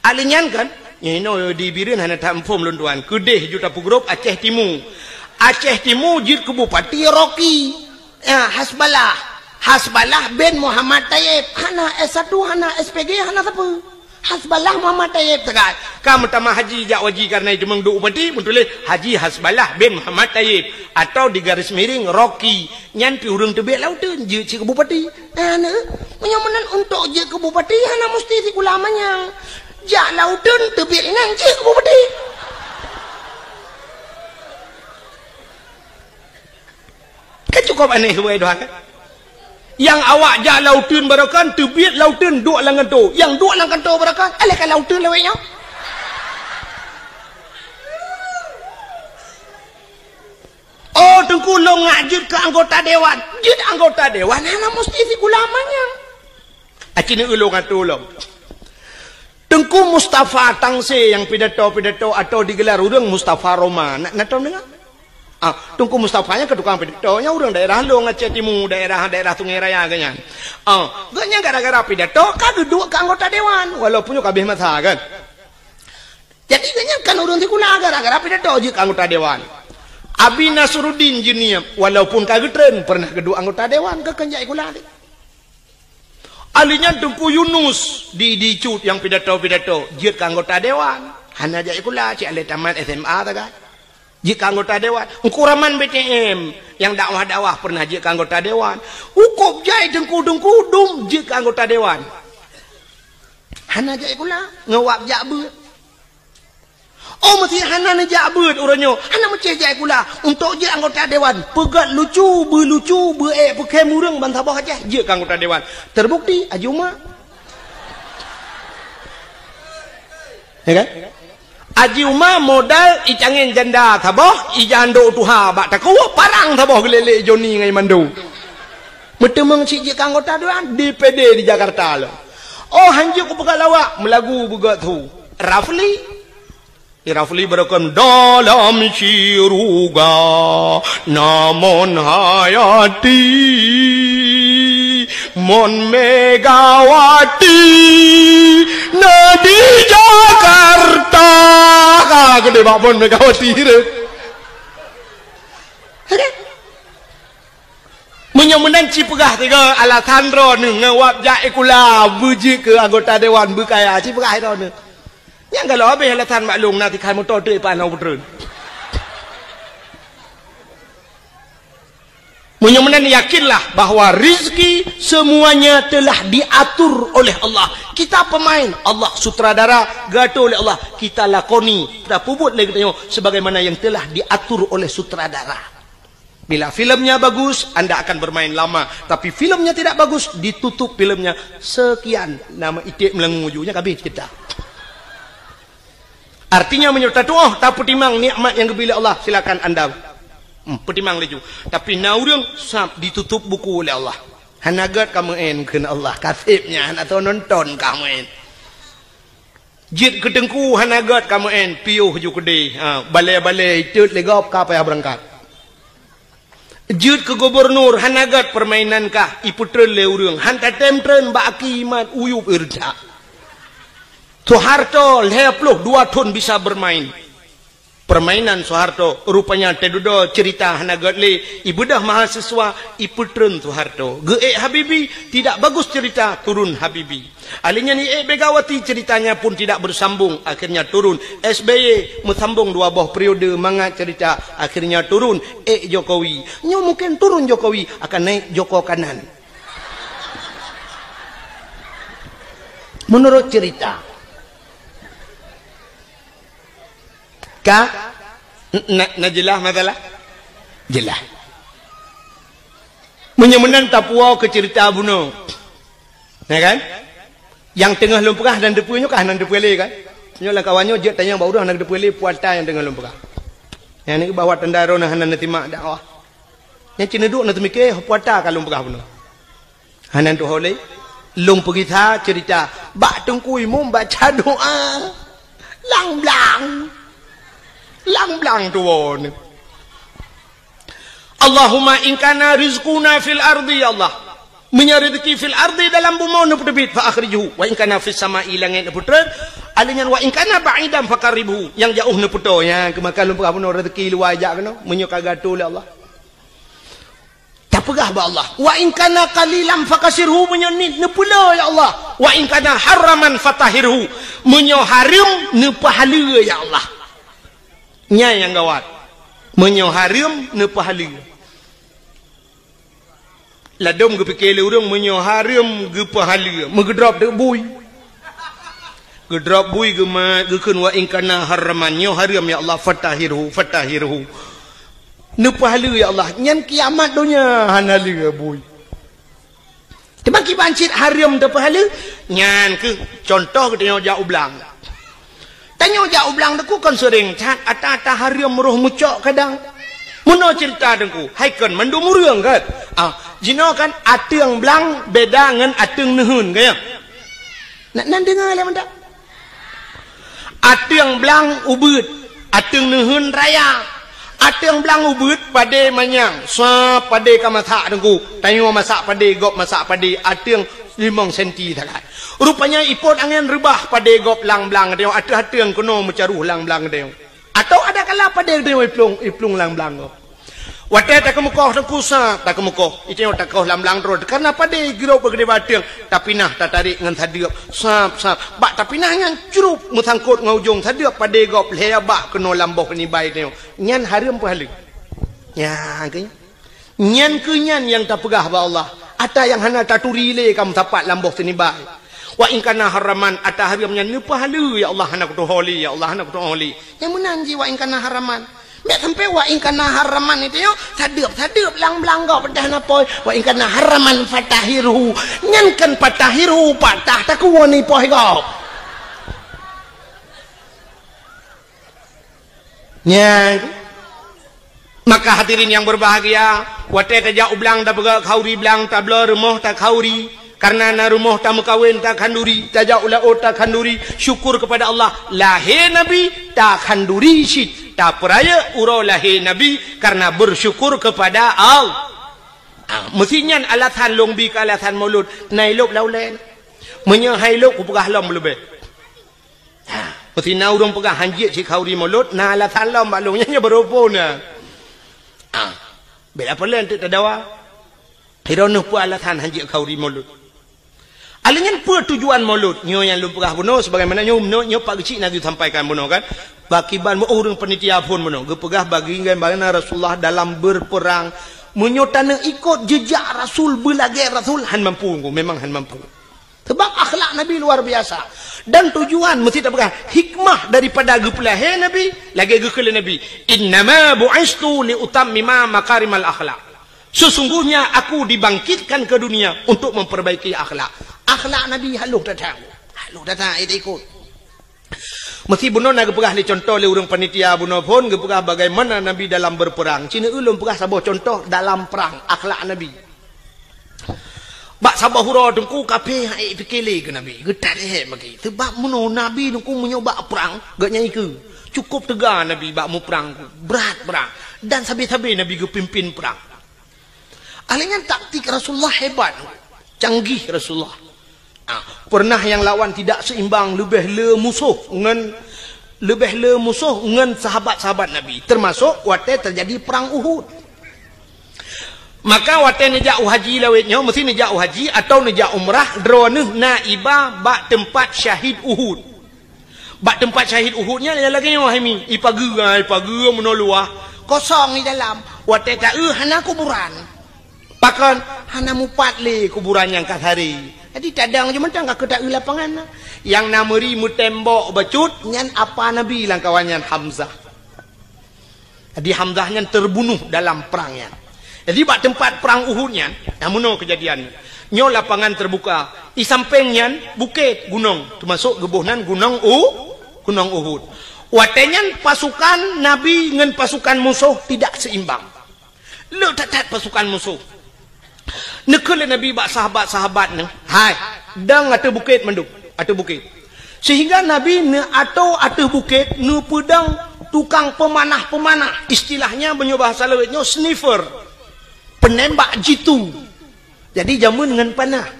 Alèh nyan kan, nyoe di Bireuen hana that muphom lôn tuan. Keudeh ju tapeugrôp Aceh Timu. Aceh Timu jeuet keu bupati Rocky. Ya, Hasballah. Hasballah bin Muhammad Tayyib. Hana S satu, hana S P G, hana sapeue. Hasballah Muhammad Tayyib teuka. Ka meutamah haji jak u haji karena itu meuduek bupati, meutuléh Haji Hasballah bin Muhammad Tayyib atau di garis miring Rocky. Nyan pih ureuëng teubiet lauteun jeuet cit keu bupati. Nah, neu, meunyoe meunan untuk jeuet keu bupati hana musti sikula manyang. Jak lauteun teubiet inan jeuet keu bupati. Kan cukup aneh, wahai Tuhan, kan? Nyang awak jak lauteun baroekon, teubiet lauteun duek lam kantô. Nyang duek lam kantô baroekon, alèh ka lauteun lawét nyoe. Oh, Teungku, lôn ngak jeuet keu anggota dewan. Jeuet anggota dewan hana musti sikula manyang. Aci neu ulôn atô lom. Teungku Mustafa Tangse nyang pidato-pidato atau digelar ureuëng Mustafa Roma. Na, na tom deungoe? Ah, Teungku Mustafa nyan keu tukang pidato, nyan ureuëng daerah lôn, Aceh Timu, daerah, daerah Sungai Raya geuh nyan. Ah, geuh nyan gara-gara pidato ka geuduek keu anggota dewan, walaupun nyoe ka habéh masa kan. Jadi geuh nyan kan ureuëng sikula, gara-gara pidato jeuet keu anggota dewan. Abi Nasruddin Juniab, walaupun ka geutreun, pernah geuduek anggota dewan, geuh kon jak sikula lé. Alèh nyan Teungku Yunus di, di Cut nyang pidato-pidato, jeuet keu anggota dewan. Hana jak sikula, cit alèh tamat S M A sagai. Jeuet keu anggota dewan. Teungku Rahman B T M nyang dakwah-dakwah pernah jeuet keu anggota dewan. Cukup jai teungku-teungku dum jeuet keu anggota dewan. Hana jak sikula, ngon wab jak beuet. Oh, meusé hana neujak beuet uroe nyoe, hana meucéh jak sikula. Untuk jeuet anggota dewan, peugét lucu, beulucu, beuék peukhém ureuëng bansaboh Aceh, jeuet keu anggota dewan. Terbukti, Haji Uma. Ya kan? Haji Uma modal icangén janda saboh, ijandok tuha bak takue, parang saboh geulélé Joni ngon Mando. Meuteumeung cit jeuet keu anggota dewan D P D di Jakarta lom. Oh, hanjeuet kupeugah lawak, meulagu beugöt su. Rafli. Di Rafli beureukem dalam syuruga, namon hayati, mon Megawati, na di Jakarta. Ka geude bak mon Megawati tu. Meunyoe meunan ci peugah tiga alasan droeneuh ngon wab jak ikula beujeuet keu anggota dewan beukaya ci peugah droeneuh. Nyang galak habéh alasan bak lôn na tikhan moto teuk ipan hana peutreun. Meunyoe meunan yakinlah bahwa rizki semuanya telah diatur oleh Allah. Kita pemain, Allah sutradara, geuatur oleh Allah. Kita lakoni, kita peubuet lé geutanyoe sebagaimana yang telah diatur oleh sutradara. Bila filmnya bagus, anda akan bermain lama. Tapi filmnya tidak bagus, ditutup filmnya. Sekian nama iték meulanggu ju. Nyan ka habéh cerita. Artinya, meunyoe tatuoh, tapeutimang nikmat nyang geubri lé Allah, silakan anda, hmm, peutimang laju. Tapi na ureuëng sab ditutup buku lé Allah. Hana gét ka meu'en kheun Allah, ka seb nyan hana soe nonton ka meu'en. Jeuet keu teungku hana gét ka meu'en, piôh ju keudeh. Ha, balée-balée itot lé gob ka payah beurangkat. Jeuet keu gubunur hana gét peurmainan kah, ipeutreun lé ureuëng. Han tatem treun bak aki mat uyueb irda. Soeharto lhée ploh dua thon bisa beurmain. Peurmainan Soeharto, rupanya teududoe ceurita hana gét lé, ibeudoh mahasiswa, ipeutreun Soeharto. Geuék Habibie, tidak bagus cerita, turun Habibie. Alheuh nyan iék Megawati, ceritanya pun tidak bersambung, akhirnya turun. S B Y meusambong dua boh periode mangat cerita, akhirnya turun. Ék Jokowi. Nyoe mungkin turun Jokowi, akan naik Joko Kanan. Menurut cerita. Ka? Na, na jeulaih masalah? Jeulaih. Meunyoe meunan tapuwoe keu ceurita bunoe. Na kan? Nyang teungoh lôn peugah nan teupeue nyoe kah nan teupeue lé kan? Nyoe lam kawan nyoe jeuet tanyong bak ureuëng hana teupeue lé puata nyang teungoh lôn peugah. Nyang ni bahwa tanda droeneuh hana neusimak dakwah. Nyang cit neuduek neuteumike puata ka lôn peugah bunoe. Hana tuho lé. Lôn peugisa ceurita bak Teungku Imum baca doa. Lang blang. Lang blang tuwoe ni. Allahumma in kana rizquna fil ardi, ya Allah. Meunyoe rezeki fil ardi dalam bumoe neupeuteubiet fa akhrijhu. Wa in kana fis sama'i langét neupeutreun. Alheuh nyan wa in kana ba'idan faqarribhu. Nyang jaoh neupeutoe. Nyang keumakan lôn peugah bunoe rezeki luwa jak keunoe. Meunyoe ka geuatur lé Allah. Tapeugah bak Allah, "Wa in kana qalilan fakasirhu," meunyoe niet neupeule, ya Allah. "Wa in kana haraman fatahhirhu," meunyoe hareuem neupeuhaleue, ya Allah. Nyan nyang gawat. Meunyoe hareuem neupeuhaleue. Ladôm geupike lé ureuëng meunyoe hareuem geupeuhaleue, meugeudrop deuk bui. Geudrop bui geumat, geukheun, "Wa in kana haraman," nyoe hareuem, ya Allah, "fatahhirhu, fatahhirhu." Neupeuhaleue, ya Allah, nyan kiamat donya hana lé bui. Teuma kiban cit hareuem teupeuhaleue, nyan keuh contoh geutanyoe jak u blang. Tanyoe jak u blang teungku kon seuréng that, ata-ata hareuem roh meucok kadang. Meunoe ceurita teungku, hai kon mandum ureuëng kan? Ah, jinoe kan ateueng blang beda ngon ateueng neuheun, ka ya? Na, nan deungoe lé mantap. Ateueng blang ubeuet, ateueng neuheun raya. Ateueng blang ubeuet padé manyang, sab padé ka masak teungku. Tanyoe masak padé, gob masak padé, ateueng limong senti sagai. Rupanya ipot angén reubah padé gob lam blang tanyoe, ateueh ateueng keunoe meucaroh lam blang tanyoe. Atau ada kala padé tanyoe iplueng, iplueng lam blang gob. Watée takeumeukoh teungku sab, takeumeukoh. Itanyoe takoh lam blang droe, karna padé girok bak keudéh ateueng, tapinah tatarék ngon sadeueb, sab, sab. Bak tapinah nyan crup meusangkot ngon ujong sadeueb padé gob lhée bak keunoe lam boh nibai tanyoe. Nyan hareuem peuhaleue. Nyan keuh nyan. Nyan keuh nyan nyang tapeugah bak Allah. Ata nyang hana taturi lé ka meusapat lam boh sinibai. Wa in kana haraman, ata hareuem nyan neupeuhaleue, ya Allah, hana kutuho lé, ya Allah, hana kutuho lé. Nyang meunan jih wa in kana haraman. Bék sampai wa in kana haraman itu nyoe, sadeueb-sadeueb lam blang gob peudah na poh. Wa in kana haraman fatahhirhu. Nyan kan fatahhirhu, patah takue ni poh gob. Nyan. Maka hadirin yang berbahagia, watée tajak u blang tapeugah khauri blang, tabloe rumoh takhauri, karena na rumoh tameukawen takhanduri, tajak u laôt takhanduri, syukur kepada Allah, lahé Nabi takhanduri cit, tapeurayeuk uroe lahé Nabi karena bersyukur kepada Allah. Ah, meusi nyan alasan lôn bi keu alasan Maulud, na ilôb lam ulée. Meunyoe hai lôb kupeugah lom leubeh. Ha, meusi na ureuëng peugah hanjeuet sikhauri Maulud, na alasan lom bak lôn nyan, nyan baroe phon na. Ha, bela peue lé teuk tadawa. Hiroe neuh peue alasan hanjeuet khauri Maulud. Alèh nyan peue tujuan Maulud? Nyoe nyang lôn peugah bunoe, sebagaimana nyoe, nyoe, nyoe Pak Geuchik na geusampaikan bunoe kan. Pakiban ureuëng panitia phon bunoe, geupeugah bagi bagaimana Rasulullah dalam berperang. Meunyoe taneuk ikot jejak Rasul, beulagée Rasul, han mampu, memang han mampu. Sebab akhlak Nabi luar biasa. Dan tujuan meusi tapeugah hikmah daripada geupeulahé Nabi, lagée geukheun lé Nabi, "Innama bu'istu li utammima makarimal akhlak." Sesungguhnya aku dibangkitkan ke dunia untuk memperbaiki akhlak. Akhlak Nabi halôh that, halôh that, eh, ikot. Meusi bunoe na geupeugah lé contoh lé ureuëng panitia bunoe phon, geupeugah bagaimana Nabi dalam berperang. Cina ulôn peugah saboh contoh dalam perang, akhlak Nabi. Bak saboh uroe teungku kafé han ék pike lé keu Nabi, geutat ék bagi. Sebab meunoe Nabi teungku meunyoe bak prang, geuh nyan ikeue. Cukup teuga Nabi bak muprang, brat prang. Dan sabe-sabe Nabi geupimpin prang. Alèh nyan taktik Rasulullah hebat, canggih Rasulullah. Ah, pernah nyang lawan tidak seimbang, leubeh le musoh ngon, leubeh le musoh ngon sahabat-sahabat Nabi, termasuk watée terjadi perang Uhud. Maka watée neujak u haji lawét nyoe, meusi neujak u haji atau neujak umrah, droeneuh na iba bak teumpat syahid Uhud. Bak teumpat syahid Uhud nyan lagée nyoe hai mi, ipageue, ipageue meunoe luwah, kosong di dalam. Watée taeu hana kuburan. Pakon? Hana mupat lé kuburan nyang ka saré. Jadi tadong jeuet mantong ka keu taeu lapangan na. Nyang na meuri meutembok bacut nyan apa Nabi lam kawan nyan Hamzah. Jadi Hamzah nyan terbunuh dalam perang nyan. Jadi bak teumpat perang Uhud nyan, na meunoe keujadian. Nyoe lapangan terbuka. Di sampéng nyan bukét, gunong, termasuk geuboh nan gunong U, gunong Uhud. Watée nyan pasukan Nabi ngon pasukan musoh tidak seimbang. Le that-that pasukan musoh. Neukheun lé Nabi bak sahabat-sahabat neuh, "Hai, dong ateueh bukét mandum, ateueh bukét." Sehingga Nabi neuatoe ateueh bukét neupeudong tukang peumanah-peumanah, istilahnya meunyoe bahasa lawét nyoe sniper, penembak jitu. Jadi jameun ngon panah.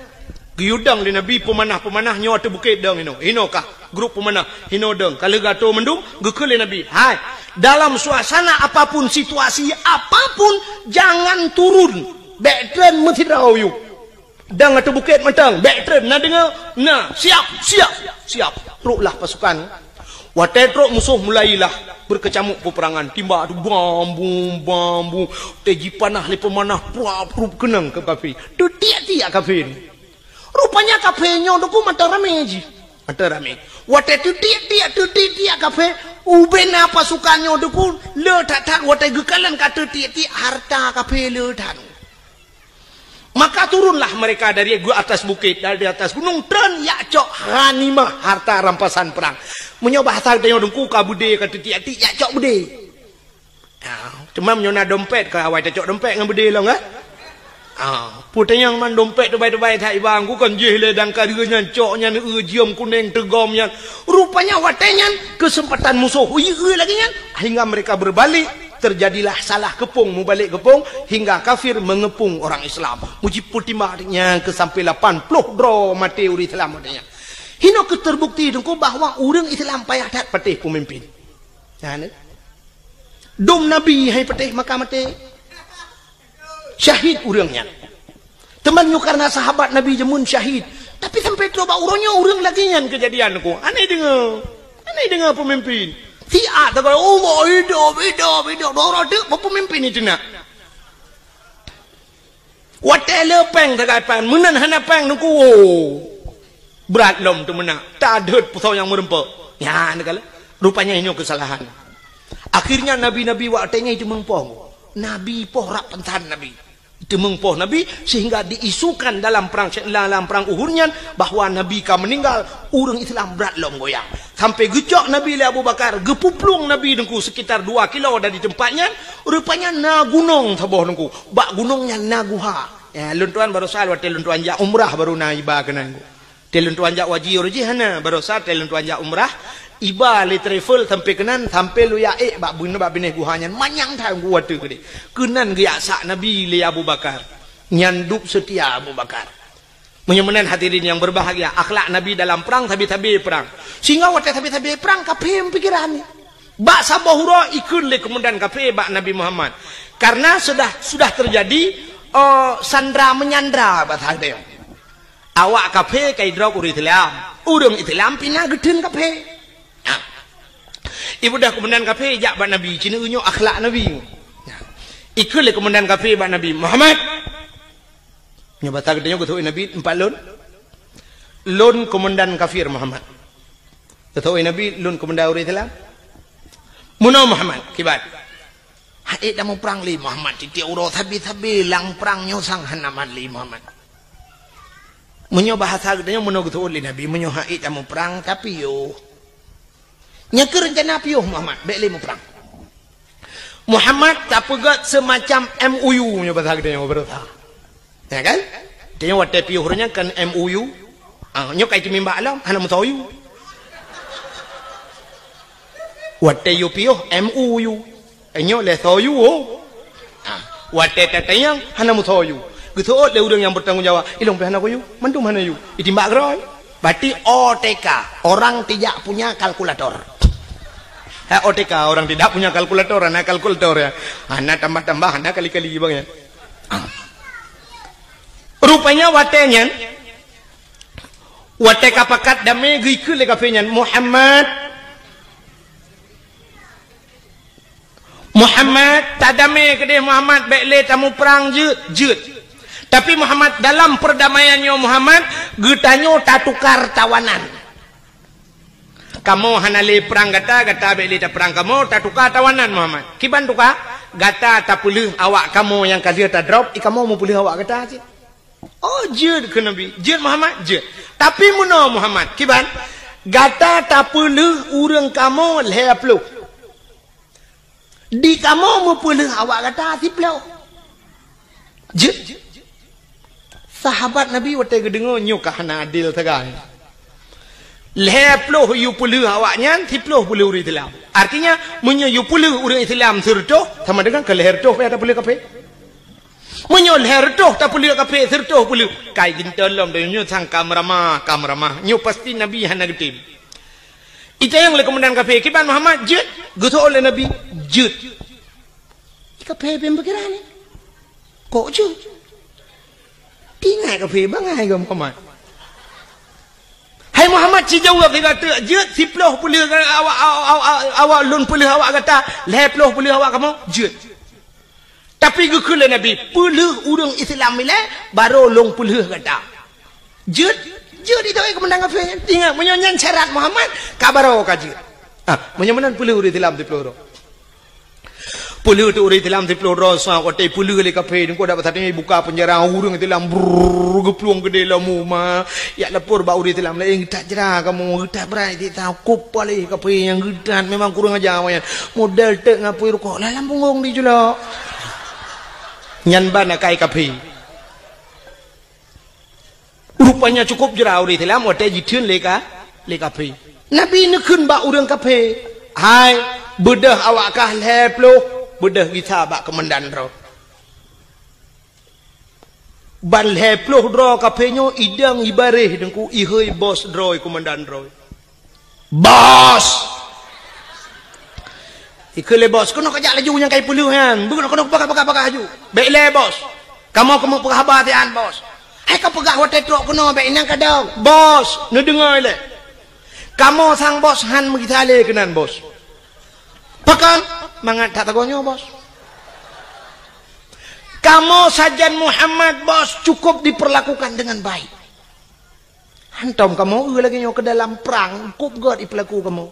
Geuyue dong lé Nabi peumanah-peumanah nyoe ateueh bukét dong inoe. Inoe kah grup peumanah, inoe dong. Ka lheueh geuatoe mandum, geukheun lé Nabi, "Hai, dalam suasana apapun, situasi apapun, jangan turun. Bék treun meusidroe yue. Dong ateueh bukét mantong, bék treun. Na deungoe? Na. Siap, siap, siap." Troklah pasukan. Watée trok musoh mulailah beukeucamuk peupeurangan. Timbak tu bam bum, bam bum. Watée jipanah lé peumanah, prup-prup keunong keu kafé. Teutiek-tiek kafé. Rupanya kafé nyoe teungku mantong ramé jih. Mantong ramé. Watée teutiek-tiek, teutiek-tiek kafé, ubena pasukan nyoe teungku, le that-that watée geukalon ka teutiek-tiek harta kafé le that. Maka turunlah mereka dari gu-, atas bukét, dari atas gunong, treun jak cok ghanimah, harta rampasan perang. Meunyoe bahasa geutanyoe teungku ka beudé, ka teutiek-tiek, jak cok beudé. Ha, teuma meunyoe na dompet, ka awai tacok dompet ngon beudé lom, kan? Ha, peue tanyong man dompet teubai-teubai that iba, ku kon jih lé dang ka deuh nyan, cok nyan, eu, jeuem kuneng teugom nyan. Rupanya watée nyan, keuseumpatan musoh, ui, eu lagée nyan, hingga mereka berbalik, terjadilah salah keupông, mubalek keupông, hingga kafir mengepung orang Islam. Mujipeutimang nyan keu sampai lapan ploh droe maté ureuëng Islam watée nyan. Hinoe keuh terbukti teungku bahwa ureuëng Islam payah that patéh peumimpin. Nyan, eh. Dum Nabi hai patéh maka maté. Syahid ureuëng nyan. Teuma nyoe karena sahabat Nabi jameun syahid. Tapi sampai trok bak uroe nyoe ureuëng lagée nyan keujadian ku. Aneh deungoe. Aneh deungoe peumimpin. Siat takot, "Allah, hidup, hidup, hidup." Doro teuk bak peumimpin itu nak. Watée le péng sagai péng, meunan hana péng teungku, woe. Brat lom teumeunak, tadeuet pusoe nyang meureumpok. Nyan kala, rupanya nyoe keusalahan. Akhirnya nabi-nabi watée nyan itu meumpoh. Nabi poh rab pansan nabi. Teumeung poh Nabi, sehingga diisukan dalam perang, dalam perang Uhud nyan bahwa Nabi ka meninggal, ureuëng Islam brat lom goyang. Sampai geucok Nabi lé Abu Bakar, geupuplueng Nabi Teungku sekitar dua kilo dari tempat nyan, rupanya na gunong saboh Teungku. Bak gunong nyan na guha. Ya, lôn tuan barosa watée lôn tuan jak umrah baru na iba keunan Teungku. Teuh lôn tuan jak waji uroe jih hana, barosa teuh lôn tuan jak umrah, iba lé travel sampai keunan, sampai lôn jak ék bak bun-, bak binéh guha nyan, manyang that Teungku watée keudeh. Keunan geujak sak Nabi lé Abu Bakar. Nyan dub seutia Abu Bakar. Meunyoe meunan hadirin yang berbahagia, akhlak Nabi dalam perang, sabe-sabe perang. Sehingga watée sabe-sabe perang, kafé meupikiran ni. Bak saboh uroe ikheun lé komandan kafé bak Nabi Muhammad. Karena sudah, sudah terjadi, eh, sandra menyandra bak saat itu. Awak kafé ka idrop ureuëng Islam. Ureuëng Islam pih na geutheun kafé. Ha. Ibudah komandan kafé jak bak Nabi, ci nyoe akhlak Nabi. Ha. Ikheun lé komandan kafé bak Nabi, "Muhammad." Nyoe basa geutanyoe geuteupeue Nabi, "Empat lôn." "Lôn komandan kafir, Muhammad." Geuteupeue Nabi, "Lôn komandan ureuëng Islam." "Meunoe Muhammad, kiban?" "Hana ék tamuprang lé Muhammad, tieb-tieb uroe sabe-sabe lam prang nyoe sang hana mat lé Muhammad." Meunyoe bahasa geutanyoe, meunyoe geuteupeue lé Nabi, "Meunyoe hana ék tamuprang, tapiôh. Nyan kheueh reuncana piôh Muhammad, bék lé muprang." Muhammad tapeugét seumacam M O U, meunyoe bahasa geutanyoe beureusa. Ya kan? Tanyoe watée piôh ureuëng nyan kan M O U. Ah, nyoe ka iteumimbak lom, hana meusoe U. Watée yue piôh, M U yue. Eh, nyoe lé soe yue, oh. Ah, watée tatanyong, hana meusoe yue. Geuseuôt lé ureuëng nyang bertanggung jawab, "Ilong pih hana kuyue, mandum hana yue." Itimbak keudroe. Berarti O T K, orang tidak punya kalkulator. Ha, O T K, orang tidak punya kalkulator, hana kalkulator ya. Hana tambah-tambah, hana kali-kali bang ya. Ah. Rupanya watée nyan, watée ka pakat damé geukheun lé kafé nyan, "Muhammad, Muhammad, tadamé keudeh Muhammad, bék lé tamuprang jeuet, jeuet. Tapi Muhammad, dalam perdamaian nyoe Muhammad, geutanyoe tatukar tawanan. Kamoe hana lé prang gata, gata bék lé taprang kamoe, tatuka tawanan Muhammad." "Kiban tuka?" "Gata tapeuleueh awak kamoe nyang ka lheueh tadrop, i kamoe meupeuleueh awak gata cit." "Oh, jeuet," kheun Nabi. "Jeuet Muhammad?" "Jeuet." "Tapi meunoe Muhammad, kiban? Gata tapeuleueh ureuëng kamoe lhée ploh. Di kamoe meupeuleueh awak gata siploh." Jeuet. Sahabat Nabi watée geudeungoe nyoe ka hana adil sagai. Lhée ploh yue peuleueh awak nyan, siploh peuleueh ureuëng Islam. Artinya, meunyoe yue peuleueh ureuëng Islam sireutôh, sama dengan keu lhée reutôh payah tapeuleueh kafé. Meunyoe lhée reutôh tapeuleueh kafé, sireutôh peuleueh, kai geuntôn lom donya nyoe sang ka meuramah, ka meuramah. Nyoe pasti Nabi hana geutem. Itanyong lé komandan kafé, "Kiban Muhammad jeuet?" Geuseuôt lé Nabi, "Jeuet." Kafé pih pikiran ni. "Kok jeuet?" Tingat kafé bangai keu Muhammad. "Hai Muhammad, ci jaweueb lé gata, jeuet siploh peuleueh awak, awak, awak, awak lôn peuleueh awak gata, lhée ploh peuleueh awak kamoe, jeuet." Tapi geukheun lé Nabi, "Peuleueh ureuëng Islam ilée, barô lôn peuleueh gata." Jeuet, jeuet itu, eh, komandan kafé. Ingat, meunyoe nyan syarat Muhammad, ka barô ka jeuet. Ah, meunyoe meunan peuleueh ureuëng Islam siploh droe. Peuleueh tu ureuëng Islam siploh droe sa, watée peuleueh lé kafé, nyoe dapat satéh buka penjara ureuëng Islam, brrrr, geuplueng keudeh lom uma. Jak lapor bak ureuëng Islam laén, "Geutat jra kamoe, geutat brat, geutat kup paléh kafé nyang geutat, memang kurang aja awaknyan. Model teuk ngapui rukok, lam punggong di julok." Nyan ban akai kafé. Rupanya cukup jra ureuëng Islam watée jitheun lé ka, lé kafé. Nabi neukheun bak ureuëng kafé, "Hai, beudôh awak kah lhée ploh, beudôh gisa bak komandan droe." Ban lhée ploh droe kafé nyoe idong ibaréh Teungku, ihôi bos droe, komandan droe. "Bos!" Ikheun lé bos, "Keunoe kajak laju nyang kai peuleueh nyan. Beuh, keunoe, keunoe, peugah, peugah, peugah laju. Bék lé bos. Kamoe keumeung peugah haba sian bos." "Hai kapeugah watée trok keunoe bék inong kadong." "Bos, neudeungoe lé. Kamoe sang bos han meugisa lé keunan bos." "Pakon?" "Mangat that sagoe nyoe bos. Kamoe sajan Muhammad bos cukup diperlakukan dengan baik. Hantom kamoe eu lagée nyoe keu dalam prang, kup gét ipeulaku kamoe.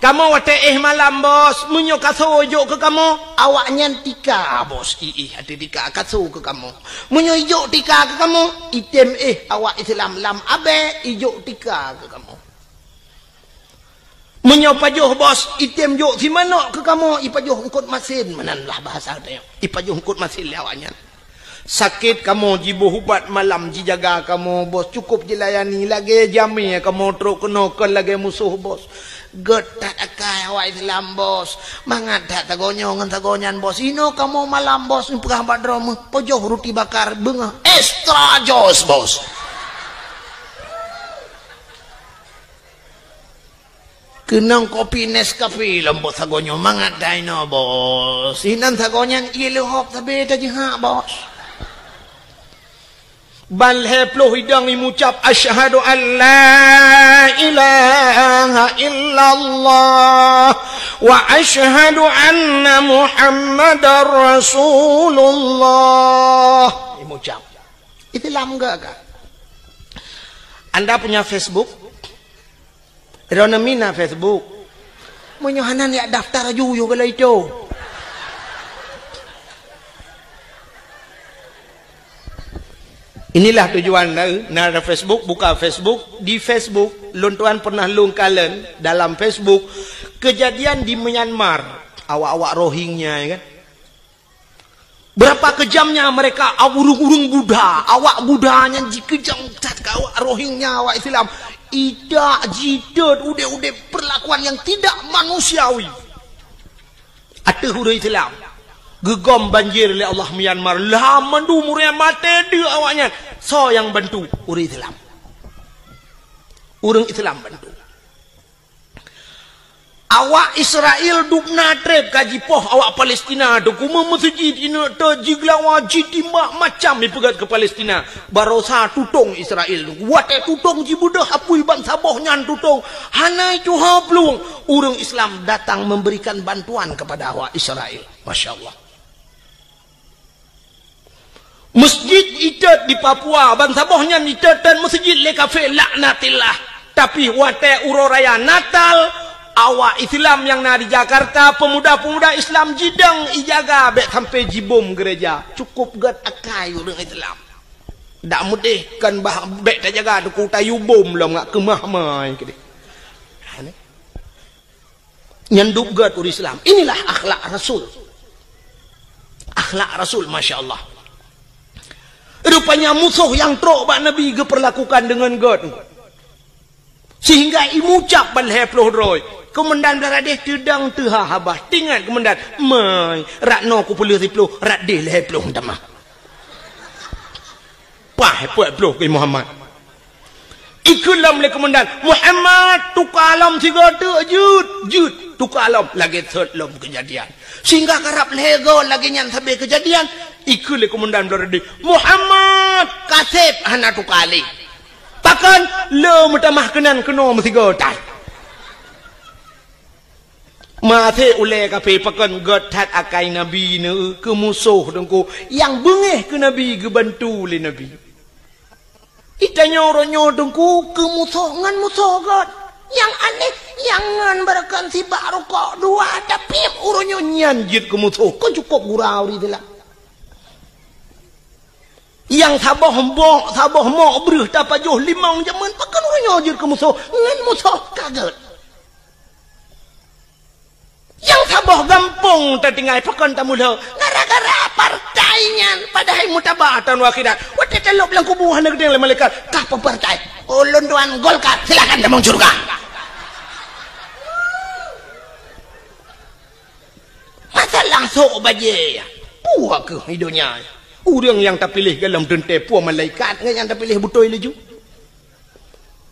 Kamoe watée éh malam, Bos, meunyoe kaso ijok keu kamoe, awaknyan tika, Bos, iéh ateueh tika kaso keu kamoe. Meunyoe ijok tika keu kamoe, item éh awak Islam lam abée ijok tika keu kamoe. Meunyoe pajoh, Bos, item jok simanok keu kamoe, ipajoh eungkot masin, meunan lah bahasa tanyoe. Ipajoh eungkot masin lé awaknyan. Sakét kamoe jiboh ubat malam jijaga kamoe, Bos, cukôp jilayani, lagée jamé kamoe trok keunoe kon lagée musoh, Bos. Gét that akai awak Islam, Bos. Mangat that sagoe nyoe ngon sagoe nyan, Bos. Inoe kamoe malam, Bos, neupeugah bak droe meuh, pajoh ruti bakar beungoh. Extra jos, Bos. Keunong kopi Nescafe lom, Bos, sagoe nyoe mangat that inoe, Bos. Inan sagoe nyan ié leuhob sabe tajihak, Bos. Ban lhée ploh idong imucab, "Asyhadu an la ilaha illallah wa asyhadu anna Muhammadar Rasulullah." Imucab. Islam gak, gak. Anda punya Facebook? Droeneuh mina Facebook. Meunyoe hana, jak daftar laju yôh galai itu. Inilah tujuan na, na ada Facebook, buka Facebook. Di Facebook, lôn tuan pernah lôn kalon dalam Facebook kejadian di Myanmar. Awak-awak Rohingya, ya kan? Berapa kejamnya mereka, ureuëng-ureuëng Buddha, awak Buddha nyan jikeujam that keu awak Rohingya, awak Islam. Idak jitot udeb-udeb perlakuan yang tidak manusiawi ateueh ureuëng Islam. Geugom banjir lé Allah Myanmar, lam mandum ureuëng maté deuek awaknyan. Soe nyang bantu? Ureuëng Islam. Ureuëng Islam bantu. Awak Israel dubna treb ka jipoh awak Palestina, teukuma meuseujid ineuk teuk jigeulawa, jitimbak macam ipeugét keu Palestina. Barosa tutong Israel. Watée tutong jibeudôh apui bansaboh nyan tutong, hana tuha plueng. Ureuëng Islam datang memberikan bantuan kepada awak Israel. Masya Allah. Masjid itot di Papua, bansaboh nyan itot dan masjid lé kafé, laknatillah. Tapi watée uroe raya Natal, awak Islam nyang na di Jakarta, pemuda-pemuda Islam jidong ijaga bék sampai jibom gereja. Cukup gét akai ureuëng Islam. Dak meudeh kan bah bék tajaga teungku tayue bom lom ngak keumah mai keudeh. Ha, ni. Nyan dub gét ureuëng Islam. Inilah akhlak Rasul. Akhlak Rasul, masya Allah. Rupanya musoh nyang trok bak Nabi geupeurlakukan deungon gét. Sehingga imucab ban lhée ploh droe. Keumandan blah radeh teudong teuha haba. Tingat keumandan, "Mai, rot noe kupeuleueh siploh, rot deh lhée ploh tamah." Pah, peuet ploh keu Muhammad. Ikheun lom lé keumandan, "Muhammad, tuka lom sigoe teuk jeuet, jeuet, tuka lom." Lagée sot lom keujadian. Sehingga karab lhée goe lagée nyan sabe keujadian, ikheun lé keumandan blah radeh, "Muhammad, kaseb hana tuka lé." Pakon? Le meutamah keunan keunoe meusigoe tai. Maté ulée kafé pakon gét that akai Nabi neu keu musoh teungku nyang beungéh keu Nabi geubantu lé Nabi. Itanyoe uroe nyoe teungku keu musoh ngon musoh gét. Nyang aneh, nyang ngon beureukan sibak rukok dua, tapi uroe nyoe nyan jeuet keu musoh. Kon cukop gura ureuëng Islam. Nyang saboh mok, saboh mok breueh tapajoh limong jameun, pakon uroe nyoe jeuet keu musoh ngon musoh ka gét. Nyang saboh gampông tatinggai pakon tamulo gara-gara partai nyan, padahai mutaba taun akhirat. Watée talop lam kubu hana geudeng lé malaikat, "Kah peue partai?" "Ulôn tuan Golkar." "Silakan tamong syeuruga." Masalah sok bajée, peue keuh di donya? Ureuëng nyang tapiléh golom teuntée peue malaikat ngon nyang tapiléh beutôi laju.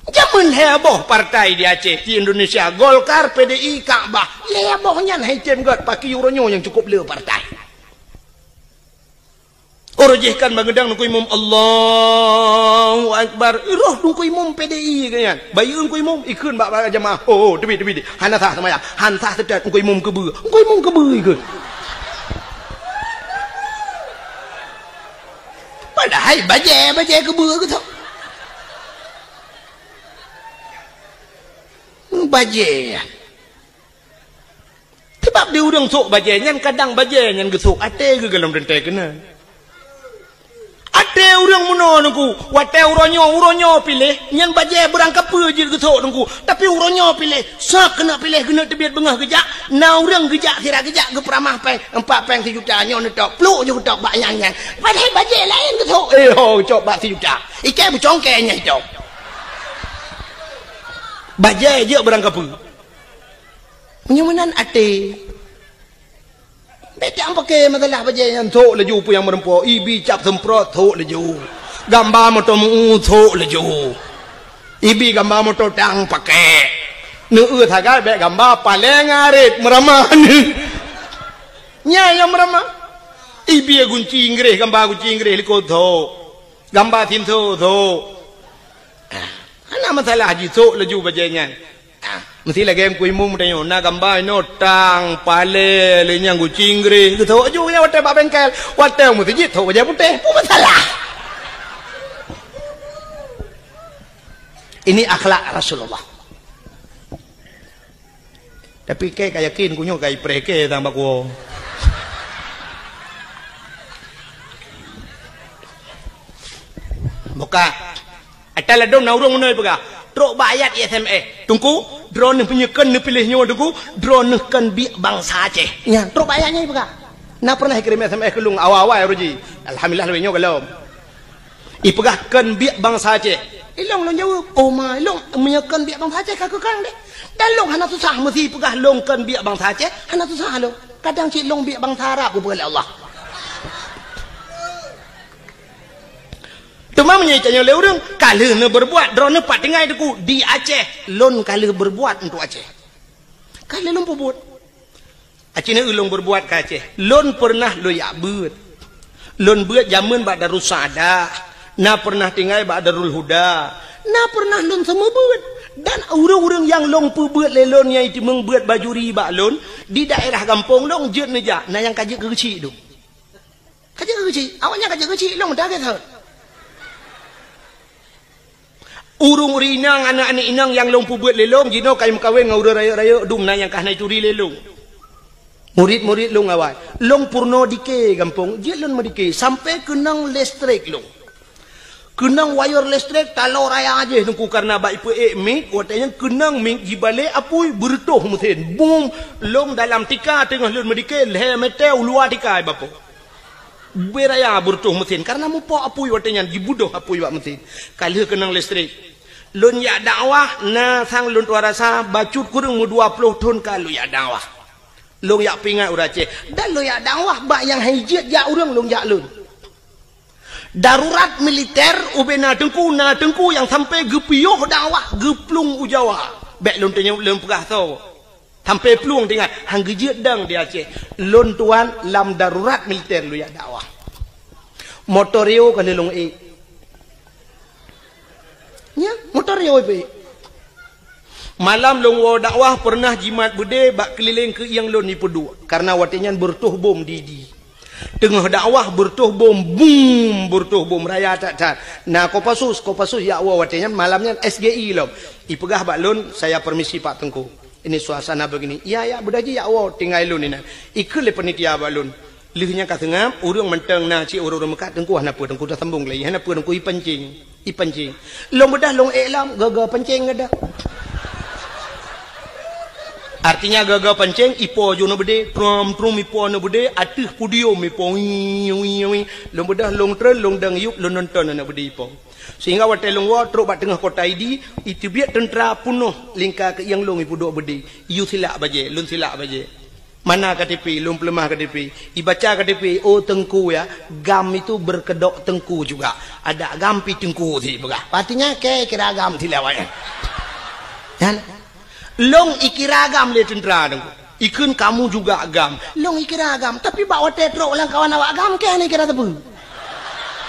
Jameun lhée boh partai di Aceh, di Indonesia, Golkar, P D I, Ka'bah. Lhée boh nyan hai tem gét, pakri uroe nyoe nyang cukop le partai. Uroe jih kan bangeudang Teungku Imum, "Allahu Akbar." Roh Teungku Imum P D I keu nyan. Bayeue Teungku Imum, ikheun bak, bak jamaah. "Oh, oh, teubiet, teubiet. Hana sah seumayang. Han sah seutôt Teungku Imum keubeue." Teungku Imum keubeue ikheun. Padahai bajée, bajée keubeue keu soe? Bajée. Di ureuëng sôk bajée nyan, kadang bajée nyan geusôk até geuh golom teuntée keunan. Até ureuëng meunoe Teungku, watée uroe nyoe, uroe nyoe piléh, nyan bajée beurangkapeue jeuet geusôk Teungku. Tapi uroe nyoe piléh, soe keuneuk piléh, keuneuk teubiet beungoh geujak, na ureuëng geujak, sira geujak, geupeuramah péng, empat péng sijuta, nyoe neutok, pluk ju geutok bak nyang-nyang. Padahai bajée laén geusôk, eh ho, cok bak sijuta. Iké beucongkée nyang itôb. Bajée jeuet beurangkapeue. Meunyoe meunan até. Bék tapaké masalah bajée nyan, sôk laju peue nyang meureumpok, ibi cap seumprot, sôk laju. Gamba moto meu-, sôk laju. Ibi gamba moto tang paké. Neueu sagai bék gamba paleng arit meuramah. Nyan nyang meuramah. Ibi gunci Inggréh, gamba gunci Inggréh likot sôk. Gamba sinso sôk. Ah, hana masalah jisôk laju bajée nyan. Ah, meusti lagée Teungku Imum tanyoe, na gamba inoe tang, palée, lé nyang gunci Inggréh, geusôk laju nyan watée bak bengkel, watée meuseujid sôk bajée putéh, peue masalah? Ini akhlak Rasulullah. Tapi kée ka yakin, kunyueng ka ipreh kée sang bak kuwoe. Buka. Ata ladôm na ureuëng meunoe peugah, trok bak ayat S M S. Teungku, droeneuh meunyoe kön neupiléh nyoe Teungku, droeneuh kön biek bansa Aceh. Nyan, trok bak ayat nyan peugah. Na pernah ikirém S M S keu lôn awai-awai uroe jih. Alhamdulillah, lagée nyoe golom. Ipeugah kön biek bansa Aceh. Ilong lôn jaweueb, "Oh ma, ilong meunyoe kön biek bansa Aceh ka keu kön deh." Dan lôn hana susah meusi peugah lôn kön biek bansa Aceh, hana susah lôn. Kadang cit lôn biek bansa Arab geupeugah lé Allah. Teuma meunyoe itanyoe lé ureuëng, ka lheueh neubeurbuat, droeneuh pat tinggai Teungku di Aceh, lôn ka lheueh beurbuat untuk Aceh. Ka lheueh lôn peubuet. Aci na ulôn beurbuat ka Aceh. Lôn peureunah lôn jak beuet. Lôn beuet jameun bak Darussaada, na peureunah tinggai bak Darul Huda, na peureunah lôn seumeubeuet. Dan ureuëng-ureuëng nyang lôn peubeuet lé lôn nyang jiteumeung beuet bajuri bak lôn, di daerah gampông lôn jeuet neujak, na nyang ka jeuet keu geuchik dum. Ka jeuet keu geuchik, awaknyan ka jeuet keu geuchik, lôn dah gét that. Ureuëng-ureuëng inong, aneuk-aneuk inong nyang lôn peubeuet lé lôn, jinoe ka meukawen ngon ureuëng rayeuk-rayeuk dum na nyang ka hana jituri lé lôn. Murit-murit lôn awai. Lôn peurunoe dike gampông, jeuet lôn meudike, sampoe keunong listrik lôn. Keunong wayeur listrik taloe raya jih Teungku, kareuna bak ipeuék mic, watée nyan keunong mic jibalek apui, beureutoh meusén. Bum! Lôn dalam tika teungoh lôn meudike, lhée mètè u luwa tika ibapoe. Beu raya beureutoh meusén, kareuna mupok apui watée nyan, jibudôh apui bak meusén. Ka lheueh keunong listrik. Lôn jak dakwah, na sang lôn tuan rasa, bacut kureueng meudua ploh thon ka lôn jak dakwah. Lôn jak peuingat ureuëng Aceh. Dan lôn jak dakwah bak nyang han jeuet jak ureuëng lôn jak lôn. Darurat militer ubena teungku, na teungku nyang sampoe geupiôh dakwah geuplueng u Jawa. Bék lôn tanyong lôn peugah soe. Sampoe plueng teuingat, han geujeuet dong di Aceh. Lôn tuan lam darurat militer lôn jak dakwah. Motor Rio ka lheueh lôn ék. Nya, motor Rio ipeuék. Malam lôn woe dakwah peureunah jimat beudé bak keulileng keuieng lôn ipeuduek, kareuna watée nyan beureutoh bom di, di. Teungoh dakwah beureutoh bom, bum, beureutoh bom raya that-that. Na Kopassus, Kopassus jak woe watée nyan, malam nyan S G I lom. Ipeugah bak lôn, "Saya permisi Pak Teungku. Ini suasana begini." "Iya, ya, beudah jih jak woe, tinggai lôn inan." Ikheun lé panitia bak lôn. Lheueh nyan ka seungab, ureuëng mantong na cit ureuëng-ureuëng meukat, "Teungku hana peue, Teungku tasambong lé, hana peue Teungku, ipancing." Ipancing. Lôn beudah lôn ék lom, gaga pancing geudah. Artinya gaga pancing, ipo ju aneuk beudé, trom-trom ipo aneuk beudé, ateueh podium ipo, wii, wii, wii. Lôn beudah lôn treun, lôn dong yup, lôn nonton aneuk beudé ipo. Sehingga watée lôn woe trok bak teungoh kota Idi, iteubiet teuntra peunoh lingka keuieng lôn ipeuduek beudé. Yue silak bajée, lôn silak bajée. Mana K T P, lôn peuleumah K T P. Ibaca K T P, "Oh Teungku ya, GAM itu berkedok Teungku juga. Ada GAM pi Teungku," si peugah. Artinya, kée kira GAM silak awaknyan. Kan? Lôn ikira GAM lé teuntra Teungku. Ikheun, "Kamu juga GAM." Lôn ikira GAM, tapi bak watée trok lam kawan awak GAM, kée hana ikira sapeue.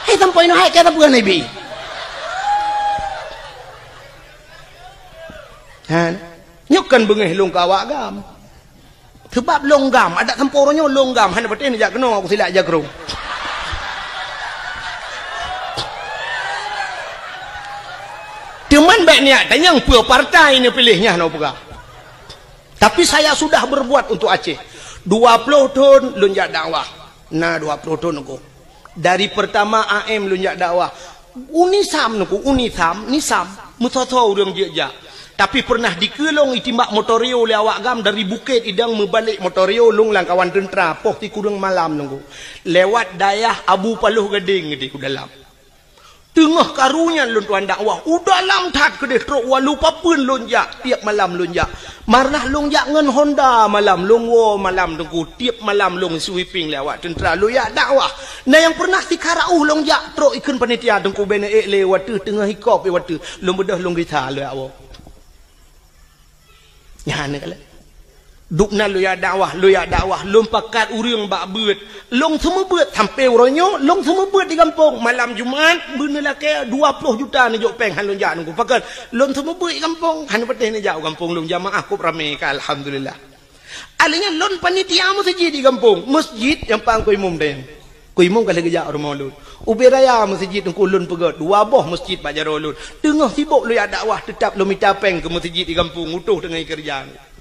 Hei, sampoe inoe hai kée sapeue hana ibi. Kan? Nyoe kan beungéh lôn keu awak GAM. Seubab lôn GAM, adak sampoe uroe nyoe lôn GAM, hana patéh neujak keunoe, aku silak jak keu droe. Teuma bék niat tanyong peue partai neupiléh nyan, hana peugah. Tapi saya sudah berbuat untuk Aceh. Dua ploh thon lôn jak dakwah. Na dua ploh thon Teungku. Dari pertama A M lôn jak dakwah. Unisam Teungku, Unisam, Nisam. Meusoe-soe ureuëng jeuet jak. Tapi pernah dikeue lôn itimbak motor Rio lé awak GAM dari Bukét Idong meubalek motor Rio lôn lam kawan teuntra poh sikureueng malam Teungku. Lewat dayah Abu Paloh Gadeng di u dalam. Teungoh karu nyan lôn tuan dakwah, u dalam that keudeh trok walu papeuen lôn jak, tiep malam lôn jak. Marnah lôn jak ngon Honda malam, lôn woe malam Teungku, tiep malam lôn sweeping lé awak teuntra, lôn jak dakwah. Na nyang pernah sikara uh lôn jak trok ikheun panitia Teungku, bèk neuék lé wateuh teungoh ikop wateuh, lôn beudôh lôn gisa lé awak. Nyan ka lheueh. Dubna lôn jak dakwah, lôn jak dakwah, lôn pakat ureuëng bak beuet. Lôn seumeubeuet sampoe uroe nyoe, lôn seumeubeuet di gampông. Malam Jumat, beuneulakée dua ploh juta neujok péng han lôn jak Teungku. Pakon, lôn seumeubeuet di gampông, han patéh neujak u gampông lôn jamaah kôb ramé ka, alhamdulillah. Alheuh nyan lôn panitia meuseujid di gampông, meuseujid nyang pang keu imum deh. Keu imum ka lheueh geujak u rumoh lôn. Ubé raya meuseujid Teungku lôn peugöt, dua boh meuseujid bak jaroe lôn. Teungoh sibok lôn jak dakwah, teutap lôn mita péng keu meuseujid di gampông, utoh teungoh ikeureuja.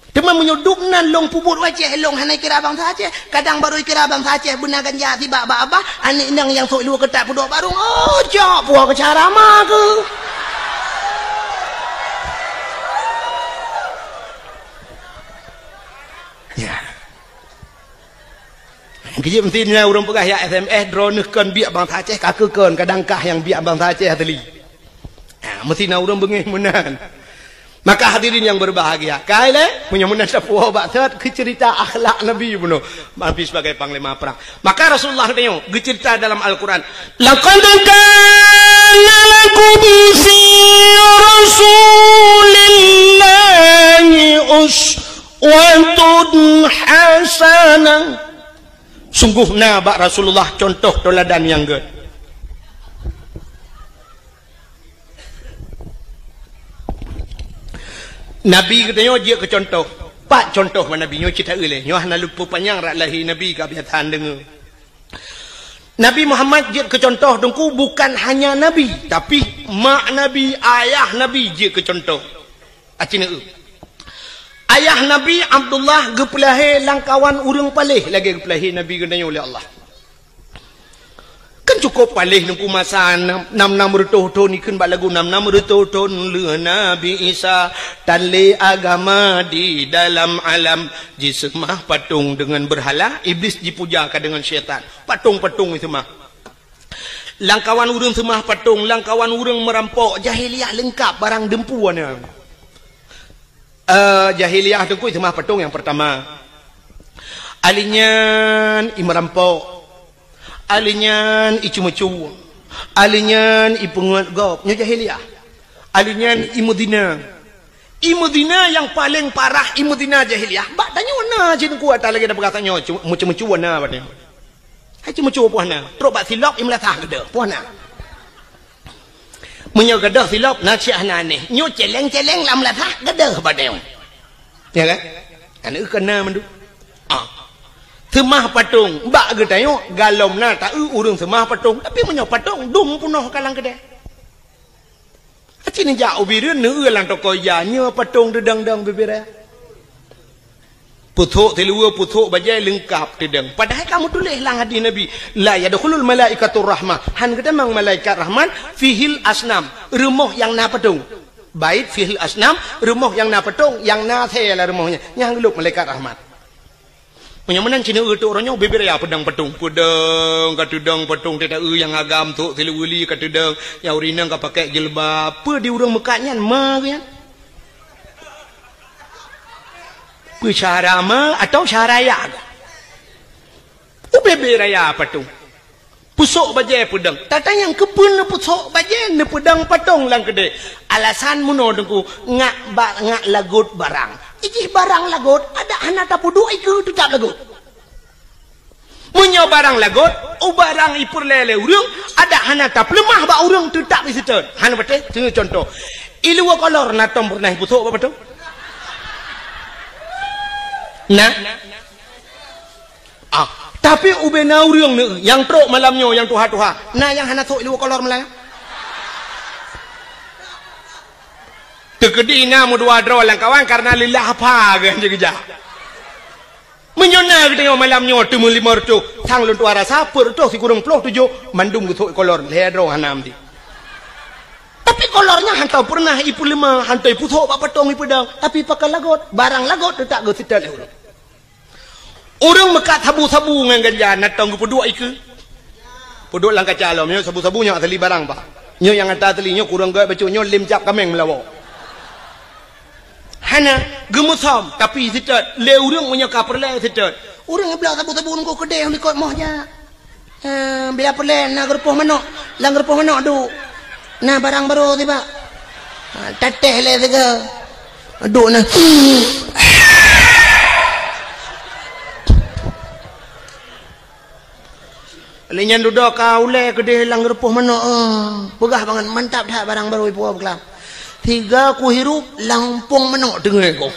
Teuma meunyoe dubnan lôn peubuet u Aceh, lôn hana ikira bansa Aceh. Kadang barô ikira bansa Aceh beuna ganja sibak bak abah, aneuk inong nyang sôk luweue keutat peuduek barong. Oh, cok puwoe keu cara ma keuh. Ya. Keujeuet meusti na ureuëng peugah, "Ya S M S, droeneuh kon biek bansa Aceh, ka keuh kon, kadang kah nyang biek bansa Aceh asli." Ha, meusti na ureuëng beungéh meunan. Maka hadirin yang berbahagia, kai lé, meunyoe meunan tapuwoe bak sot keu ceurita akhlak Nabi bunoe, Nabi sebagai panglima perang. Maka Rasulullah geutanyoe geuceurita dalam Al-Quran, "Laqad kana lakum fi Rasulillahi uswatun hasanah." Sunggoh na bak Rasulullah cuntoh teuladan nyang gét. Nabi geutanyoe jeuet keu cuntoh. Pat cuntoh bak Nabi nyoe cit taeu lé. Nyoe hana lôn peupanyang rot lahé Nabi, ka biasa deungoe. Nabi Muhammad jeuet keu cuntoh Teungku, bukan hanya Nabi, tapi mak Nabi, ayah Nabi jeuet keu cuntoh. Aci neueu. Ayah Nabi Abdullah geupeulahé lam kawan ureuëng paléh lagée geupeulahé Nabi geutanyoe lé Allah. Kan cukôp paléh Teungku masa nam, nam, nam reutôh thon, ikheun bak lagu nam, nam reutôh thon lheueh Nabi Isa, tan lé agama di dalam alam, jiseumah patong deungon beurhala, Iblis jipuja ka deungon syaitan. Patong-patong jiseumah. Lam kawan ureuëng seumah patong, lam kawan ureuëng meurampok, jahiliyah leungkap barang deumpu na. Eh, jahiliyah Teungku seumah patong nyang peurtama. Alheuh nyan i meurampok. Alheuh nyan i ceumeucue. Alheuh nyan i peungeut gob. Nyoe jahiliyah. Alheuh nyan i meuzina. I meuzina nyang paleng parah, i meuzina jahiliyah. Bak tanyoe na cit Teungku, ata lagée tapeugah tanyoe, cu-, meucue-meucue na bak tanyoe. Hai ceumeucue poh na, trok bak silop i meulasah geudeh poh na. Meunyoe geudeh silop na cit hana aneh, nyoe celeng-celeng lam meulasah geudeh bak tanyoe. Ya kan? Aneuk keu na mandum. Ah. Seumah patong, bak geutanyoe galom na taeu ureuëng seumah patong, tapi meunyoe patong dum peunoh ka lam keudè. Aci neujak u Bireuen, neueu lam toko ija, nyoe patong teudong-dong bibiré. Pusok siluweue, pusok bajée leungkap teudong. Padahai ka meutuléh lam hadih Nabi, "La yadkhulul malaikatur rahmah." Han geutamong malaikat rahmat, fihil asnam, rumoh nyang na patong. Bait fihil asnam, rumoh nyang na patong, nyang na asée lam rumoh nyan, nyang geulop malaikat rahmat. Meunyoe meunan cit neueu teuk uroe nyoe, bibiré peudong patong. Peudong, ka teudong patong, teuta eu nyang agam, sôk siluweue li ka teudong, nyang ureuëng inong ka pakai jilbab. Peue di ureuëng meukat nyan, ma geuh nyan? Peue syara ma atau syara ya geuh? Ubé-bé raya patong. Pusok bajée peudong. Tata nyang keupeue neupusok bajée neupeudong patong lam keudè. Alasan meunoe Teungku, ngak ba-, ngak lagot barang. Ijih barang lagot, adak hana tapeuduek ikeue teutap lagot. Meunyoe barang lagot, u barang ipeureulée lé ureuëng, adak hana tapeuleumah bak ureuëng teutap iseutôt. Hana patéh, teungoh cuntoh. Iluwa kolor na tom peureunah ipusok bak patong? Na? Ah, tapi ubé na ureuëng neu nyang trok malam nyoe nyang tuha-tuha, na nyang hana sôk iluwa kolor malam nyoe? Teukeudi na meudua droe lam kawan karena leulah apa geuh jeuet geujak. Meunyoe na geutanyoe malam nyoe teumeulimong reutôh, sang lôn tuha rasa peuet reutôh sikureueng ploh tujoh, mandum geusok kolor, lhèe droe hana meuti. Tapi kolor nyan hana pernah ipeuleumah, hana ipeusok bak patong ipeudong, tapi pakon lagot, barang lagot teutak geuseutôt lé ureueng. Ureueng meukat sabu-sabu ngon ganja, na tong geupeuduek ikeue. Peuduek lam kaca lom, nyoe sabu-sabu nyoe asli barang, Pak. Nyoe nyang ata asli, nyoe kureueng gèt bacut, nyoe lém cap kaméng meulawa. Hana, geumeusom, tapi seutôt. Lé ureueng meunyoe ka peureulèe seutôt. Ureueng bloe sabu-sabu ngon keudéh likot moh jak. Eh, bila peureulèe na geurupoh manok, lam geurupoh manok duek. Na barang barô tibak. Ha, tatéh lé sigoe. Duek na. Lé nyan dudoe ka ulèe keudéh lam geurupoh manok, eh. Peugah bangat, mantap that barang barô ipuwoe beuklaam. Sigoe kuhirup lam umpung manok teungoh ku.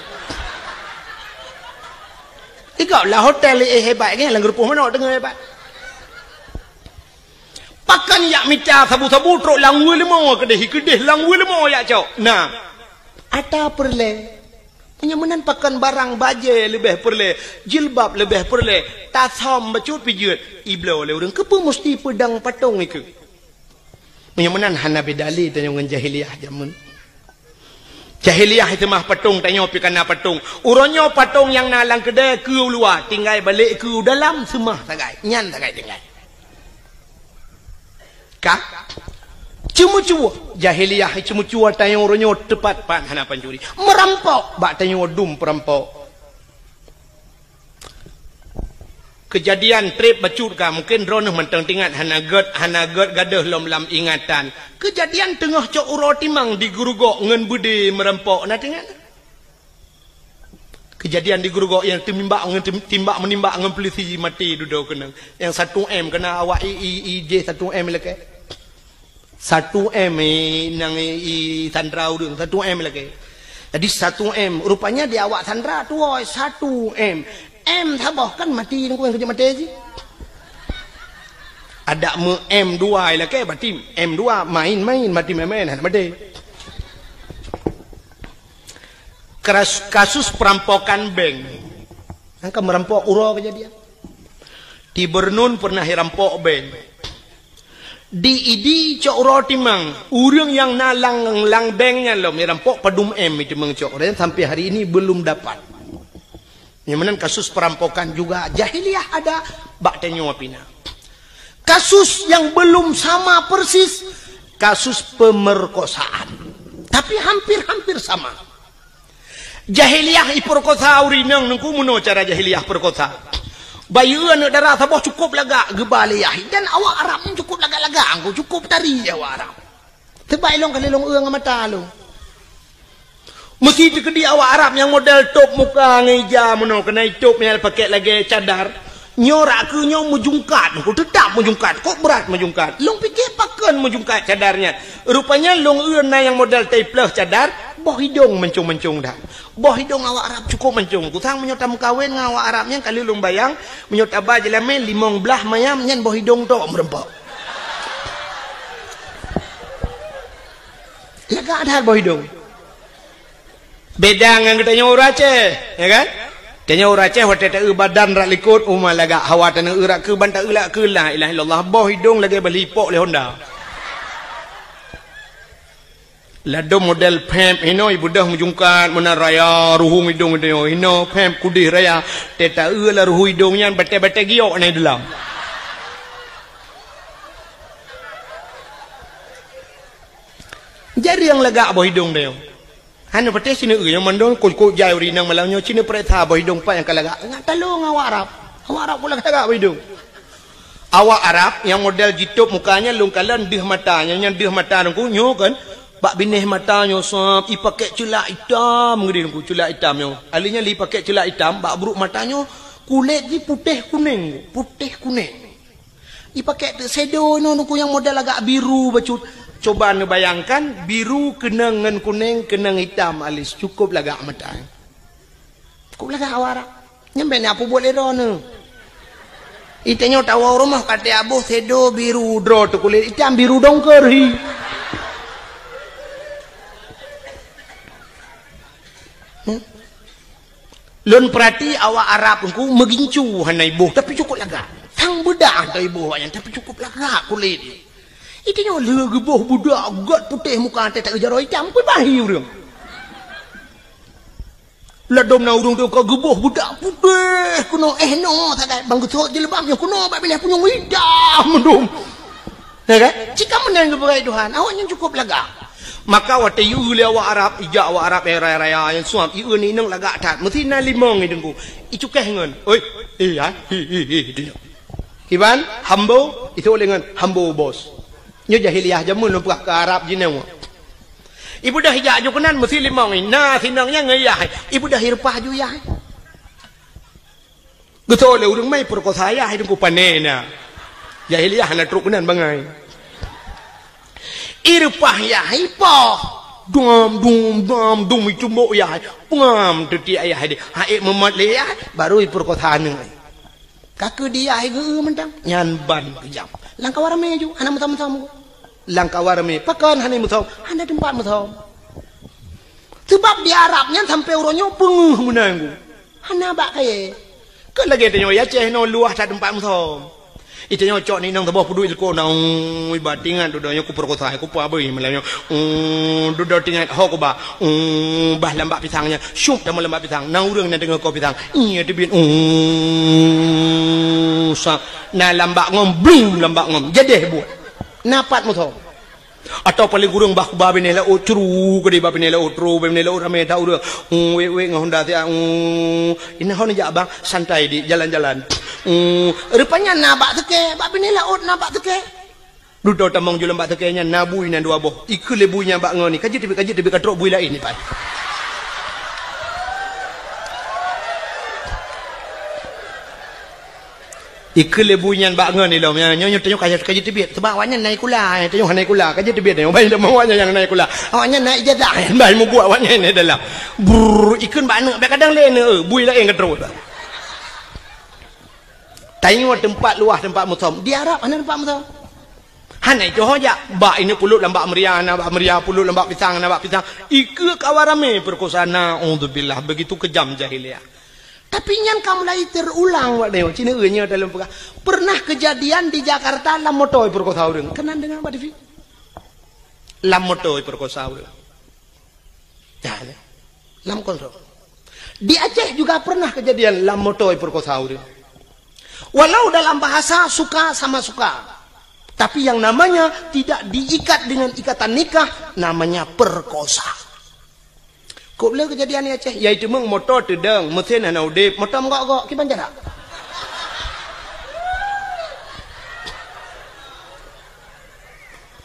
Sigoe lam hotel, eh, hebat, kan, lam geurupoh manok teungoh hebat. Pakon jak mita sabu-sabu trok lam weue leumo keudéh, keudéh lam weue leumo jak cok. Nah, ata peureulèe. Meunyoe meunan pakon barang bajèe leubeh peureulèe, jilbab leubeh peureulèe, tasam bacut pijeuet, ibloe lé ureueng. Keupeue musti peudong patong ikeue? Meunyoe meunan hana beda lé tanyoe ngon jahiliyah jameun. Jahiliyah seumah patong, tanyoe pih ka na patong. Uroe nyoe patong nyang na lam keudè keu u luwa, tinggai balek keu u dalam seumah sagai. Nyan sagai tinggai. Ka? Ceumeucue. Jahiliyah ceumeucue, tanyoe uroe nyoe teupat pat hana pancuri. Meurampok, bak tanyoe dum peurampok. Keujadian trép bacut ka, mungken droeneuh mantong teuingat, hana gèt, hana gèt gadôh lom lam ingatan. Keujadian teungoh cok uroe timang di Geurugok ngon beudé meurampok, na teuingat? Keujadian di Geurugok nyang teumimbak ngon tim-, timbak meunimbak ngon peulisi maté dudoe keunong. Nyang satu M keuna awak i, i, i jih satu M lakèe. Satu M, eh, nyang i, i sandra ureueng, satu M lakèe. Jadi satu M, rupanya di awak sandra tuwoe satu M. M saboh kan maté nungku nyang keujeuet maté jih. Adak meu M dua lakèe, berarti M dua main-main, maté main-main, hana maté. Kras-, kasus perampokan bank. Nyang ka meurampok uroe keujadian. Di Bernun pernah irampok bank. Di Idi cok uroe timang, ureueng nyang na lam, lam bank nyan lom irampok padum M itu meungcok, dan sampai hari ini belum dapat. Nyang meunan kasus perampokan juga jahiliyah ada, bak tanyoe pih na. Kasus yang belum sama persis, kasus pemerkosaan. Tapi hampir-hampir sama. Jahiliyah ipeurkosa ureueng inong, nungku meunoe cara jahiliyah peurkosa. Bayeue aneuk dara saboh cukôp lagak geuba lé yah, dan awak Arab nyan cukôp lagak-lagak, nungku cukôp tari awak Arab. Teubai lôn kali lôn eu ngon mata lôn. Meusi teukeudi awak Arab nyang model tôp muka ngon ija meunoe, keunai tôp nyang pakèk lagèe cadar. Nyoe rak keu nyoe meujungkat, nungku teutap meujungkat, kok brat meujungkat. Lôn pike pakon meujungkat cadar nyan. Rupanya lôn eu na nyang model taipleuh cadar, boh idong mancong-mancong that. Boh idong awak Arab cukôp mancong. Kusang meunyoe tameukawen ngon awak Arab nyan, ka lheueh lôn bayang, meunyoe taba jeulamèe limong blaih mayam nyan boh idong tok meureumpok. Lagak that boh idong. Beda ngon geutanyoe ureueng Aceh, ya kan? Tanyoe ureueng Aceh watèe taeu badan rak likot, uma lagak, hawa taneuk eu rak keu ban taeu rak keu, la ilaha illallah, boh idong lagèe bali ipok lé honda. Ladôm model pèp hinoe, ibeudôh meujungkat meunan raya, ruhueng idong tanyoe hinoe, pèp kudeh raya, tée taeu lam ruhueng idong nyan batèe-batèe giok na i dalam. Jareueng lagak boh idong tanyoe. Hana patéh sineuk nyang mandum kok-kok jai ureueng inong malam nyoe, sineuk peuriksa boh idong pat nyang ka lagak. Ngat talong awak Arab. Awak Arab kok lagak-lagak boh idong. Awak Arab nyang model jitôb muka nyan lôn kalon deuh mata, nyan, nyan deuh mata Teungku nyoe kan. Bak binéh mata nyoe sab, ipakék ceulak itam, ngeudeh Teungku, ceulak itam nyoe. Ahli nyan lé ipakék ceulak itam, bak brôk mata nyoe kulét jih putéh kunéng, putéh kunéng. Ipakék teuk shadow inoe Teungku nyang model agak biru bacut. Coba neubayangkan, biru keunong ngon kunéng, keunong itam alis, cukôp lagak mata. Cukôp lagak awak Arab. Nyan bèk na peubuet lé droeneuh. Itanyoe tawoe rumoh ka teuaboh shadow biru droe teuh kulét itam biru dongker hi. Hmm? Lôn peurati awak Arab Teungku meugincu hana iboh, tapi cukôp lagak. Sang beudah hana iboh awaknyan, tapi cukôp lagak kulét. Itu nyoe lheueh geuboh budak gèt putéh muka até tak jaroe itam, pih bahi ureueng. Ladôm na ureueng teuka geuboh budak putéh keunoe, eh, noe sagai bang geusôt jilbab nyoe keunoe bak binéh punyueng itam mandum. Ya kan? Cit ka meunan geupeugah Tuhan, awaknyan cukôp lagak. Maka watèe ieu lé awak Arab, ijak awak Arab raya-raya nyang suam, ieu ni inong lagak that. Meusti na limong i Teungku. Icukéh ngon, "Oi, eh, ya, hi, hi, hi," hi, hi. Kiban, hambo, itu lé ngon hambo bos. Nyoe jahiliyah jameun lôn peugah keu Arab jinoe. Ibeudôh ijak ju keunan meusti limong i. Na sinong nyan ngon yah. Ibeudôh ireupah ju yah. Geutôi lé ureueng mai peurekosa yah, hai Teungku, pané na. Jahiliyah hana trok keunan bangai. Ireupah yah, ipoh. Dum, dum, dum, dum, icumbok yah. Pengam teutiek yah deh. Hai meumat lé yah, baru ipeurekosa aneuk. Ka keu di yah geu mantong. Nyan ban keujam. Lam kawan ramé ju, hana meusom-som. Lam kawan ramé, pakon hana meusom, hana teumpat meusom. Seubab di Arab nyan sampoe uroe nyoe peungeuh meunan. Hana bak kayèe. Keu lagèe tanyoe i Aceh nyoe luwah that teumpat meusom. Itanyoe cok ni inong saboh peuduek ilko na, ui, ba tingat dudoe nyoe kupeurekosa, kupeubeuih malam nyoe. Ui, dudoe tingat ho kuba. Ui, bah lam bak pisang nyan. Syup teuma lam bak pisang. Na ureueng nyang teungoh ko pisang. Iya teubiet. Ui, sa. Na lam bak ngom, blum lam bak ngom. Jadeh buet. Na pat meusom. Atawa paléng kureueng bah kuba binéh laôt, curu keudéh bah binéh laôt, tro bah binéh laôt, ramé that ureueng. Hmm, wék-wék ngon honda siat, hmm, inan hon jak bang, santai di jalan-jalan. Hmm, rupanya na bak seukée, bak binéh laôt na bak seukée. Dudoe tamong ju lam bak seukée nyan na bui nyan dua boh. Ikheun lé bui nyan bak ngon ni, ka jeuet teubiet, ka jeuet teubiet, ka trok bui laén ni pat. Ikheun lé bui nyan bak ngon ilom, nyoe, nyoe, nyoe tanyoe ka, ka jeuet teubiet. Seubab awaknyan na ikula, eh, tanyoe hana ikula, ka jeuet teubiet tanyoe. Bai teuma awaknyan nyang na ikula. Awaknyan na ijazah, eh, bai mubuet awaknyan di dalam. Brrr, ikheun bak aneuk, bèk kadang lé aneuk, eh, bui laén ka trok. Tanyoe teumpat luwah, teumpat meusom. Di Arab hana teumpat meusom. Hana ijoh jak. Bak ineuk pulot lam bak meuria, na bak meuria, pulot lam bak pisang, na bak pisang. Ikheun kawan ramé peurekosa, naudzubillah. Begitu keujam jahiliyah. Tapi nyan ka mulai teurulang, Pak Neo. Cina nyoe dalam peugah. Pernah kejadian di Jakarta lam moto peurekosa ureueng. Keunan deungoe bak T V. Lam moto peurekosa ureueng. Nah, ni. Lam kontrol. Di Aceh juga pernah kejadian lam moto peurekosa ureueng. Walau dalam bahasa suka sama suka. Tapi yang namanya tidak diikat dengan ikatan nikah, namanya perkosa. Kok le kejadian di Aceh, yaitu meng moto teudong, mesin hana udeb, moto meugok-gok, kiban jarak.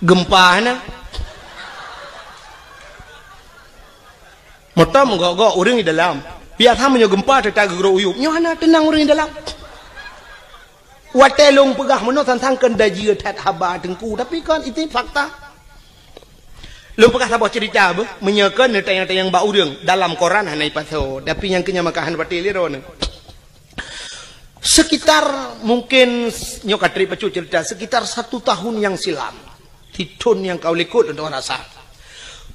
Gempa hana. Moto meugok-gok ureueng di dalam. Biasa meunyoe gempa teuta geugurok uyueb, nyoe hana teunang ureueng di dalam. Watèe lôn peugah meunoe sang-sang kheun dajieue that haba Teungku, tapi kan itu fakta. Lôn peugah saboh cerita beuh, meunyoe kheun neutanyong-tanyong bak ureueng, dalam koran hana ipasoe, tapi nyang keu nyan maka hana patéh lé droeneuh. Sekitar mungkin nyoe ka trép bacut cerita, sekitar satu tahun yang silam, di thôn nyang ka u likot lôn rasa.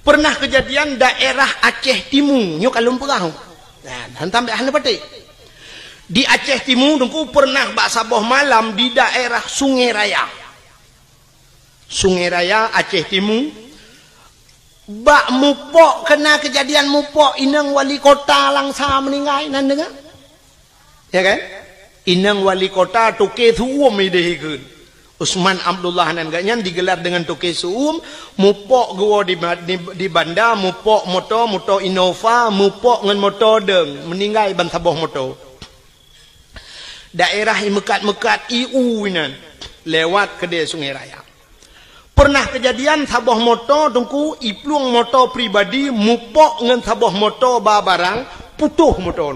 Pernah kejadian daerah Aceh Timu, nyoe ka lôn peugah. Nah, hantam hana patéh. Di Aceh Timu, Teungku, pernah bak saboh malam di daerah Sungai Raya. Sungai Raya, Aceh Timu. Bak mupok, kena kejadian mupok, inong wali kota Langsa meuninggai, nan deungoe? Ya kan? Inong wali kota Toke Su'um ideh ikheun. Usman Abdullah nan gobnyan digelar dengan Toke Su'um, mupok geuwoe di, di, di banda, mupok moto, moto Innova, mupok ngon moto dong, meuninggai ban saboh moto. Daerah i meukat-meukat i u inan, lewat keudè Sungai Raya. Pernah kejadian saboh moto Teungku, iplueng moto pribadi mupok ngon saboh moto ba barang, putôh moto.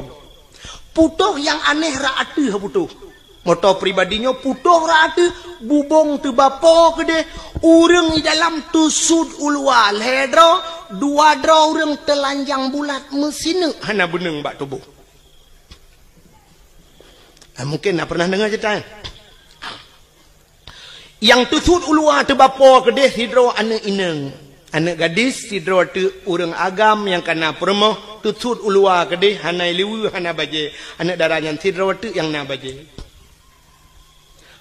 Putôh nyang aneh rot ateueh putôh. Moto pribadi nyoe putôh rot ateueh, bubông teubapo keudeh, ureueng i dalam teusut u luwa, lhèe droe, dua droe ureueng teulanjang bulat meusineuk hana beuneueng bak tuboh. Ah, mungkin na pernah deungoe cerita nyan. Nyang teusut u luwa teubapo keudeh sidroe aneuk inong, aneuk gadis sidroe teuk ureueng agam nyang kana peurumoh, Teusut u luwa keudeh, hana ileue, hana bajée. Aneuk dara nyan sidroe teuk nyang na bajée.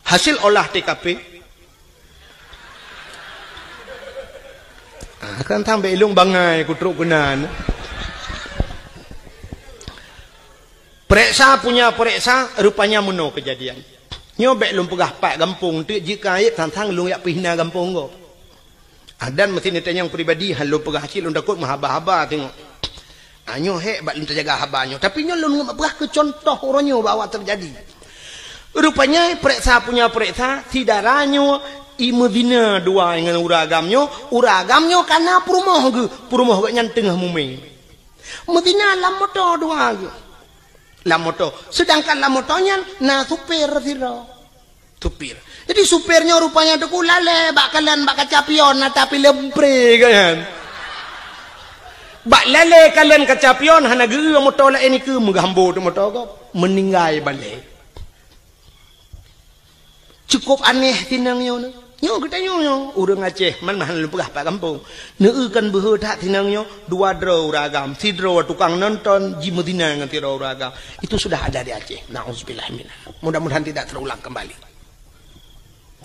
Hasil olah T K P. Ah, kan sampai ilong bangai kutrok keunan. Pereksa punya pereksa, rupanya meunoe kejadian. Nyoe bék lôn peugah pat gampông teuk, jika ayeb sang-sang lôn jak pihna gampông gob. Ah, dan meusi neutanyong pribadi, han lôn peugah cit lôn takot meuhaba-haba teungoh. Ah, nyoe hék bak lôn teujaga haba nyoe. Tapi nyoe lôn peugah keu contoh uroe nyoe bahwa teujadi. Rupanya pereksa punya pereksa, si dara nyoe i meuzina dua ngon ureueng agam nyoe, ureueng agam nyoe kana peurumoh geuh, peurumoh geuh nyan teungoh mumé. Meuzina lam moto dua geuh. Lam moto. Seudangkan lam moto nyan na supir sidroe. Supir. Jadi supir nyoe rupanya teungku lalée bak kalon bak kaca pion ata pilem pre kan. Bak lalée kalon kaca pion hana geu moto laén nikeue meugambo teuh moto gob. Meuninggai balek. Cukup aneh tinang nyoe. Nyoe geutanyoe nyoe, ureuëng Aceh, man mahan lôn peugah pat gampông. Neueu kan beuhe that tinang nyoe, dua droe ureuëng agam, sidroe tukang nonton, jimeuzina ngon sidroe ureuëng agam. Itu sudah ada di Aceh. Nauzubillah min. Mudah-mudahan tidak terulang kembali.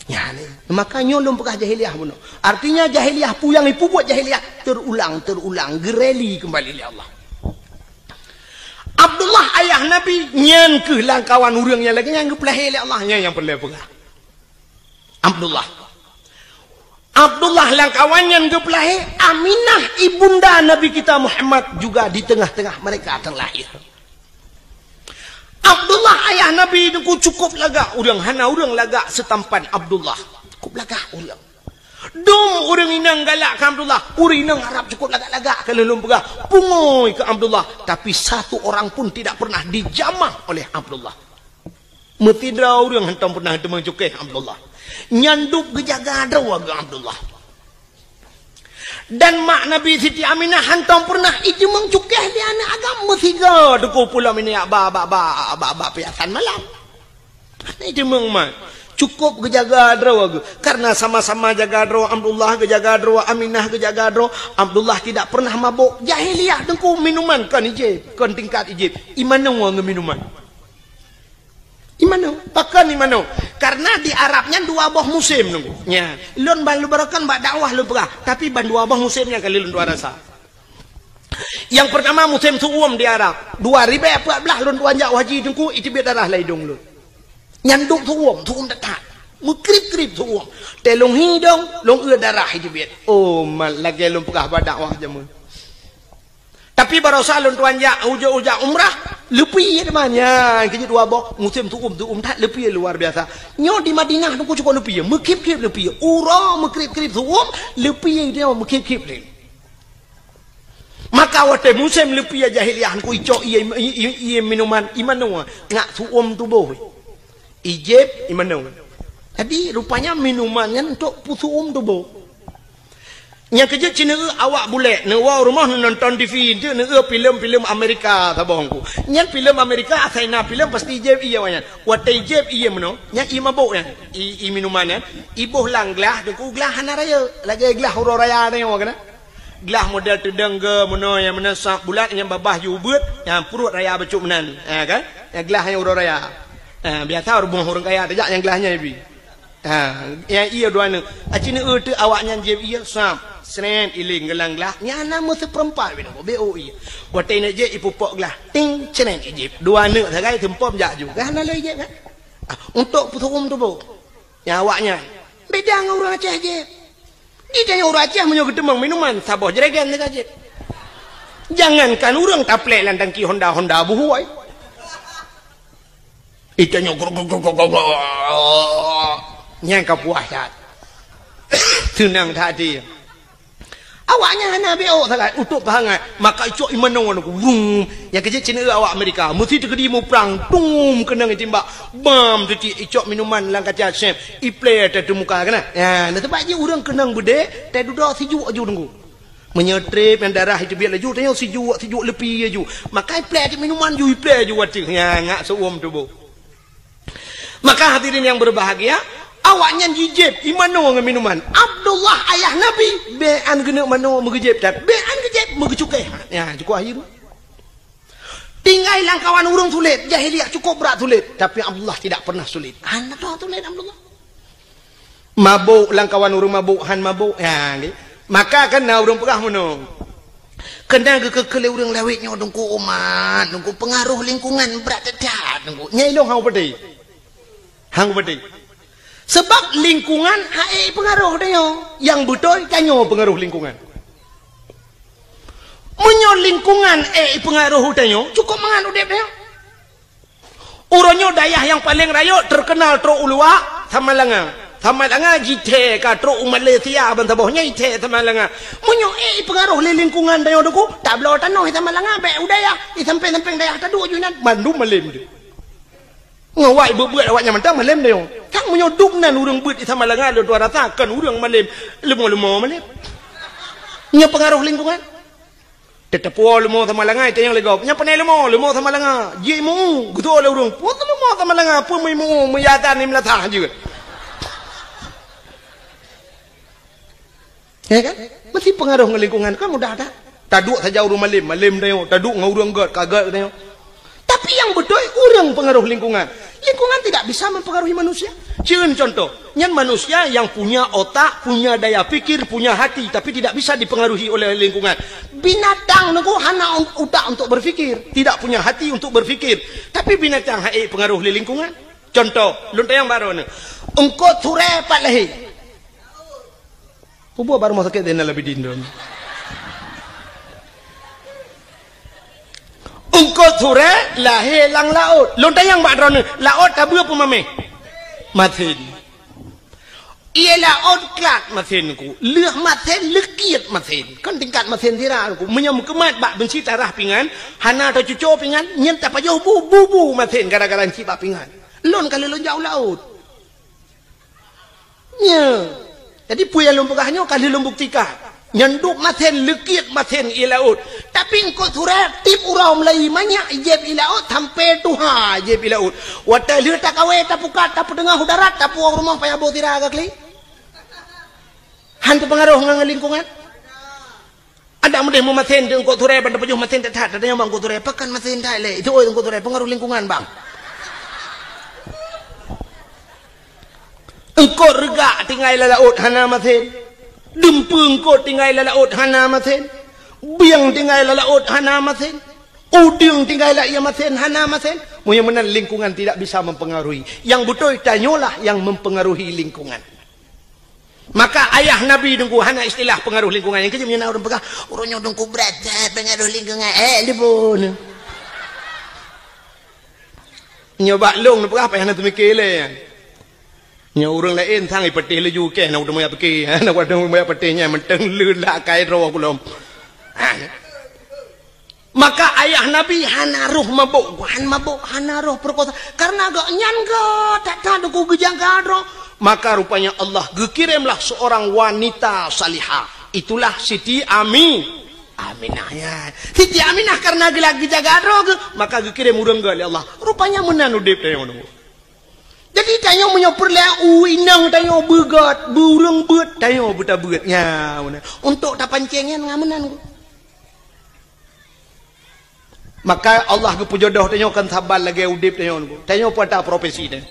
Ya, ni. Maka nyoe lôn peugah jahiliyah bunoe. Artinya jahiliyah, peue nyang ipubuet jahiliyah, terulang, terulang, geureli kembali lé Allah. Abdullah ayah Nabi, nyan keuh lam kawan ureuëng nyang lagée nyang geupeulahé lé Allah, nyan nyang peureulée peugah. Abdullah. Abdullah lam kawan nyan geupeulahé, Aminah ibunda Nabi kita Muhammad juga di tengah-tengah mereka terlahir. Abdullah ayah Nabi nyoe cukup lagak ureuëng, hana ureuëng lagak seutampan Abdullah. Cukup lagak ureuëng. Dum ureuëng inong galak keu Abdullah, ureuëng inong Arab cukup lagak-lagak keu lôn peugah. Pungui keu Abdullah, tapi satu orang pun tidak pernah dijamah oleh Abdullah. Meusidroe ureuëng hantom pernah teumeucukéh Abdullah. Nyan dub geujaga droe geuh Abdullah. Dan mak Nabi Siti Aminah hantom pernah ijeumeung cukéh di aneuk agam meusigoe teungku pulo minyak ba, ba, ba, ba, ba piasan malam. Hana ijeumeung mat. Cukup geujaga droe geuh. Karena sama-sama jaga droe, Abdullah geujaga droe, Aminah geujaga droe, Abdullah tidak pernah mabok. Jahiliyah teungku minuman kon ijép, kon tingkat ijép. Imanoe ngon minuman. Imanoe, pakon imanoe? Karena di Arab nyan dua boh musém nunggu. Nya, lôn ban lôn barokan bak dakwah lôn peugah, tapi ban dua boh musém nyan kali lôn tuan rasa. Yang pertama musém su'um di Arab. Dua ribèe peuet blah lôn tuan jak haji teungku, iteubiet darah lam idong lôn. Nyan dub su'um, su'um that-that. Meukrib-krib su'um. Teuh lôn hi idong, lôn eu darah iteubiet. Oh, mat lagèe lôn peugah bak dakwah jameun. Tapi barosa lôn tuan jak ujoe-ujoe umrah, leupie teuma nyan keujeuet dua boh musém su'um, su'um that leupie luar biasa. Nyoe di Madinah teungku cukôp leupie, meukhép-khép leupie. Uroe meukrib-krib su'um, leupie nyoe meukhép-khép lé. Maka watèe musém leupie jahiliyah teungku icok ié, ié, ié minuman, imanoe ngat su'um tuboh. Ijép imanoe. Jadi rupanya minuman nyan untuk peusu'um tuboh. Nyang keujeuet ci neueu awak bulèk, neuwoe u rumoh neunonton T V, enteuk neueu filem-filem Amerika saboh teungku. Nyan filem Amerika asai na filem pasti ijép ié awak nyan. Watèe ijép ié meunoe, nyan ié mabök nyan, ié, ié minuman nyan, iboh lam glah, teungku glah hana rayeuk, lagèe glah uroe raya nyoe keunan. Glah model teudong geuh meunoe nyang meunan sap bulat nyang babah jih ubeuet, nyang pruet raya bacut meunan. Ha kan? Nyang glah nyang uroe raya. Ha, biasa ureueng kaya tajak nyang glah nyan ibi. Ha, nyang ié dua neuk. Aci neueu teuk awak nyan jieb ié sap, srét iléng geulang glah. Nyan na meuseupeurempat binoe, beu ié. Watèe neuk jieb ipupok glah, ting, srét ijieb. Dua neuk sagai seumpom jak ju. Glah na lé ijieb kan? Ah, untuk peusu'um tuboh. Nyang awak nyan. Beda ngon ureueng Aceh jieb. Di tanyoe ureueng Aceh meunyoe geuteumeung minuman, saboh jerigen teuka jieb. Jangankan ureueng taplek lam tangki Honda, Honda buhôi. Di tanyoe grok, grok, grok, grok, grok. Nyang ka puah that. Seunang that hati. Awak nyan hana beok sagai, utôb pahangat. Maka icok imanoe ngon aku. Wum. Nyang keujeuet ci neueu awak Amerika. Meusi teukeudi muprang. Tum keunong itimbak. Bam teuti icok minuman lam kaca sép. Iplé ateueh muka keunan. Ya, na teubak jih ureueng keunong beudé, teududoe sijuek aju teungku. Meunyoe trép nyang darah iteubiet laju, tanyoe sijuek, sijuek leupie aju. Maka iplé ateueh minuman ju, iplé aju ateueh. Ya, ngat seuuem tuboh. Maka hadirin yang berbahagia, awak nyan jijieb imanoe ngon minuman. Abdullah ayah Nabi, bèk an geuneuk manoe meugeujieb that, bèk an geujieb meugeucukéh. Ya, cukup akhé tu. Tinggai lam kawan ureuëng sulet, jahiliyah cukup brat sulet, tapi Abdullah tidak pernah sulet. Hana toh sulet Abdullah. Mabôk lam kawan ureuëng mabôk, han mabôk. Ya, nggih. Maka kan na ureuëng peugah meunoe. Keunan geukeu-keu lé ureuëng lawét nyoe Teungku umat, Teungku pengaruh lingkungan brat that-that Teungku. Nyan ilong hang peudeh. Hang peudeh. Sebab lingkungan hana ék pengaruh tanyoe. Nyang beutôi tanyoe pengaruh lingkungan. Meunyoe lingkungan ék pengaruh tanyoe, cukup mangat udeb tanyoe. Uroe nyoe dayah nyang paleng rayeuk teukeunal trok u luwa, Samalanga. Samalanga jithèe ka trok u Malaysia ban saboh nyan jithèe Samalanga. Meunyoe ék pengaruh lé lingkungan tanyoe Teungku, tabloe tanoh di Samalanga, bèk u dayah, di sampéng-sampéng dayah taduek ju inan, mandum malem deh. Ngon awak beuet-beuet awak nyan mantong malem tanyoe. Kan meunyoe dum nan ureuëng beuet di Samalanga lôn tuan rasa kon ureuëng malem, leumo-leumo malem. Nyoe pengaruh lingkungan. Teuteupeue leumo Samalanga, itanyong lé gob. Nyan panai leumo, leumo Samalanga. Jimeu, geutu'oh lé ureuëng. Peue leumo Samalanga, peue meuimu, meuyatan ni meulasah jeuet. Ya kan? Meusti pengaruh ngon lingkungan, kan mudah that. Taduek saja ureuëng malem, malem tanyoe. Taduek ngon ureuëng gèt, ka gèt tanyoe. Tapi nyang beutôi ureuëng pengaruh lingkungan. Lingkungan tidak bisa mempengaruhi manusia. Cieun contoh, nyan manusia yang punya otak, punya daya pikir, punya hati, tapi tidak bisa dipengaruhi oleh lingkungan. Binatang Teungku hana un-, utak untuk berpikir, tidak punya hati untuk berpikir. Tapi binatang hana ék pengaruh lé lingkungan. Contoh, lôn tanyong baroe nyoe. Eungkôt surée pat lahé. Peue buet bak rumoh sakét Zainal Abidin droeneuh? Eungkôt surée lahé lam laôt. Lôn tanyong bak droeneuh, laôt tabeue peue maméh? Masen. Ie laôt klat masen Teungku. Lheueh masen, leukiet masen. Kon tingkat masen sira Teungku. Meunyoe meukeumat bak beunsi tarah pingan, hana tacuco pingan, nyan tapajoh bu, bu, bu masen gara-gara cit bak pingan. Lôn ka lheueh lôn jak u laôt. Nyoe. Jadi peue nyang lôn peugah nyoe ka lheueh lôn buktikan. Nyan dub masen, leukiet masen ie laôt. Tapi eungkôt surée tiep uroe meulayeue manyak jieb ie laôt, sampoe tuha jieb ie laôt. Watée lheueh takawé, tapukat, tapeuteungoh u darat, tapuwoe u rumoh payah boh sira ka klik. Han teupeungaroh ngon lingkungan. Adak meudeh meumasen di eungkôt surée ban teupajoh masen that-that, tatanyong bak eungkôt surée, pakon masen that lé? Itu oi eungkôt surée, peungaroh lingkungan bang. Eungkôt reugak tinggai lam laôt hana masen. Dumpeue eungkôt tinggai lam laôt hana masen. Bieng tinggai lam laôt hana masen. Udeueng tinggai lam ie masen hana masen. Meunyoe meunan lingkungan tidak bisa mempengaruhi. Nyang beutôi tanyoe lah nyang mempengaruhi lingkungan. Maka ayah Nabi Teungku hana istilah pengaruh lingkungan. Nyang keujeuet meunyoe na ureuëng peugah, "Ureuëng nyoe Teungku brat that pengaruh lingkungan." Eh, lipun. Nyoe bak lôn neupeugah payah na teumike lé. Nyoe ureuëng laén sang ipeuteh laju keh na udeueng meuyak pike. Na udeueng meuyak peuteh nyan mantong leulah kai droe kulom. Maka ayah Nabi hana roh mabôk, han mabôk, hana roh peurekosa. Karena gobnyan geuh that-that Teungku geujaga droe. Maka rupanya Allah geukiremlah seorang wanita salihah. Itulah Siti Ami-, Aminah nyan. Siti Aminah karena geulah geujaga droe geuh, maka geukirém ureuëng geuh lé Allah. Rupanya meunan udeb tanyoe nyoe. Jadi tanyoe meunyoe peureulée u inong tanyoe beugét, beu ureuëng beuet, tanyoe beutabeuet. Nya, meunan. Untuk tapancéng nyan ngon meunan. Maka Allah geupeujodoh tanyoe kon saban lagée udeb tanyoe nyoe. Tanyoe peue ata profesi nyan.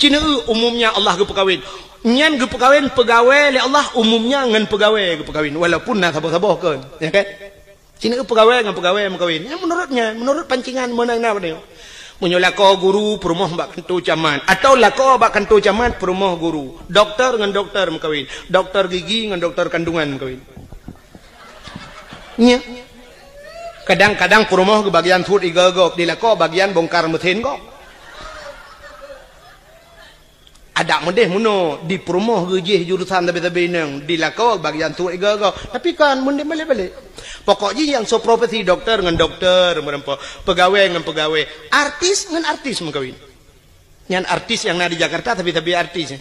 Ci neueu umumnya Allah geupeukawen. Nyan geupeukawen peugawée lé Allah umumnya ngon peugawée geupeukawen. Walaupun na saboh-saboh kon. Ya kan? Ci neueu peugawée ngon peugawée meukawén. Nyan menurut nyan, menurut pancingan meunan na tanyoe. Meunyoe lakoe guru peurumoh bak kantô camat. Atau lakoe bak kantô camat peurumoh guru. Doktor ngon doktor meukawén. Doktor gigi ngon doktor kandungan meukawén. Nya. Kadang-kadang peurumoh geubagian suet igoe gob, di lakoe bagian bongkar mesin gob. Adak meudeh meunoe, di peurumoh geujih jurusan sabe-sabe inong, di lakoe bagian suet igoe gob. Tapi kan meudeh balek-balek. Pokok jih nyang soe profesi doktor ngon doktor meureumpok, peugawée ngon peugawée, artis ngon artis meukawén. Nyan artis nyang na di Jakarta sabe-sabe artis.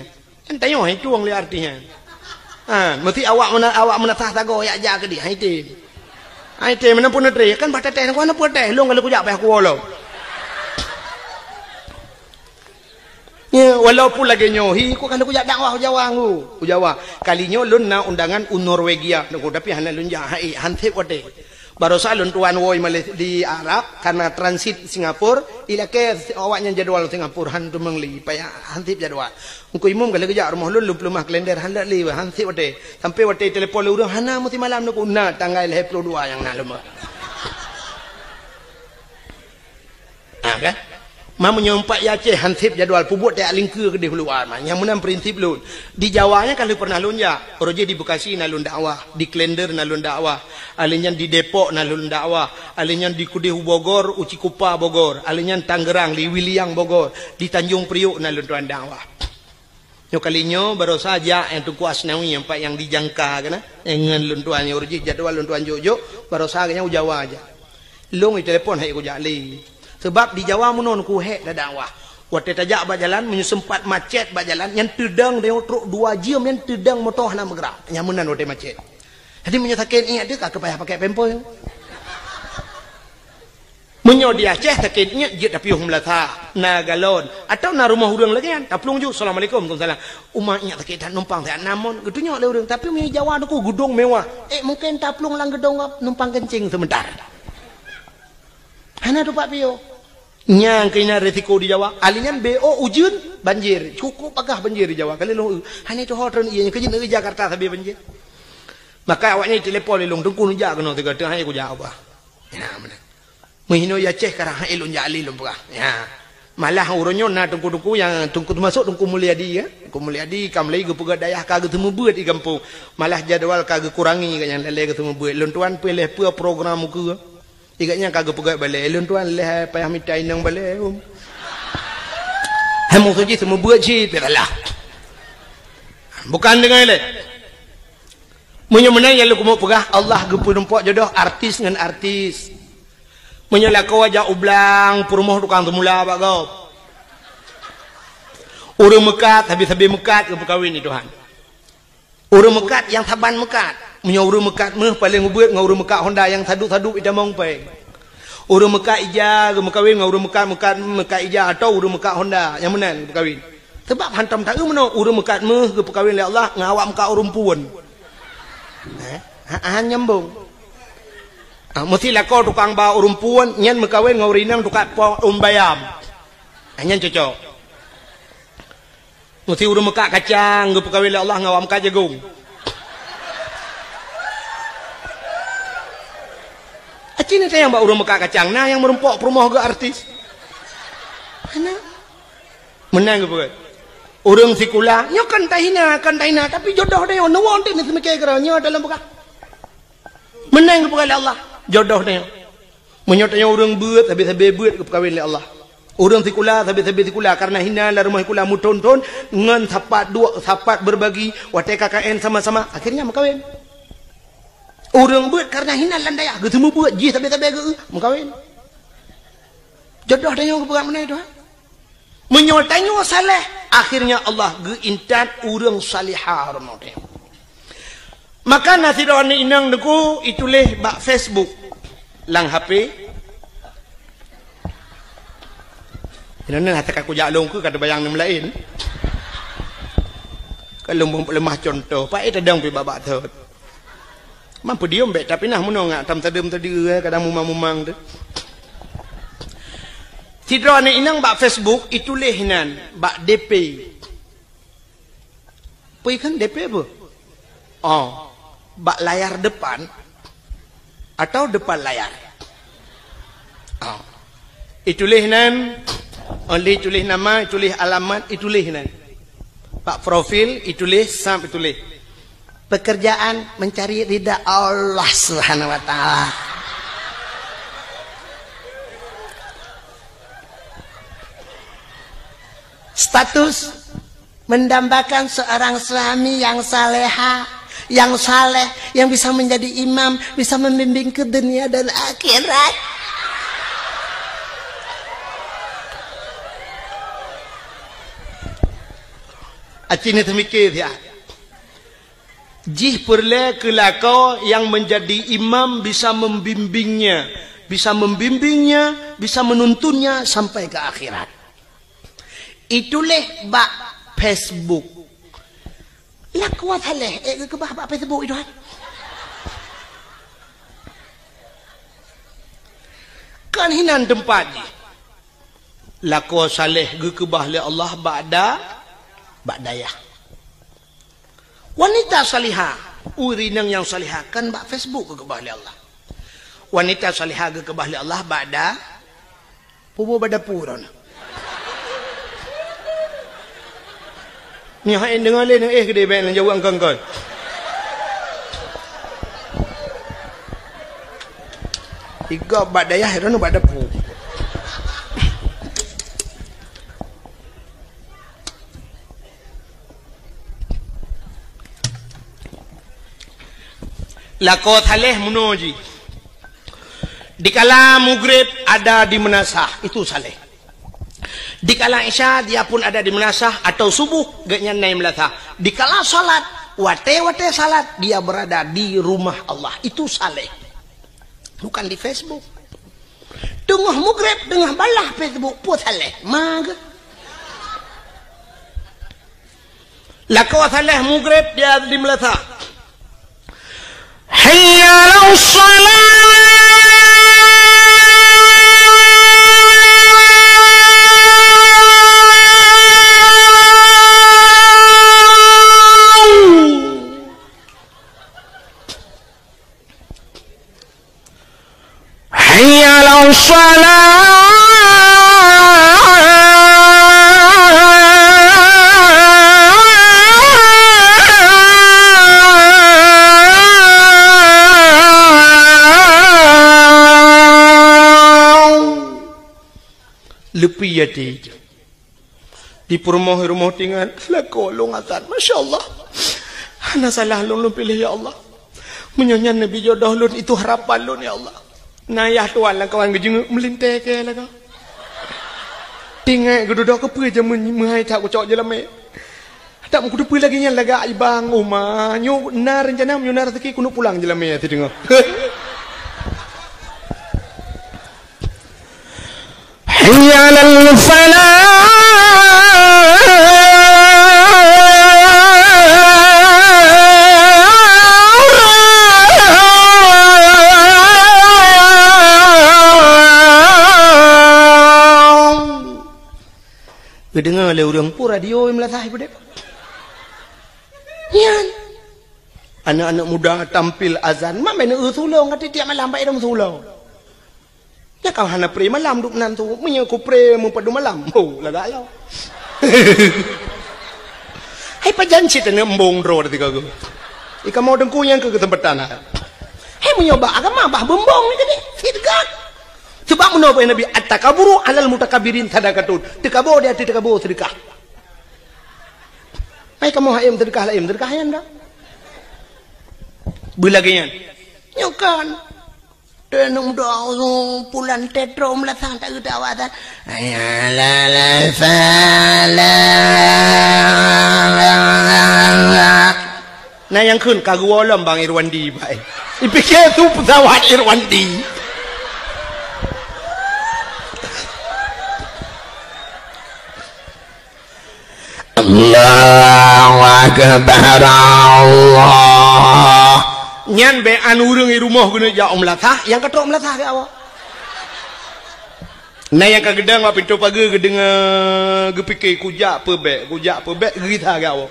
Kan tanyoe hai tueng lé artis nyan. Ha, meusti awak meuna-, awak meunasah sagoe yak jak keudeh, hai tem. Hai tem, meunan pun neutre, kan bah tatéh, na pun tatéh, lôn ka lheueh kujak payah kuwoe lom. Ya, walaupun lagée nyoe, hi, ku ka lheueh kujak dakwah u Jawa ngu, u Jawa. Kali nyoe lôn na undangan u Norwegia, nunggu, tapi hana lôn jak, hai, han sép watée. Barosa lôn tuan woe Malaysia di Arab, karena transit Singapura, ilakée awaknyan jadwal Singapura, han teumeung li, payah han sép jadwal. Teungku Imum ka lheueh geujak rumoh lôn, lôn peuleumah kalender, han leuet li, han sép watée. Sampai watée telepon lé ureuëng, hana meusimalam neuku, na tanggai lhée ploh dua nyang na lom. Ha, kan? Ma meunyoe umpat i Aceh han sép jadwal, peubuet tajak lingkeue keudeh u luwa, ma. Nyang meunan prinsip lôn. Di Jawa nyan ka lheueh pernah lôn jak. Uroe jih di Bekasi na lôn dakwah, di Klender na lôn dakwah, ahli nyan di Depok na lôn dakwah, ahli nyan di keudeh u Bogor, u Cikupa Bogor, ahli nyan Tangerang, di Wiliang Bogor, di Tanjung Priok na lôn tuan dakwah. Nyoe kali nyoe barosa jak nyang Teungku Asnawi, nyang pat nyang dijangka keunan. Eh, ngon lôn tuan nyoe uroe jih jadwal lôn tuan jok-jok, barosa geuh nyan u Jawa jak. Lôn itelepon han ék kujak lé. Sabab di Jawa meunoe kuhek dakwah. Watée tajak bak jalan, meunyoe seumpat macet bak jalan, nyan teudong deungon trok dua jeuem, nyan teudong moto hana meugerak. Nyang meunan watée macet. Jadi meunyoe sakét iék teuh ka keupayah pakai pampers. Meunyoe di Aceh sakét iék jeuet tapiôh meulasa, na galon, atawa na rumoh ureuëng lagée nyan, taplueng ju, "Assalamualaikum." "Waalaikumsalam." "Uma iék sakét that, numpang that na mon," geutunyok lé ureuëng. Tapi meunyoe Jawa teungku geudong mewah, eh, mungken taplueng lam geudong numpang keuncing seumeuntara. Hana teumpat piôh. Nyang keunan risiko di Jawa. Ahli nyan B O ujeuen, banjir. Cukup bagah banjir di Jawa. Kali lôn, hana tuho treun ié nyan keujeut negeri Jakarta sabe banjir. Maka awaknyan telepon lé lôn, "Teungku neujak keunoe sigoe teuh, han ék kujak ubah." Ya, meunan. Meuhinoe i Aceh karang han ék lôn jak lé lôn peugah. Ya. Malah uroe nyoe na teungku-teungku nyang teungku teumasok Teungku Mulyadi, ya. Teungku Mulyadi ka mulai geupeugah dayah ka geuseumeubeuet di gampông. Malah jadwal ka geukurangi gobnyan lalée geuseumeubeuet. Lôn tuan peue lheueh peue program ukeue. Di gobnyan ka geupeugah balée. Lôn tuan lheueh payah mita inong balée, um. Hai musoh jih seumeubeuet cit, pih salah. Bukan deungon ilée. Meunyoe meunan nyang lôn keumeung peugah, Allah geupeurumpok jodoh artis ngon artis. Meunyoe lakoe jak u blang, peurumoh tukang seumula bak gob. Ureuëng meukat, sabe-sabe meukat geupeukawen di Tuhan. Ureuëng meukat nyang saban meukat. Meunyoe ureuëng meukat méuh paleng ubeuet ngon ureuëng meukat honda nyang sadup-sadup itamong péng. Ureuëng meukat ija geumeukawen ngon ureuëng meukat, meukat, meukat ija atawa ureuëng meukat honda nyang meunan geupeukawen. Sabab hantom taeu meunoe ureuëng meukat méuh geupeukawen lé Allah ngon awak meukat ureuëng puon. Eh? Ha, han nyambong. Ah, meusti lakoe tukang ba ureuëng puon nyan meukawen ngon ureuëng inong tukang po ureuëng bayam. Ah, nyan cocok. Meusti ureuëng meukat kacang geupeukawen lé Allah ngon awak meukat jagong. Aci ni sayang bak ureuëng meukat kacang, na nyang meurumpok peurumoh geuh artis. Hana. Meunan geupeugah. Ureuëng sikula, nyoe kan tahina, kan tahina, tapi jodoh tanyoe, neuwoe teuh neuseumiké keudroe, nyoe dalam peugah. Meunan geupeugah lé Allah, jodoh tanyoe. Meunyoe tanyoe ureuëng beuet, sabe-sabe beuet geupeukawen lé Allah. Ureuëng sikula, sabe-sabe sikula, kareuna hina lam rumoh sikula meuthon-thon, ngon sapat duek, sapat berbagi, watée K K N sama-sama, akhirnya meukawen. Ureuëng beuet kareuna hina lam dayah, geuseumeubeuet jih sabe-sabe geu-, meukawen. Jodoh tanyoe geupeugah meunan, Tuhan. Meunyoe tanyoe saleh, akhirnya Allah geuintat ureuëng salihah rumoh tanyoe. Maka na sidroe aneuk inong teungku ituléh bak Facebook lam H P. Inoe na teuka kujak lôn keu ka teubayang nem laén. Ka lôn leumah contoh, paét tadong pih babah thot. Mampu diom bék, tapi nah meunoe ngak tam tadeuem tadi, eh, kadang mumang-mumang tu. Sidroe aneuk inong bak Facebook ituléh nan bak D P. Peue kheun D P peue? Oh, bak layar depan atau depan layar? Oh. Ituléh nan, oh, lé ituléh nama, ituléh alamat, ituléh nan. Bak profil ituléh, sab ituléh. Pekerjaan mencari ridha Allah Subhanahu wa Ta'ala. Status mendambakan seorang suami yang saleha, yang saleh, yang bisa menjadi imam, bisa membimbing ke dunia dan akhirat. Aci ni teumiké siat. Jih peureulée keu lakoe nyang meunjadi imam bisa membimbingnya, bisa membimbingnya, bisa menuntunnya sampai ke akhirat. Ituléh bak Facebook. Lakoe saleh, eh, geukeubah bak Facebook itu, hai. Kan hinan teumpat jih. Lakoe saleh geukeubah lé Allah bak da-, bak dayah. Wanita salihah, ureueng inong nyang salihah kan bak Facebook geukeubah lé Allah. Wanita salihah geukeubah lé Allah bak da-, puboh bak dapu droeneuh. Nyoe hai deungoe lé, nyoe éh keudéh bèk neujaweueb kon-kon. Igob bak dayah, droeneuh bak dapu. Lakoe saleh meunoe jih. Dikala mugreb ada di meunasah, itu saleh. Dikala isya dia pun ada di meunasah atau subuh gobnyan na i meunasah. Dikala salat, watèe-watèe salat dia berada di rumah Allah, itu saleh. Bukan di Facebook. Teungoh mugreb, teungoh balah Facebook, peue saleh. Mage. Lakoe saleh mugreb dia di meunasah. Hayya 'alas shalah. Hayya 'alas shalah. Leupie até. Di peurumoh-rumoh tingat, lakoe lôn azan. Masya Allah. Hana salah lôn, lôn piléh, ya Allah. Meunyoe nyan neubi jodoh lôn, itu harapan lôn, ya Allah. Na yah tuan lamkawan geujeungeuek meulintèe keu lagoe. Tingat geududoe keupeue jameun meuhai that kucok jeulamèe. Tak meukuteupeue lagèe nyan lagak ibang uma. Nyoe na reuncana meunyoe na raseuki keuneuk pulang jeulamèe sideungoe. Hayya 'alal falah. Geudeungoe lé ureueng peue radio i meulasah i peudeh. Nyan. Aneuk-aneuk muda tampil azan, ma bèk neu-eu sulong, ka tiep-tiep malam bak idong sulong. Nyan ka hana pré malam duek nan su, meunyoe ku pré meupadum malam, oh, lagak lom. Hai pajan cit aneuk embong droe teuka geuh. Ikamoe teungku nyang keu keuseumpatan hai. Hai meunyoe bak agama bah beumbong ni tadi, sit gak. Seubab meunoe peugah Nabi, "At-takaburu 'alal mutakabbirin sadaqatun." Teukabo di ateueh teukabo seudeukah. Hai kamoe hai em seudeukah laén, seudeukah nyan dah. Beulagèe nyan. Nyoe kan. Teunong doa pulan tetro meulasah tak geudawa dan. Hayya 'alal falah. Na nyang kheun ka geuwoe lom Bang Irwandi, bai. Ipike su peusawat Irwandi. Allahu Akbar, Allah. Nyan bèk an ureueng i rumoh geuneuk jak u meulasah, nyang ka trok meulasah keu awak. Na nyang ka geudong bak pintoe pageue geudeungoe, geupike, "Kujak peue bèk, kujak peue bèk," geugisa keu awak.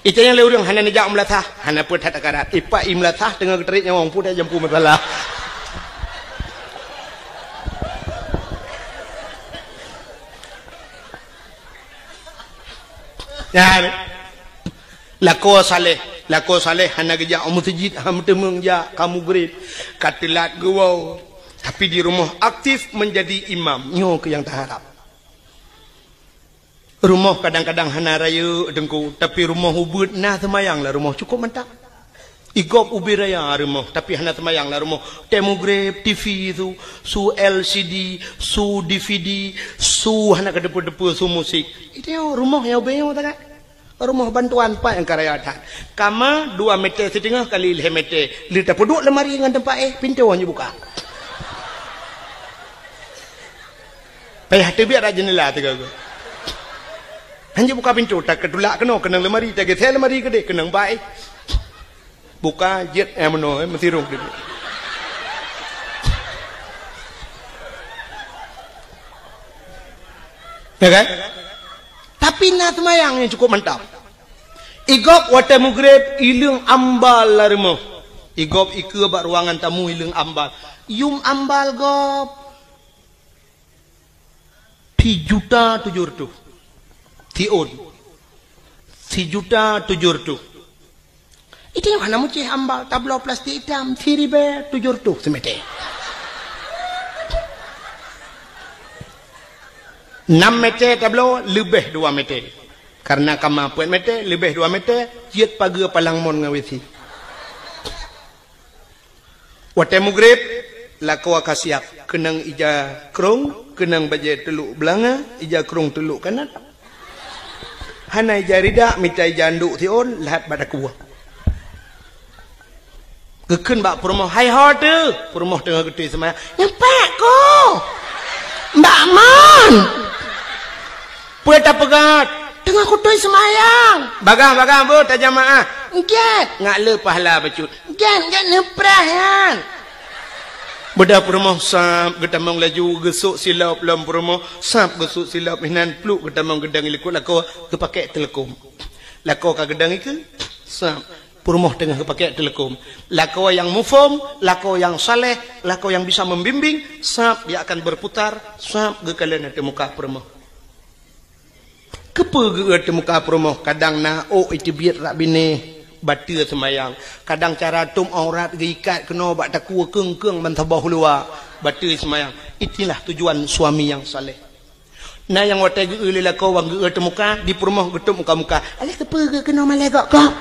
Itanyong lé ureueng, "Hana neujak u meulasah?" "Hana peue that akarat." Ipak i meulasah teungoh geutarek nyawöng, peue that jampu masalah. Nyan. Lakoe saleh, lakoe saleh hana geujak u meuseujid, hana meuteumèe jak, ka mugreb, ka teulat geuwoe. Tapi di rumoh aktif menjadi imam. Nyoe keuh nyang taharab. Rumoh kadang-kadang hana rayeuk teungku, tapi rumoh ubeuet na seumayang lam rumoh cukôp mantap. Igob ubé raya rumoh, tapi hana seumayang lam rumoh. Tée mugreb, T V su, su L C D, su D V D, su hana keudeupeue-deupeue, su musik. Itu rumoh nyang ubé nyoe takat. Rumoh bantuan pat nyang ka raya that. Kama dua meter siteungoh kali lhée meter. Lé tapeuduek lemari ngon teumpat éh, pintoe hana buka. Payah teubiet rak jeundela teuga-ga. Hanjeuet buka pintoe, takeutulak keunoe keunong lemari, tageusée lemari keudeh keunong bai. Buka jeuet, eh, meunoe, eh, meusirong teubiet. Ya kan? Tapi na seumayang nyang cukup mantap. Igob watée mugreb ileueng ambal lam rumoh. Igob ikeue bak ruangan tamu ileueng ambal. Yum ambal gob. Sijuta tujoh reutôh. Siôn. Sijuta tujoh reutôh. Itu nyang hana mucéh ambal, tabloe plastik itam, siribée tujoh reutôh simete. Nam mete tabloe, leubeh dua mete. Karena kama peuet mete, leubeh dua mete, jeuet pageue palang mon ngon W C. Watée mugreb, lakoe ka siab, keunong ija krong, keunong bajée teulok beulanga, ija krong teulok kanat. Hana ija ridak, mita ija andok siôn, lhat bak dakue. Geukheun bak peurumoh, "Hai ho teuh!" Peurumoh teungoh geutôi seumayang. "Nyoe pat ko! Mbak Mon! Peue tapeugah?" "Teungoh kutôi seumayang." "Bagah-bagah beuh tajamaah." "Gét." "Ngat le pahala bacut." "Gét, gét neupreh nyan." Beudah peurumoh sab geutamong laju geusok silop lom peurumoh, sab geusok silop hinan pluk geutamong geudong likot lakoe geupakek teuleukom. Lakoe ka geudong ikeue, sab peurumoh teungoh geupakek teuleukom. Lakoe nyang muphom, lakoe nyang saleh, lakoe nyang bisa membimbing, sab dia akan berputar, sab geukalon ateueh muka peurumoh. Keupeue geuôt teuh muka peurumoh, kadang na ôk iteubiet rak binéh, bateue seumayang. Kadang cara tôb aurat geuikat keunoe bak takue keung-keung ban saboh luwa, bateue seumayang. Itulah tujuan suami nyang saleh. Na nyang watée geuôt lé lakoe wan geuôt teuh muka, di peurumoh geutôb muka-muka. "Alah keupeue geuôt keunoe malée gok-gok?"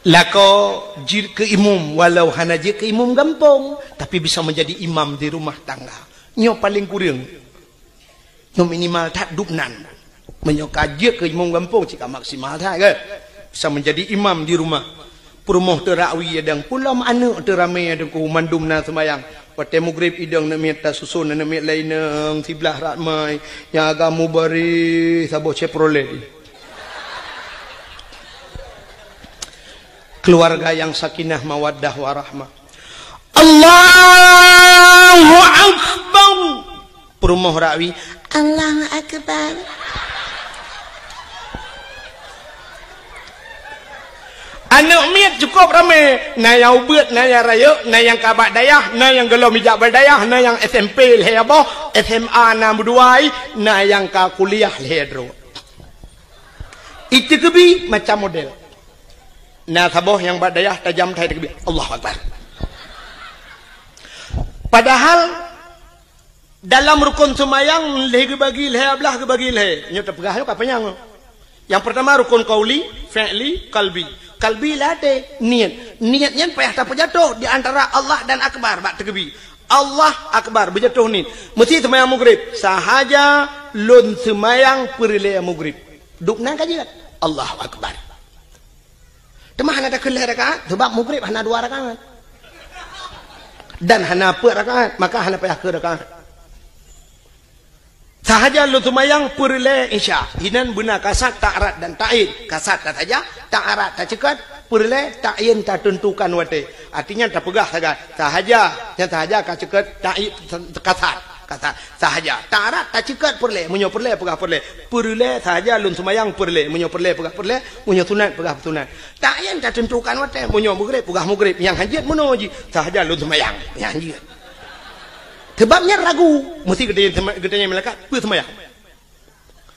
Lakoe jeuet keu imum, walau hana jeuet keu imum gampông, tapi bisa menjadi imam di rumah tangga. Nyoe paleng kureueng. Nyoe minimal that dubnan. Meunyoe ka jeuet keu imum gampông, cit ka maksimal that, kan? Bisa menjadi imam di rumah. Peurumoh teuh rak wie idong, pulom aneuk teuh ramé idong, mandum na seumayang. Watée mugreb idong neuk miet tasuson, neuk miet laén inong siblah rak mai. Nyang agam mubareh saboh Chevrolet. Keluarga yang sakinah, mawaddah, warahmah. Allahu Akbar. Peurumoh rak wie, Allahu Akbar. Aneuk miet cukup ramé, na nyang ubeuet, na nyang rayeuk, na nyang ka bak dayah, na nyang gohlom ijak bak dayah, na nyang S M P lhée boh, S M A na meudua, na nyang ka kuliah lhée droe. Iteukeubi macam model. Na saboh nyang bak dayah tajam that iteukeubi, Allahu Akbar. Padahal dalam rukon seumayang lhée geubagi lhée, ablah geubagi lhée. Nyoe teupeugah nyoe ka panyang. Nyang peurtama rukon qauli, fi'li, qalbi. Qalbi lhée niet. Niet nyan payah tapeujatoh di antara Allah dan Akbar bak teukeubi. Allah Akbar, beujatoh niet. Meusti seumayang mugreb. Sahaja lôn seumayang peureulée mugreb. Dubnan ka jeuet. Allahu Akbar. Teuma hana takheun lhée rakaat, sabab mugreb hana dua rakaat. Dan hana peuet rakaat, maka hana payah keu rakaat. Sahaja lôn seumayang peureulée Isya. Inan beuna kasat, ta'rad dan ta'yin. Kasat tasaja, ta'rad taceukat, peureulée ta'yin tateuntukan watée. Artinya tapeugah sagai. Sahaja, nyang sahaja ka ceukat, ta'yin kasat. Kasat sahaja. Ta'rad taceukat peureulée, meunyoe peureulée peugah peureulée. Peureulée sahaja lôn seumayang peureulée, meunyoe peureulée peugah peureulée, meunyoe sunat peugah sunat. Ta'yin tateuntukan watée, meunyoe mugreb peugah mugreb, nyang hanjeuet meunoe jih sahaja lôn seumayang, nyang hanjeuet. Sebab nyan ragu, meusti geutanyong malaikat, peue seumayang?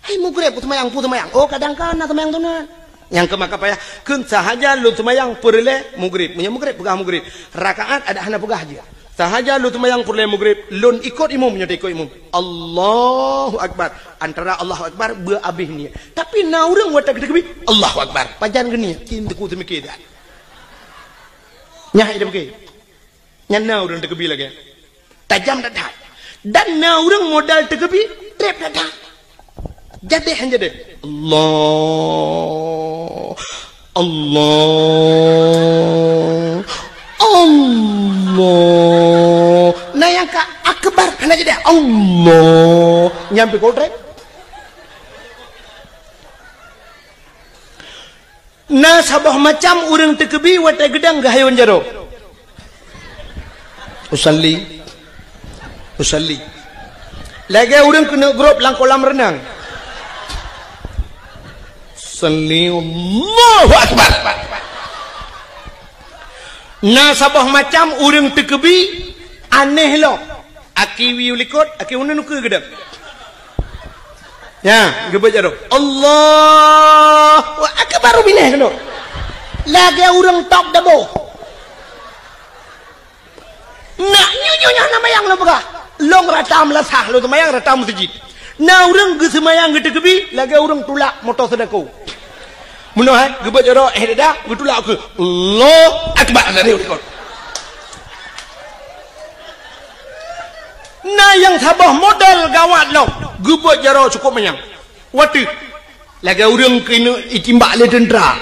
Hai mugreb, peue seumayang, peue seumayang? Oh, kadang ka na seumayang sunat. Nyang keu maka payah, kheun sahaja lôn seumayang peureulée mugreb. Meunyoe mugreb peugah mugreb, rakaat adak hana peugah jih. Sahaja lôn seumayang peureulée mugreb, lôn ikot imum, nyoe ikot imum. Allahu Akbar. Antara Allahu Akbar beu abéh niet. Tapi na ureuëng watée geuteukeubi, Allahu Akbar. Pajan geuniet, cit teungku teumike dah. Nyah ida beuke. Nyan na ureuëng teukeubi lagée. Tajam that-that. Dan na ureuëng modal teukeubi, treb that-that. Jadeh han jadeh. Allah. Allah. Allah. Na nyang ka akbar hana jadeh. Allah. Nyang pih keu treb. Na saboh macam ureuëng teukeubi watée geudong geuhayôn jaroe. Usalli. Usalli. Lagée ureuëng keuneuk grob lam kolam reunang. Usalli, Allahu Akbar. Na saboh macam ureuëng teukeubi aneh lom. Aki wiyeu likot, aki uneun ukeue geudong. Nya, geubeuet jaroe. Allahu Akbar, baru binéh keunoe. Lagée ureuëng tôb dabo. Nak nyoe, nyoe, nyoe na mayang lôn peugah. Lôn rata meulasah, lôn seumayang rata meuseujid. Na ureuëng geuseumayang geuteukeubi, lagée ureuëng tulak moto seudako. Meunoe hai, geubeuet jaroe, eh dada, geutulak ukeue. Allahu Akbar, dari likot. Na nyang saboh model gawat lom, geubeuet jaroe cukôp manyang. Watée lagée ureuëng keuneuk itimbak lé teuntra.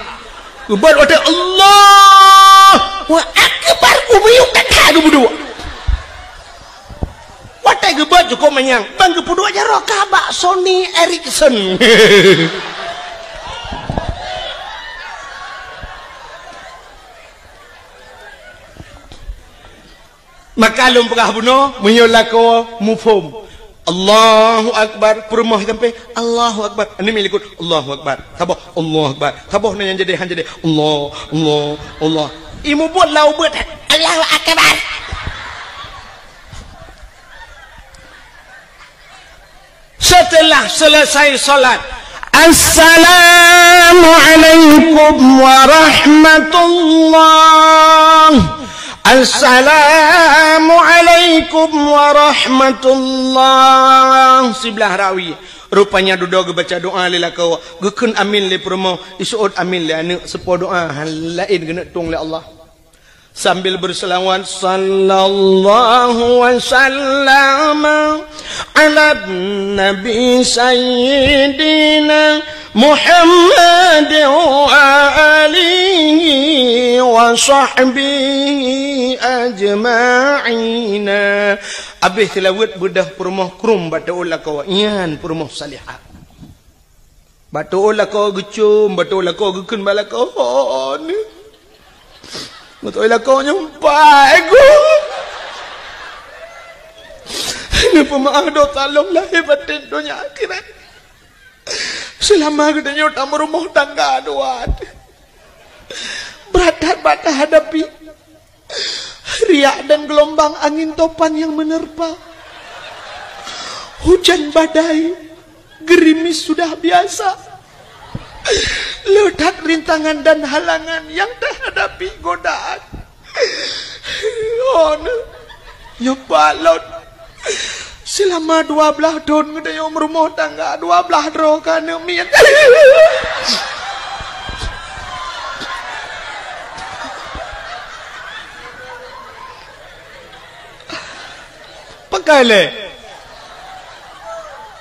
Geubeuet watée Allahu Akbar, ubiyuk that-that geupeuduek. Watée geubeuet cukôp manyang, ban geupeuduek jaroe ka bak Sony Ericsson. Maka lôn peugah bunoe, meunyoe lakoe muphom, Allahu Akbar, peurumoh sampai, Allahu Akbar. Aneuk miet likot, Allahu Akbar. Saboh, Allahu Akbar. Saboh na nyang jadi, han jadi, Allah, Allah, Allah. Imeubeuet lam ubeuet, Allahu Akbar. Setelah selesai salat, "Assalamualaikum warahmatullah. Assalamualaikum warahmatullah." Siblah rawi. Rupanya dudoe geubaca doa lé lakoe, geukheun amin lé peurumoh, iseuôt amin lé aneuk, seupôt doa, han laén geuneuk tueng lé Allah. Sambil berselawat, "Sallallahu wa sallama ala nabi sayyidina Muhammad wa alihi wa sahbihi ajma'ina." Abéh seulaweuet beudôh peurumoh krueng bak teuôt lakoe, nyan peurumoh salihah. Bak teuôt lakoe geucom, bak teuôt lakoe geukheun bak lakoe, "Ho, nyoe." Meuteuk lakoe nyoe empat, eh, gu. Neupeumeu'ah dosa lôn lahé batén donya akhirat. Seulama geutanyoe tameurumoh tangga dua. Brat that bak tahadapi. Riak dan gelombang angin topan yang menerpa. Hujan badai, gerimis sudah biasa. Le that rintangan dan halangan yang tahadapi, godaan. Oh, nyoe pat lôn. Seulama dua blaih thon geutanyoe meurumoh tangga, dua blaih droe ka aneuk miet. Pakai lé.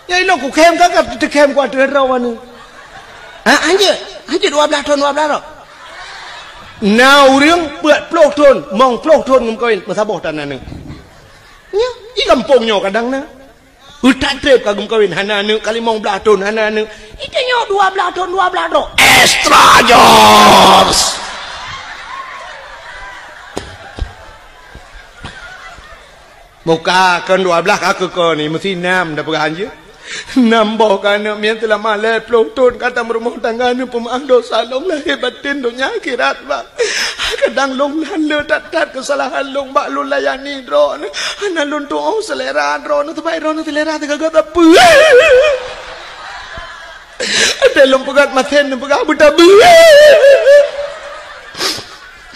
Ya, inoe kukhém ka, ka teukhém ku ateueh droe aneuk. Ha, hanjeuet, hanjeuet dua blaih thon, dua blaih droe. Na ureuëng peuet ploh thon, mong ploh thon geumeukawen, meusaboh tan aneuk. Nyoe, di gampông nyoe kadang na. Utak treb ka geumeukawen, hana aneuk, ka limong blaih thon, hana aneuk. Di tanyoe dua blaih thon, dua blaih droe. Extra jobs. Muka kon dua blaih ka keu kon ni, meusi nam dah peugah hanjeuet. Nam boh ka aneuk miet seulama lhée ploh thon ka tameurumoh tangga, neupeumeu'ah dosa lôn lahé batén donya akhirat, Bang. Kadang lôn lheueh that-that keusalahan lôn bak lôn layani droeneuh. Hana lôn tuoh seulera droeneuh, sabab droeneuh seulera teugaga sapeue. Até lôn peugah masen neupeugah beutabeue.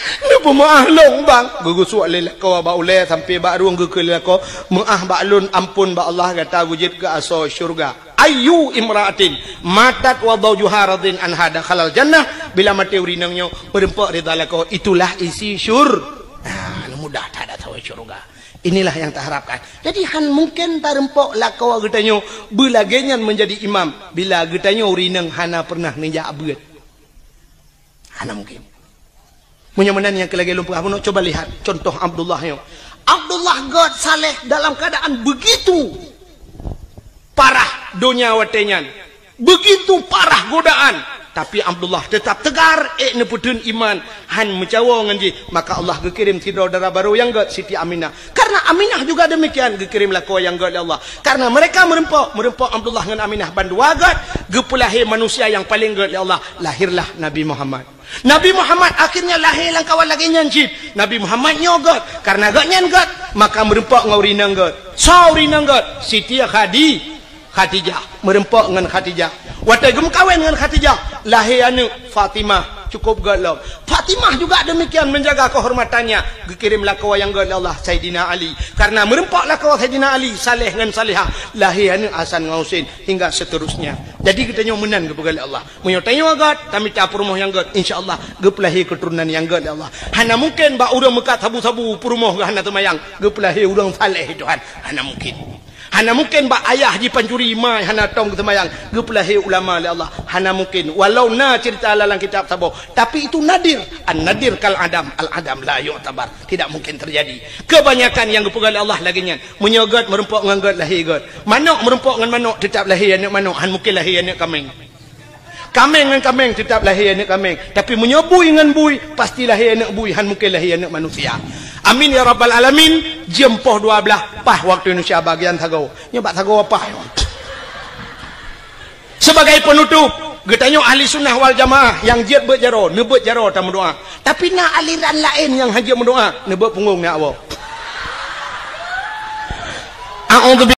Neupeumeu'ah lôn, Bang. Geugusuek lé lakoe bak ulée sampoe bak rueng geukheun lé lakoe, "Meu'ah bak lôn, ampôn bak Allah, gata beujeuet keu asoe syeuruga." Ayyu imra'atin matat wa zawjuha radin anha dakhalal jannah. Bila maté ureuëng inong nyoe meureumpok ridha lakoe, itulah isi syur-, ah, mudah that asoe syeuruga. Inilah yang taharapkan. Jadi, han mungken tarumpok lakoe geutanyoe beulagée nyan meunjadi imam bila geutanyoe ureuëng inong hana peureunah neujak beuet. Hana mungken. Meunyoe meunan nyang keu lagée lôn peugah bunoe, coba lihat contoh Abdullah nyoe. Abdullah gét saleh dalam keadaan begitu parah donya watée nyan, begitu parah godaan. Tapi Abdullah tetap tegar, ék neupeutheun iman, han meucawo ngon jih. Maka Allah geukirém sidroe dara barô nyang gét, Siti Aminah. Karena Aminah juga demikian, geukirém lakoe nyang gét lé Allah. Karena mereka meureumpok, meureumpok Abdullah ngon Aminah bandua gét, geupeulahé manusia nyang paleng gét lé Allah. Lahirlah Nabi Muhammad. Nabi Muhammad akhirnya lahé lam kawan lagée nyan cit. Nabi Muhammad nyoe gét, karena gét nyan gét, maka meureumpok ngon ureueng inong gét. Soe ureueng inong gét? Siti Khadi-, Khadijah. Meureumpok ngon Khadijah. Watée geumeukawen ngon Khadijah, lahé aneuëk Fatimah, cukup gét lom. Fatimah juga demikian menjaga kehormatannya, geukirém lakoe nyang gét lé Allah, Saidina Ali. Karena meureumpok lakoe Saidina Ali, saleh ngon salehah, lahé aneuëk Hasan ngon Husein, hingga seterusnya. Jadi geutanyoe meunan geupeugah lé Allah. Meunyoe tanyoe gét, tamita peurumoh nyang gét, insya Allah geupeulahé keuturonan nyang gét lé Allah. Hana mungkin bak ureuëng meukat sabu-sabu peurumoh geuh hana seumayang, geupeulahé ureuëng saleh Tuhan. Hana mungkin. Hana mungkin bak ayah jipancuri mai hana tom geuseumayang, geupeulahé ulama lé Allah. Hana mungkin. Walau na cerita lam kitab saboh, tapi itu nadir. An-nadir kal adam, al-adam la yu'tabar. Tidak mungkin terjadi. Kebanyakan nyang geupeugah lé Allah lagée nyan. Meunyoe gét meureumpok ngon gét, lahé gét. Manok meureumpok ngon manok, tetap lahé aneuëk manok, han mungkin lahé aneuëk kaméng. Kaméng ngon kaméng tetap lahé aneuëk kaméng. Tapi meunyoe bui ngon bui, pasti lahé aneuëk bui, han mungkin lahé aneuëk manusia. Amin ya rabbal alamin. Jeuem poh dua blaih, paih waktu Indonesia bagian sagoe. Nyoe bak sagoe paih. Sebagai penutup, geutanyoe ahli sunnah wal jamaah nyang jeuet beuet jaroe, neubeuet jaroe tameudoá. Tapi na aliran laén nyang han jeuet meudoá, neubeuet punggong ngon awak. A'udzubillah.